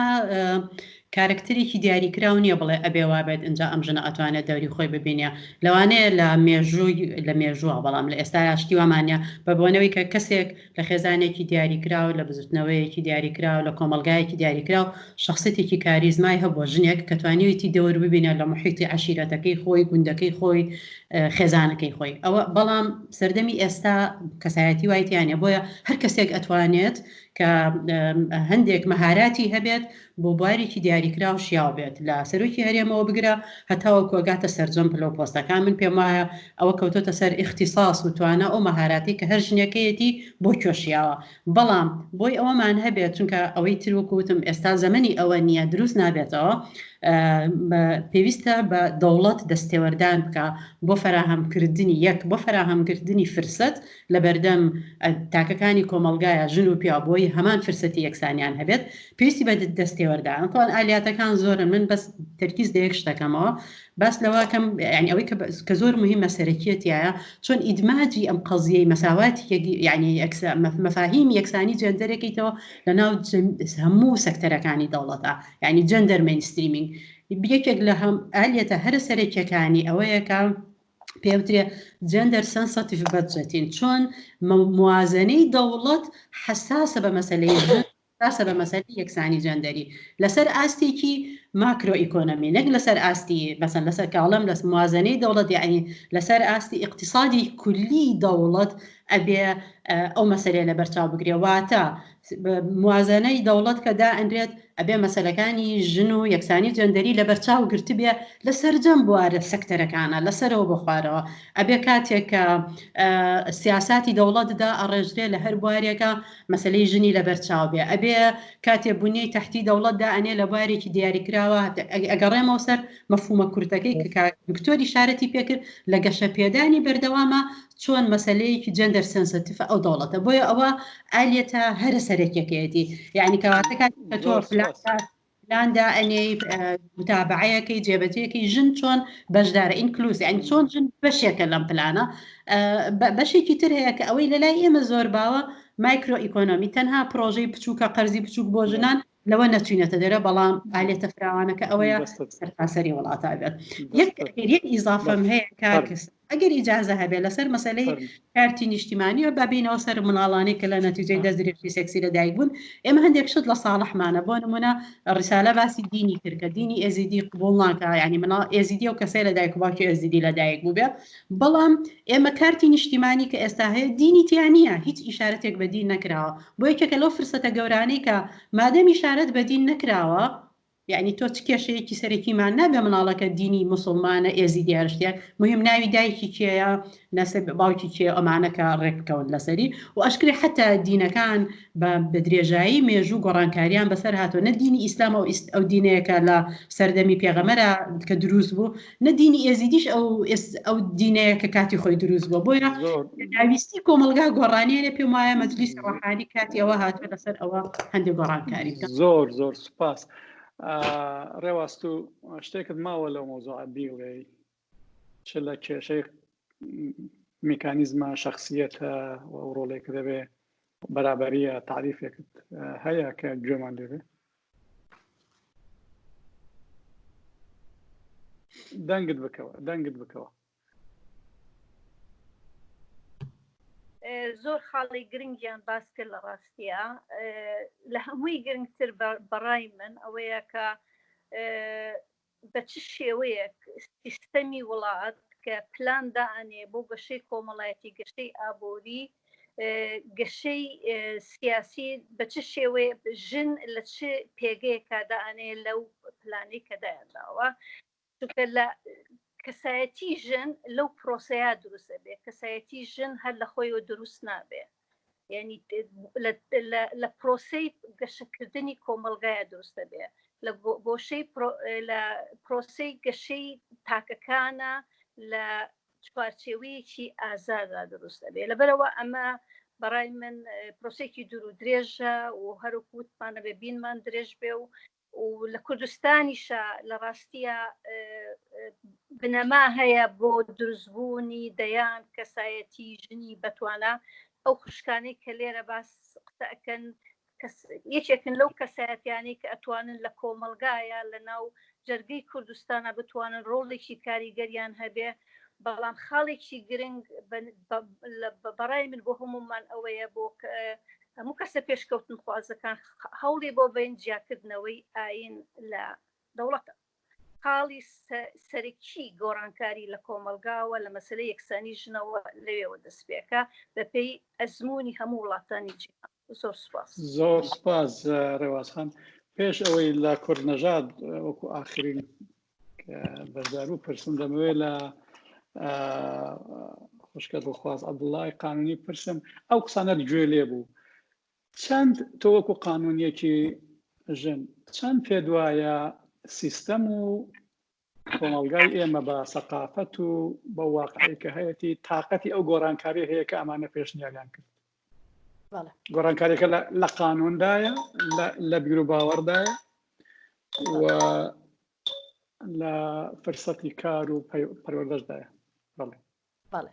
کارەکتەرێکی دیاریکراو نییە بڵێ ئەبێ وابێت ئینجا ئەم ژنە ئەتوانێت دەوری خۆی ببینێ لەوانەیە لە مێژووی لە مێژووە بەڵام لە ئێستایا شتی وامان نییە بە بۆنەوەی کە کەسێک لە خێزانێکی دیاریکراو لە بزوتنەوەیەکی دیاریکراو لە کۆمەڵگایەکی دیاریکراو شەخسیەتێکی کاریزمای هەبووە ژنێک کە توانیویەتی دەور ببینێت لە موحیتی عەشیرەتەکەی خۆی گوندەکەی خۆی خێزانەکەی خۆی ئەوە بەڵام سەردەمی ئێستا کەسایەتی وای تیا نییە بۆیە هەر کەسێک ئەتوانێت کە هەندێک مەهاراتی هەبێت بۆ بوارێکی دیاریکراو شیاو بێت لە سەرۆکی هەرێمەوە بگرە هەتاوەکو ئەگاتە سەرجەم پلە و پۆستەکان من پێم وایە ئەوە کەوتۆتە سەر ئیختیساس و توانا ئەو مەهاراتی کە هەر ژنێکەیەتی بۆ کوێ شیاوە بەڵام بۆی ئەوەمان هەبێت چونکە ئەوەی تر وەکو وتم ئێستا زەمەنی ئەوە نییە دروست نابێتەوە پێویستە بە دەوڵەت دەستێوەردان بکە بۆ فەراهەمکردنی یەک بۆ فەراهەمکردنی فرسەت لەبەردەم تاکەکانی کۆمەڵگایە ژن و پیاو بۆی هەمان فرسەتی یەکسانیان هەبێت پێویستی بە دەستێوەردانە تەوان ئالیاتەکان زۆرن من بەس تەرکیز لە یەک شتەکەمەوە باس لەوەکەم یعنی ئەوەی کە زۆر مهمە سەرەکیەتیایە چۆن ئیدماجی ئەم قەزیەی مەساواتی یعنی مەفاهیم یەکسانی جێندەرێکیتەوە لە ناو هەموو سەکتەرەکانی دەوڵەتە یعنی gender mainstreaming یەکێک لە هەم ئالیەتە هەرە سەرەکیەکانی ئەوەیە کە پێوترێ gender sensitive budgeting چۆن موازنەی دەوڵەت حەساسە بە مەسەلەی ژن حەساسە بە مەسەلەی یەکسانی جێندەری لەسەر ئاستێکی macro economy نەک لەسەر ئاستی مەسەن لەسەر کاڵم لەس موازنەی دەوڵەت یعنی لەسەر ئاستی ئیقتیسادی کولی دەوڵەت ئەبێ ئەو مەسەلەیە لەبەرچاو بگرێ واتە موازنەی دەوڵەت کە دائەنرێت ئەبێ مەسەلەکانی ژن و یەکسانی جێندەری لەبەرچاو گرتبێ لە سەرجەم بوارە سەکتەرەکانە لە سەرەوە بۆ خوارەوە ئەبێ کاتێک کە سیاساتی دەوڵەت دا ئەڕێژرێ لە هەر بوارێکە مەسەلەی ژنی لەبەرچاو بێ ئەبێ کاتێ بنیەی تەحتی دەوڵەت دا ئەنێ لە بوارێکی دیاریکراوە ئەگەڕێمەوە سەر مەفهومە کورتەکەی کە کاک دکتۆر ئیشارەتی پێکرد لە گەشەپێدانی بەردەوامە چۆن مەسەلەیەکی gender sensitive ە ئەو دەوڵەتە بۆیە ئەوە ئالیەتە هەرە سەرەکیەکەیەتی یعنی کەواتە کاتێک کە تۆ پلان دائەنێی متابعەیەکەی جێبەجێەکەی ژن چۆن بەشدارە inclusive یعنی چۆن ژن بەشێکە لەم پلانە بەشێکی تر هەیە کە ئەوەی لە لای ئێمە زۆر باوە micro economy تەنها پرۆژەی بچووکە قەرزی بچووک بۆ ژنان لەوە نەچوینەتە دەرە بەڵام ئالێتە فراوانەکە ئەوەیە سەرتاسەری وڵاتە بێت یەک یەک ئیزافەم هەیە کاک ئەگەر ئیجازە هەبێ لەسەر مەسەلەی کارتی نیشتیمانیەوە با بینەوە سەر مناڵانی کە لە نەتیجەی دەست درێژی سێکسی لە دایک بوون ئێمە هەندێک شت لە ساڵحمانە بۆ نمونە ڕسالە باسی دینی کرد کە دینی ئێزیدی قبوڵ ناکا یعنی مناڵ ئێزیدی و کەسەی لە دایک و باوکی ئێزیدی لە دایک بوو بێ بەڵام ئێمە کارتی نیشتیمانی کە ئێستا هەیە دینی تیا نییە هیچ ئیشارەتێک بە دین نەکراوە بۆ یەکێکە لەو فرسەتە گەورانەی کە مادەم ئیشارەت بە دین نەکراوە یەعنی تۆ چ کێشەیەکی سەرەکیمان نابێ مناڵەکە دینی موسڵمانە ئێزیدی هەر شتێک مهم ناوی دایکی کێیە نەسەب باوکی کێ ئەمانە کە ڕێک بکەون لەسەری و ئەشکرێ حتا دینەکان بە بە درێژایی مێژوو گۆڕانکاریان بەسەر هاتووە نە دینی ئیسلام ئەو ئەو دینەیە کە لە سەردەمی پێغەمەرە کە دروست بوو نە دینی ئێزیدیش ئەو ئەو دینەیە کە کاتی خۆی دروست بووە بۆیە پێداویستی کۆمەڵگا گۆڕانیە پێم وایە مەجلیسی ڕۆحانی کاتی ئەوە هاتووە لەسەر ئەوە هەندێک گۆڕانکاری بکە زۆر زۆر سوپاس ڕێواست و شتێکت ماوە لەو مۆزوع بیڵێ چ لە کێشەی میکانیزمە شخصیەتە و ئەو ڕۆڵێک دەبێ بەرابەریە تعریفێکت هەیە کە گوێمان لێبێ دەنگت بکەوە دەنگت بکەوە زۆر خاڵی گرنگیان باس کرد لە ڕاستیە لە هەمووی گرنگتر بەڕای من ئەوەیە کە بە چ شێوەیەک سیستەمی وڵات کە پلان دائەنێ بۆ گەشەی کۆمەڵایەتی گەشەی ئابووری گەشەی سیاسی بە چ شێوەیە ژن لە چ پێگەیەکا دائەنێ لەو پلانەی کە دایانداوە چونکە لە کەسایەتی ژن لەو پرۆسەیە دروست ئەبێ کەسایەتی ژن هەر لە خۆیەوە دروست نابێ یعنی لە پرۆسەی گەشەکردنی کۆمەڵگایە دروست دەبێ لە گۆشەی لە پرۆسەی گەشەی تاکەکانە لە چوارچێوەیەکی ئازادا دروست دەبێ لەبەرەوە ئەمە بەڕای من پرۆسێکی دوور و درێژە و هەروکو وتمانە بێ بینمان درێژ بێ و و لە کوردستانیشا لە ڕاستیە بنەما هەیە بۆ دروستبوونی دەیان کەسایەتی ژنی بەتوانا ئەو خوشکانەی کە لێرە باس قسە ئەکەن. یەکێکن لەو کەسایەتیانەی کە ئەتوانن لە کۆمەڵگایە لە ناو جەرگەی کوردستانە بتوانن ڕۆڵێکی کاریگەریان هەبێ بەڵام خاڵێکی گرنگ بەڕای من بۆ هەمومان ئەوەیە بۆ هەموو کەسە پێشکەوتن خوازەکان هەوڵی بۆ بین جیاکردنەوەی ئاین لە دەوڵەتە خاڵی سەرەکی گۆڕانکاری لە کۆمەڵگاوە لە مەسەلەی یەکسانی ژنەوە لەوێوە دەست پێکا بەپێی ئەزموونی هەموو وڵاتانی جیهان. زۆر سوپاس. زۆر سوپاس ڕێواز خان. پێش ئەوەی لە کورد نەژاد وەکو ئاخرین بەشداربوو پرسم دەمەوێت لە خوشکە دڵخواز عەبدوڵای قانونی پرسم ئەو قسانەت گوێ لێ بوو چەند تۆ وەکو قانونیەکی ژن چەند پێت وایە سیستەم و کۆمەڵگای ئێمە بە سەقافەت و بە واقعی کە هەیەی تااقەتی ئەو گۆڕانکاری هەیە کە ئەمانە پێشنیاریان کرد گۆڕانکاریەکە لە قانوندایە لە بیر و باوەڕدایە و لە فرسەتی کار و پەروەردەشدایە بەڵێ بەڵێ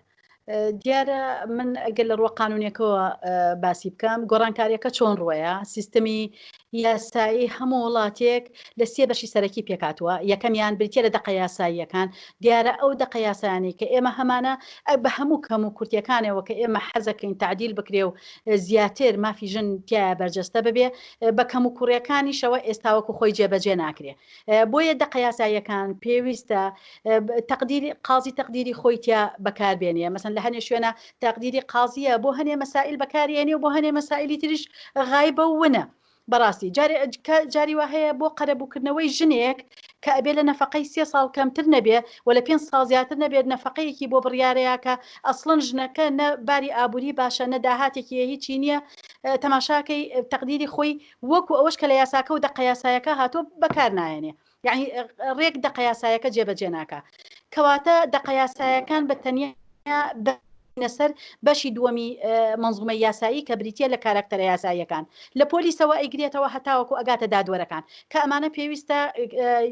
دیارە من ئەگەر لە ڕووە قانونیەکەوە باسی بکەم گۆڕانکاریەکە چۆن ڕوەیە سیستمی یاسایی هەموو وڵاتێک لە سێ بەشی سەرەکی پێکاتوە یەکەمیان بریتە لە دەقە یاساییەکان دیارە ئەو دەقە یاسایانی کە ئێمە هەمانە بە هەموو کەم و کورتیەکانەوە کە ئێمە حەزەکەین تعدیل بکرێ و زیاتر مافی ژن تایە بەرجەستە ببێ بە کەم و کوڕیەکانیشەوە ئێستاوەکو خۆی جێبەجێ ناکرێ بۆیە دەقە یاساییەکان پێویستە تەقدیری قازی تەقدیری خۆی تیا بەکار بێنێ مەسەن لە هەنێ شوێنە تەقدیری قازیە بۆ هەنێ مەسائل بەکارێنێ و بۆ هەنێ مەسائلی تریش غایبە و ونە بەڕاستی جاری وا هەیە بۆ قەرەبووکردنەوەی ژنێک کە ئەبێ لە نەفەقەی سێ ساڵ کەمتر نەبێ و لە پێ ساڵ زیاتر نەبێت نەفەقەیەکی بۆ بڕیارەیە کە ئەسڵەن ژنەکە نە باری ئابووری باشە نە داهاتێکی هیچی نییە تەماشاکەی تەقدیری خۆی وەکو ئەوەش کە لە یاساکە و دەقە یاسایەکە هاتووە بەکار نایەنێ یعنی ڕێک دەقە یاسایەکە جێبەجێ ناکا کەواتە دەقە یاسایەکان بە تەنیا سەر بەشی دووەمی منزومەی یاسایی کە بریتە لە کاراکتەرە یاساییەکان لە پۆلیسەوە ئەیگرێتەوە هەتاوەکو ئەگاتە دادوەرەکان کە ئەمانە پێویستە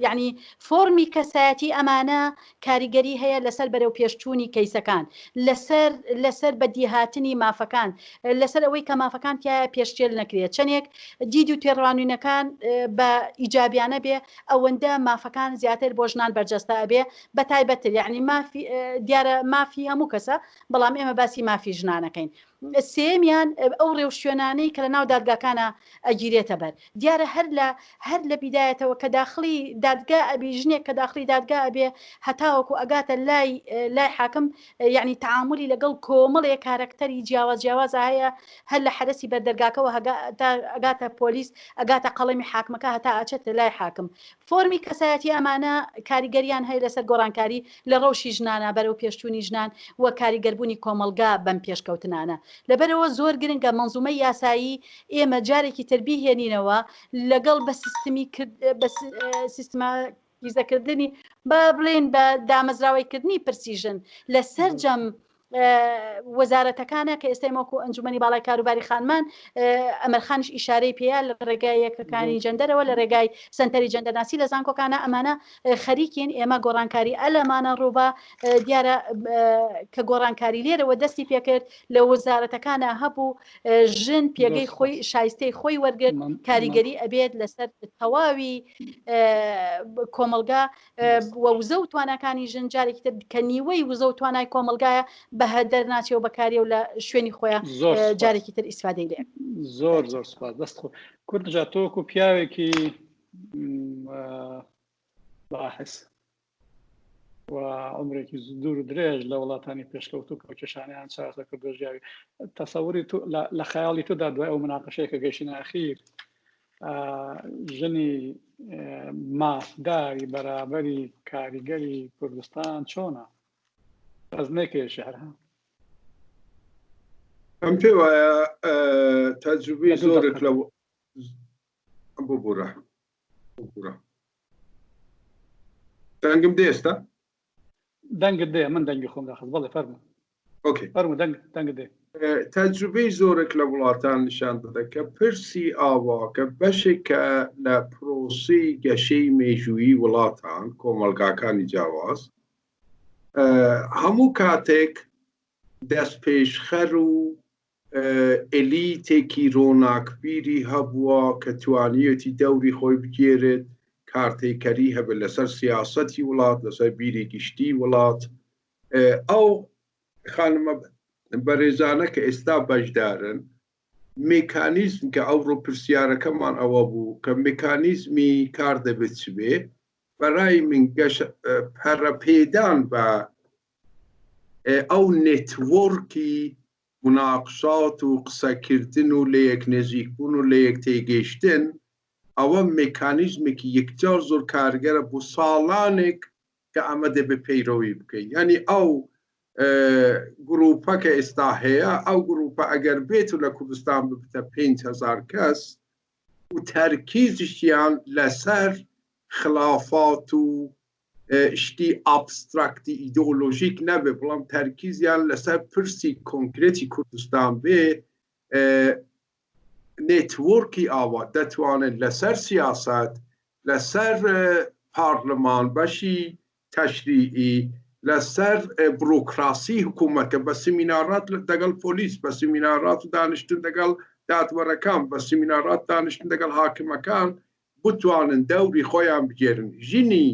یعنی فۆرمی کەسایەتی ئەمانە کاریگەری هەیە لەسەر بەرەوپێشچوونی کەیسەکان، لەسەر لەسەر بەدیهاتنی مافەکان، لەسەر ئەوەی کە مافەکان تیایا پێشێل نەکرێت، چەندێک دید و تێڕوانینەکان بە ئیجابیانە بێ ئەوەندە مافەکان زیاتر بۆ ژنان بەرجەستە ئەبێ بە تایبەتتر یعنی مافی دیارە مافی هەموو کەسە بەڵام ئێمە باسی مافی ژنانەکەین. سێیەمیان ئەو ڕێوشوێنانەی کە لە ناو دادگاکانە ئەگیرێتە بەر دیارە هەر لە هەر لە بیدایەتەوە کە داخڵی دادگا ئەبی ژنێک کە داخڵی دادگا ئەبێ هەتاوەکو ئەگاتە لای لای حاکم یعنی تعاملی لەگەڵ کۆمەڵێ کارەکتەری جیاواز جیاوازە هەیە هەر لە حەرەسی بەردەرگاکەوە ئەگاتە پۆلیس ئەگاتە قەڵەمی حاکمەکە هەتا ئەچێتە لای حاکم فۆرمی کەسایەتی ئەمانە کاریگەریان هەیە لەسەر گۆڕانکاری لە ڕەوشی ژنانە، بەرەو پێشچوونی ژنان و کاریگەربوونی کۆمەڵگا بەم پێشکەوتنانە. لەبەرئەوە زۆر گرنگە مەنزومەی یاسایی ئێمە جارێکی تر بیهێنینەوە لەگەڵ بە سیستمی بە سیستماتیزەکردنی با بڵێین بە دامەزراوەیکردنی پرسی ژن لە سەرجەم وەزارەتەکانە کە ئێستا ئێمە وەکو ئەنجومەنی باڵای کاروباری خانمان ئەمەرخانیش ئیشارەی پێیە لە ڕێگای یەکەکانی جەندەرەوە لە ڕێگای سەنتەری جەندەرناسی لە زانکۆکانە ئەمانە خەریکین ئێمە گۆڕانکاری ئەلەمانە ڕووبا دیارە کە گۆڕانکاری لێرەوە دەستی پێکرد لە وەزارەتەکانە هەبوو ژن پێگەی خۆی شایستەی خۆی وەرگرت کاریگەری ئەبێت لەسەر تەواوی کۆمەڵگا و وزە و تواناکانی ژن جارێکی تر کە نیوەی وزە و توانای کۆمەڵگایە بە هەدەر ناچێ و بەکاریە و لە شوێنی خۆیان جارێکی تر ئیسفادەی لێ زۆر زۆر سپاس دەست خۆ کورد جا تۆکو پیاوێکی باحس و عمرێکی دوور و درێژ لە وڵاتانی پێشکەوتو کە کێشانیان چارەسەر کردو ژیاوی تەسەوری تو لە خەیاڵی تودا دوای ئەو مناقەشەیە کە گەیشتینە ئەخیر ژنی مافداری بەرابەری کاریگەری کوردستان چۆنە؟ بەس نەکەیە شعر ها ئەم پێ وایە تەجروبەی زۆرێک لە ببورە ببورە دەنگم دێ ئێستا؟ دەنگت دێ من دەنگی خۆم داخست بەڵێ فەرموو ئۆکەی فەرموو دەنگ دەنگت دێ تەجروبەی زۆرێک لە وڵاتان نیشان دەدە کە پرسی ئاوا کە بەشێکە لە پرۆسەی گەشەی مێژوویی وڵاتان کۆمەڵگاکانی جیاواز هەموو کاتێک دەستپێشخەر و ئێلیتێکی ڕۆناکبیری هەبووە کە توانیوێتی دەوری خۆی بگێرێت، کارتێکەری هەبێت لەسەر سیاسەتی وڵات، لەسەر بیری گشتی وڵات. ئەو خانمە بەرێزانە کە ئێستا بەشدارن، مێکانیزم کە ئەوڕۆ پرسیارەکەمان ئەوە بوو کە مێکانیزمی کار دەبێت چ بێ، بەرای من گەش پەرەپێدان بە ئەو نێتوۆرکی موناقشات و قسەکردن و لەیەک نزیکبوون و لەیەک تێگەیشتن ئەوە مێکانیزمێکی یەکجار زۆر کارگەرە بۆ ساڵانێک کە ئەمە دەبێ پەیرەوی بکەین. یانی ئەو گروپە کە ئێستا هەیە، ئەو گروپە ئەگەر بێت و لە کوردستان ببتە 5000 کەس و تەرکیزیشیان لەسەر خلافات و شتی ئابستراکتی ئیدۆلۆژیک نەبێ، بەڵام تەرکیزیان لەسەر پرسی کۆنکرێتی کوردستان بێ، نێتوۆرکی ئاوا دەتوانن لەسەر سیاسەت، لەسەر پارلمان بەشی تەشریعی، لەسەر بڕۆکراسی حکوومەت کە بە سمینارات دەگەڵ پۆلیس، بە سمینارات و دانیشتن دەگەڵ دادوەرەکان، بە سمینارات دانیشتن دەگەڵ حاکمەکان بتوانن دەوری خۆیان بگێرن. ژنی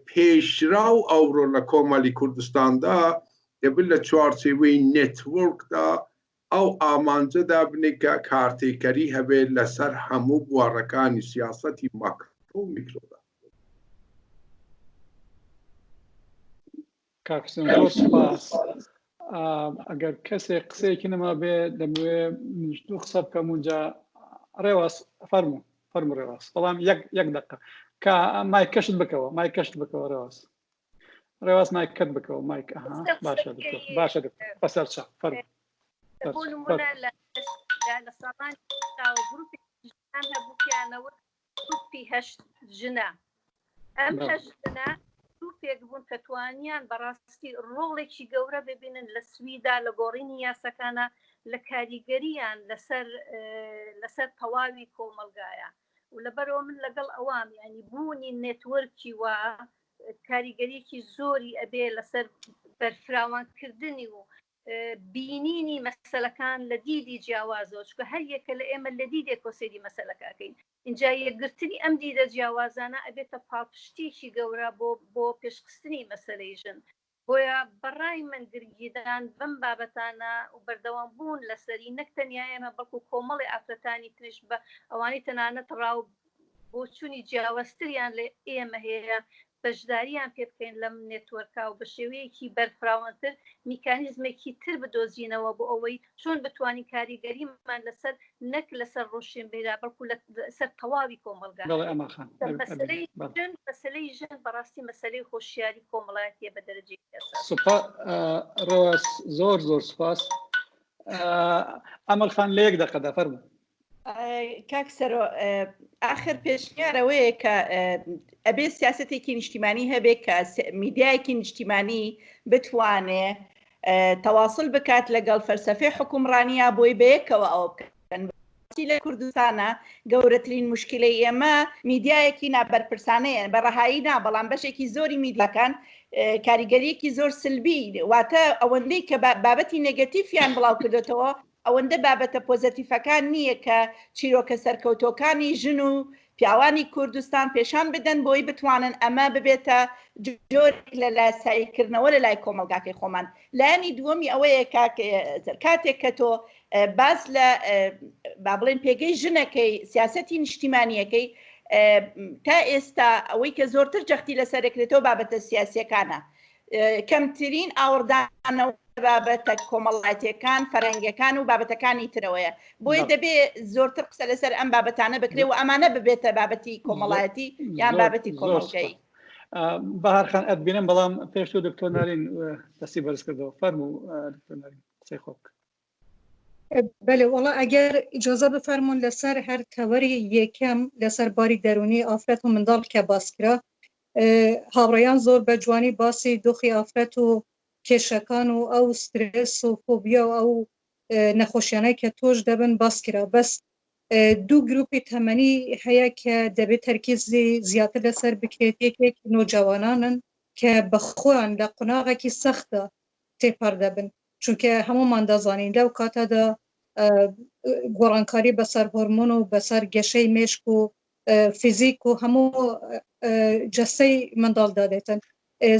پێشراو ئەوڕۆ لە کۆمەلی کوردستاندا دەبن لە چوارچێوەی نێتوۆرکدا ئەو ئامانجە دابنێ کە کارتێکەری هەبێت لەسەر هەموو بوارەکانی سیاسەتی ماکرۆ و میکرۆدا. کاک حسێن زۆر سوپاس. ئەگەر کەسێک قسەیەکی نەما بێ دەمەوێ منیش دوو قسە بکەم و جا ڕێواس فەرموو فەرموو ڕێواس بەڵام یەک یەک دقە کە مایکەشت بکەوە مایکەشت بکەوە ڕێواس ڕێواز مایکەت بکەوە مایک ئەها باشە دکتۆر باشە دکتۆر بەسەر چاو فەرموو بۆ نمونە لە لە ساڵانی گروپی ژنان هەبوو پیانەوە گروپی هەشت ژنە ئەم هەشت ژنە گروپێک بوون کە توانیان بەڕاستی ڕۆڵێکی گەورە ببینن لە سویدا لە گۆڕینی یاسەکانە لە کاریگەریان لەسەر لەسەر تەواوی کۆمەلگایە و لەبەرەوە من لەگەڵ ئەوام ینی بوونی نێتوەرکی وا کاریگەریەکی زۆری ئەبێ لەسەر بەرفراوانکردنی و بینینی مەسەلەکان لە دیدی جیاوازەوە چکە هەر یەکە لە ئێمە لە دیدێکەوە سەیری مەسەلەکەکەین اینجا یەکگرتنی ئەم دیدە جیاوازانە ئەبێتە پاڵپشتیکی گەورە بۆ بۆ پێشخستنی مەسەلەی ژن بۆیە بەڕای من گرنگیدان بەم بابەتانە و بەردەوام بوون لەسەری نەک تەنیا ئێمە بەڵکو کۆمەڵی ئافرەتانی تریش بە ئەوانەی تەنانەت ڕاو بۆچوونی جیاوازتریان لە ئێمە هەیە بەشداریان پێ بکەین لەم نێتوەرکە و بە شێوەیەکی بەرفراوانتر میکانیزمێکی تر بدۆزینەوە بۆ ئەوەی چۆن بتوانین کاریگەریمان لەسەر نەک لەسەر ڕۆشنبیرا بەڵکو لەسەر تەواوی کۆمەڵگا مەسەلەی ژن مەسەلەی ژن بەڕاستی مەسەلەی هۆشیاری کۆمەڵایەتیە بە دەرەجەی سوپا ڕەواس زۆر زۆر سوپاس ئەمەل خان لە یەک دەقەدا فەرموو کاک سەرۆ ئاخر پێشنیار ئەوەیە کە ئەبێ سیاستێکی نیشتیمانی هەبێ کە میدیایەکی نیشتیمانی بتوانێ تەواصل بکات لەگەڵ فەلسەفەی حکومڕانییا بۆی بەیەکەوە ئەوە بکەن لە کوردستانە گەورەترین مشکلەی ئێمە میدیایەکی نابەرپرسانەیە بە ڕەهایی نا بەڵام بەشێکی زۆری میدیاکان کاریگەریەکی زۆر سلبی واتە ئەوەندەی کە بابەتی نێگەتیفیان بڵاو کردێتەوە ئەوەندە بابەتە پۆزەتیفەکان نییە کە چیرۆکە سەرکەوتۆکانی ژن و پیاوانی کوردستان پێشان بدەن بۆی بتوانن ئەمە ببێتە جۆرێک لە لاساییکردنەوە لە لای کۆمەڵگاکەی خۆمان. لایەنی دووەمی ئەوەیە کاک کاتێک کە تۆ باس لە با بڵێن پێگەی ژنەکەی سیاسەتی نیشتیمانیەکەی تا ئێستا ئەوەی کە زۆرتر جەختی لەسەر دەکرێتەوە بابەتە سیاسیەکانە کەمترین ئاوڕدانەوە بابەتە کۆمەڵایەتیەکان، فەرهەنگیەکان و بابەتەکانی ترەوەیە. بۆیە دەبێ زۆرتر قسە لەسەر ئەم بابەتانە بکرێ و ئەمانە ببێتە بابەتی کۆمەڵایەتی یان بابەتی کۆمەڵگەیی. بەهار خان ئەتبینم بەڵام پێش تۆ دکتۆر نارین دەستی بەرز کردەوە فەرموو دکتۆر نارین قسەی خۆ بکە. بەلێ وەڵا ئەگەر ئیجازە بفەرموون لەسەر هەر تەوەری یەکەم لەسەر باری دەروونی ئافرەت و منداڵ کە باس کرا هاوڕێیان زۆر بە جوانی باسی دۆخی ئافرەت و کێشەکان و ئەو سترێس و فۆبیا و ئەو نەخۆشیانەی کە تۆش دەبن باس کرا بەس دوو گروپی تەمەنی هەیە کە دەبێت تەرکیزی زیاتر لەسەر بکرێت یەکێک نۆجەوانانن کە بە خۆیان لە قۆناغێکی سەختدا تێپەڕ دەبن. چونکە هەموومان دەزانین لەو کاتەدا گۆڕانکاری بەسەر هۆرمۆن و بەسەر گەشەی مێشک و فیزیک و هەموو جەستەی منداڵدا دێتن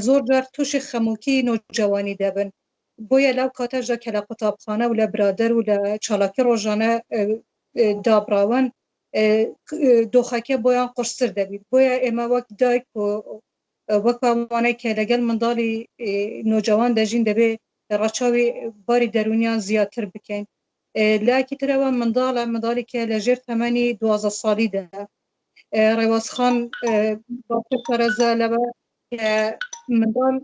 زۆر جار تووشی خەمۆکی نۆجەوانی دەبن بۆیە لەو کاتەشدا کە لە قوتابخانە و لە برادەر و لە چالاکی ڕۆژانە دابراون دۆخەکە بۆیان قورستر دەبیت بۆیە ئێمە وەک دایک و وەک ئەوانەی کە لەگەڵ منداڵی نۆجەوان دەژین دەبێ ڕەچاوی باری دەروونیان زیاتر بکەین. لایەکی ترەوە منداڵە منداڵی کە لە ژێر تەمەنی 12 ساڵیدا ڕێواز خان باشتر شارەزا لەوە کە منداڵ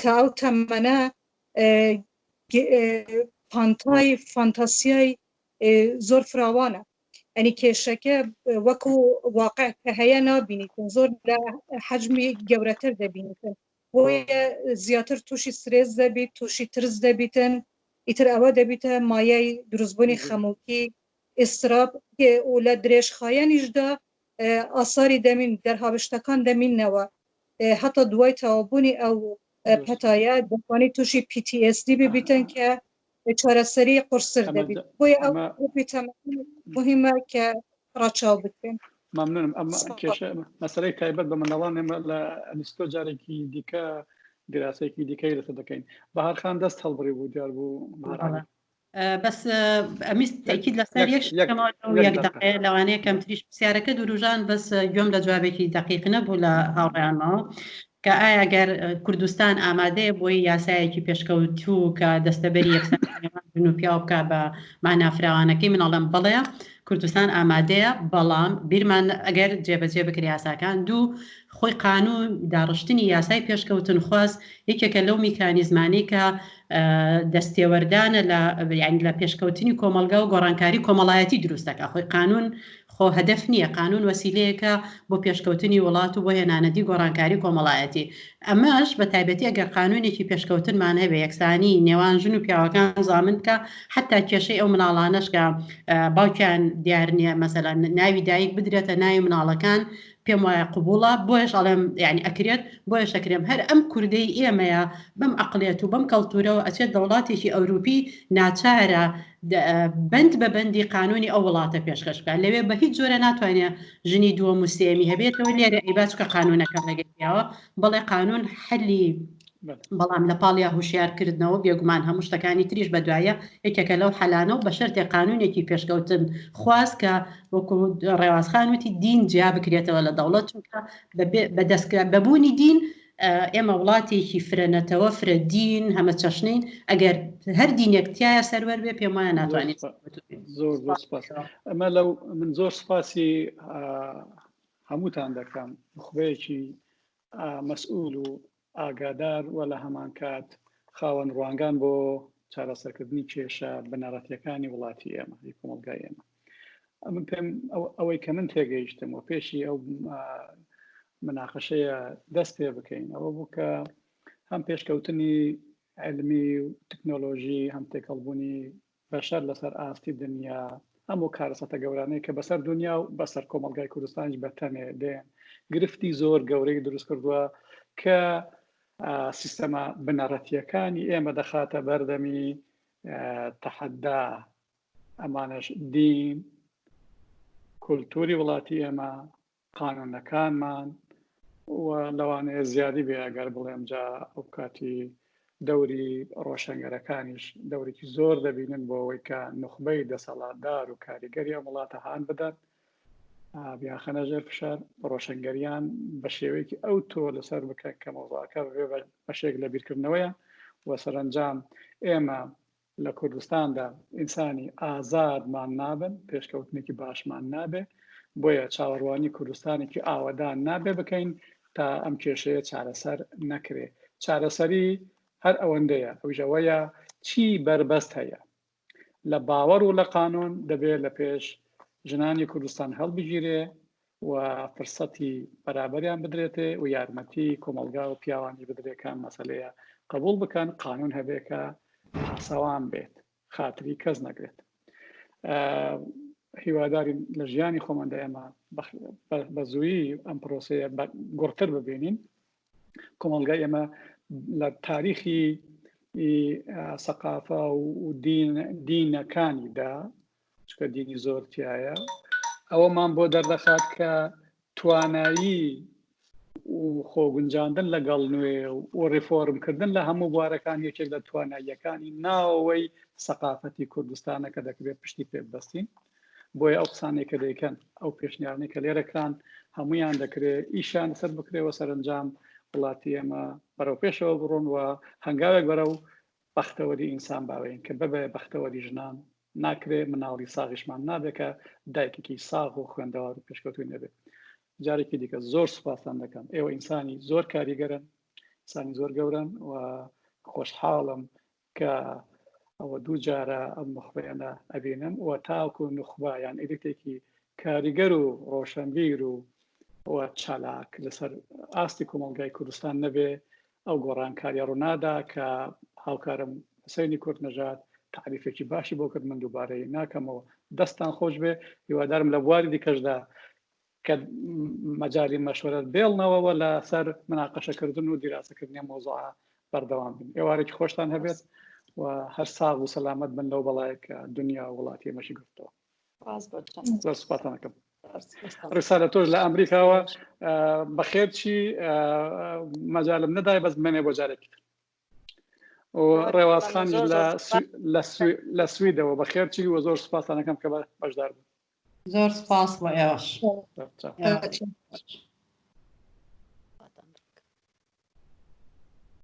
تا ئەو تەمەنە پانتای فانتاسیای زۆر فراوانە ئەنی کێشەکە وەکو واقع کە هەیە نابینیتن زۆر لە حەجمی گەورەتر دەبینیتن بۆیە زیاتر تووشی سترێس دەبیت تووشی ترس دەبیتن ئیتر ئەوە دەبیتە مایەی دروستبوونی خەمۆکی ئیستراب و لە درێژخایەنیشدا ئاساری دەمین دەرهاوێشتەکان دەمینەوە هەتا دوای تەواوبوونی ئەو پەتایە دەتوانیت تووشی PTSD ببیتن کە چارەسەری قورستر دەبیت بۆیە ئەو گروپی تەمەنی مهمە کە ڕەچاو بکرێن. مەمنونم ئەمە کێشە مەسەلەی تایبەت بە منداڵان ئێمە لە ئەنیستۆ جارێکی دیکە دیراسەیەکی دیکەی لەسەر دەکەین. بەهار خان دەست هەڵبڕی بوو دیار بوو بەهار عەلی. بەس ئەمیست تەئکید لەسەر یەک شت بکەمەوە لەو یەک دەقەیە لەوانەیە کەمتریش پرسیارەکە دوروژان بەس گوێم لە جوابێکی دەقیق نەبوو لە هاوڕێیانمەوە کە ئایا گەر کوردستان ئامادەیە بۆی یاسایەکی پێشکەوتوو کە دەستەبەری یەکسانی نێوان ژن و پیاو بکا بە مانا فراوانەکەی من ئەڵێم بەڵێ کوردستان ئامادەیە بەڵام بیرمان ئەگەر جێبەجێ بکرێ یاساکان دوو خۆی قانون داڕشتنی یاسای پێشکەوتنخواز یەکێکە لەو میکانیزمانەی کە دەستێوەردانە لە یانی لە پێشکەوتنی کۆمەڵگا و گۆڕانکاری کۆمەڵایەتی دروست دەکا خۆی قانون خۆ هەدەف نییە قانون وەسیلەیەکە بۆ پێشکەوتنی وڵات و بۆ هێنانەدی گۆڕانکاری کۆمەڵایەتی ئەمەش بە تایبەتی ئەگەر قانونێکی پێشکەوتنمان هەبێ یەکسانی نێوان ژن و پیاوەکان زامن بکا حەتا کێشەی ئەو مناڵانەش کە باوکیان دیار نییە مەسەلەن ناوی دایک بدرێتە ناوی مناڵەکان پێم وایە قبوڵە بۆیەش ئەڵێم یعنی ئەکرێت بۆیەش ئەکرێم هەر ئەم کوردەی ئێمەیە بەم عەقڵیەت و بەم کەڵتورەوە ئەچێت لە وڵاتێکی ئەوروپی ناچارە بەند بە بەندی قانونی ئەو وڵاتە پێشکەش بکات لەوێ بە هیچ جۆرە ناتوانێت ژنی دووەم و سێمی هەبێتەوە لێرە ئەیبا چکە قانونەکە ڕێگەی پیاوە بەڵێ قانون حەلی بەڵام لە پاڵیا هوشیار کردنەوە بێگومان هەموو شتەکانی تریش بەدوایە یەکێکە لەو حەلانە و بە شەرتێ قانونێکی پێشکەوتن خواز کە وەکو ڕێواز خان وتی دین جیا بکرێتەوە لە دەوڵەت چونکە بە دەستکرا بەبوونی دین ئێمە وڵاتێکی فرە نەتەوە فرە دین هەمە چەشنین ئەگەر هەر دینێک تایە سەروەر بێ پێم وایە ناتوانێت زۆر زۆر سپاس ئەمە لەو من زۆر سپاسی هەمووتان دەکەم نوخبەیەکی مەسئول و ئاگادار و لە هەمانکات خاوەن ڕوانگان بۆ چارەسەرکردنی کێشە بنەڕەتیەکانی وڵاتی ئێمە ی کۆمەڵگای ئێمە ئەمن پێم ئەوەی کە من تێگەیشتم و پێشی ئەو مناقەشەیە دەست پێ بکەین ئەوە بوو کە هەم پێشکەوتنی علمی و تەکنۆلۆژی هەم تێکەڵبوونی بەشەر لەسەر ئاستی دنیا هەموو کارەساتە گەورانەی کە بەسەر دنیا و بەسەر کۆمەڵگای کوردستانیش بە تەنێ دێن گرفتی زۆر گەورەی دروست کردووە کە سیستەمە بنەڕەتیەکانی ئێمە دەخاتە بەردەمی تەحەدا ئەمانەش دین کولتوری وڵاتی ئێمە قانونەکانمان و لەوانەیە زیادی بێ ئەگەر بڵێم جا ئەو کاتی دەوری ڕۆشنگەرەکانیش دەورێکی زۆر دەبینن بۆ ئەوەی کە نوخبەی دەسەڵاتدار و کاریگەری ئەم وڵاتە هان بدەن بیانخەنە ژێر فشار ڕۆشنگەریان بە شێوەیەکی ئەو تۆ لەسەر بکەن کە مەوزوعەکە ببێ بە بەشێک لە بیرکردنەوەیان و سەرەنجام ئێمە لە کوردستاندا ئینسانی ئازادمان نابن، پێشکەوتنێکی باشمان نابێ، بۆیە چاوەڕوانی کوردستانێکی ئاوەدان نابێ بکەین تا ئەم کێشەیە چارەسەر نەکرێ. چارەسەری هەر ئەوەندەیە، ئەویش ئەوەیە چی بەربەست هەیە لە باوەڕ و لە قانون دەبێ لە پێش ژنانی کوردستان هەڵبگیرێ و فرسەتی بەرابەریان بدرێتێ و یارمەتی کۆمەڵگا و پیاوانی بدرێ کە ئەم مەسەلەیە قبوڵ بکەن، قانون هەبێ کە پاسەوان بێت، خاتری کەس نەگرێت. هیوادارین لە ژیانی خۆماندا ئێمە بە زوویی ئەم پرۆسەیە گوڕتر ببینین. کۆمەڵگای ئێمە لە تاریخی سەقافە و دین دینەکانیدا چکە دینی زۆر تایە ئەوەمان بۆ دەردەخات کە توانایی و خۆگونجاندن لەگەڵ نوێ و ڕیفۆرمکردن لە هەموو بوارەکان یەکێک لە تواناییەکانی ناوەوەی سەقافەتی کوردستانە کە دەکرێت پشتی پێ ببەستین. بۆیە ئەو قسانەی کە دەیکەن، ئەو پێشنیارانەی کە لێرە کران، هەموویان دەکرێت ئیشیان لەسەر بکرێ و سەرەنجام وڵاتی ئێمە بەرەو پێشەوە بڕۆن و هەنگاوێک بەرەو بەختەوەری ئینسان باوێین کە بەبێ بەختەوەری ژنان ناکرێ، مناڵی ساغیشمان نابێ کە دایکێکی ساغ و خوێندەوار و پێشکەوتووی نەبێ. جارێکی دیکە زۆر سوپاستان دەکەم. ئێوە ئینسانی زۆر کاریگەرن، ئینسانی زۆر گەورەن و خۆشحاڵم کە ئەوە دوو جارە ئەم نوخبەیانە ئەبینم و تاکو نوخبە یان ئیلیتێکی کاریگەر و ڕۆشنبیر و و چالاک لەسەر ئاستی کۆمەڵگای کوردستان نەبێ ئەو گۆڕانکاریە ڕوونادا کە هاوکارم حسێنی کورد نەژاد تعریفێکی باشی بۆ کرد من دووبارەی ناکەمەوە دەستان خۆش بێ هیوادارم لە بواری دیکەشدا کە مەجالی مەشوەرەت بێڵنەوە و لەسەر مناقەشەکردن و دیراسەکردنی ئەم مەوزوعە بەردەوام بن. ئێوارێکی خۆشتان هەبێت و هەر ساغ و سەلامەت بن لەو بەڵایە کە دنیا و وڵاتی ئێمەشی گرتەوە. زۆر سوپاستان ئەکەم. ڕسالە تۆش لە ئەمریکاوە بەخێر چی مەجالم نەدای بەس بمێنێ بۆ جارێکی تر. و ڕێواز خانیش لە سویدەوە بەخێر چی و زۆر سوپاستان ئەکەم کە بەشدار بوون. زۆر سپاس بۆ ئێوەش.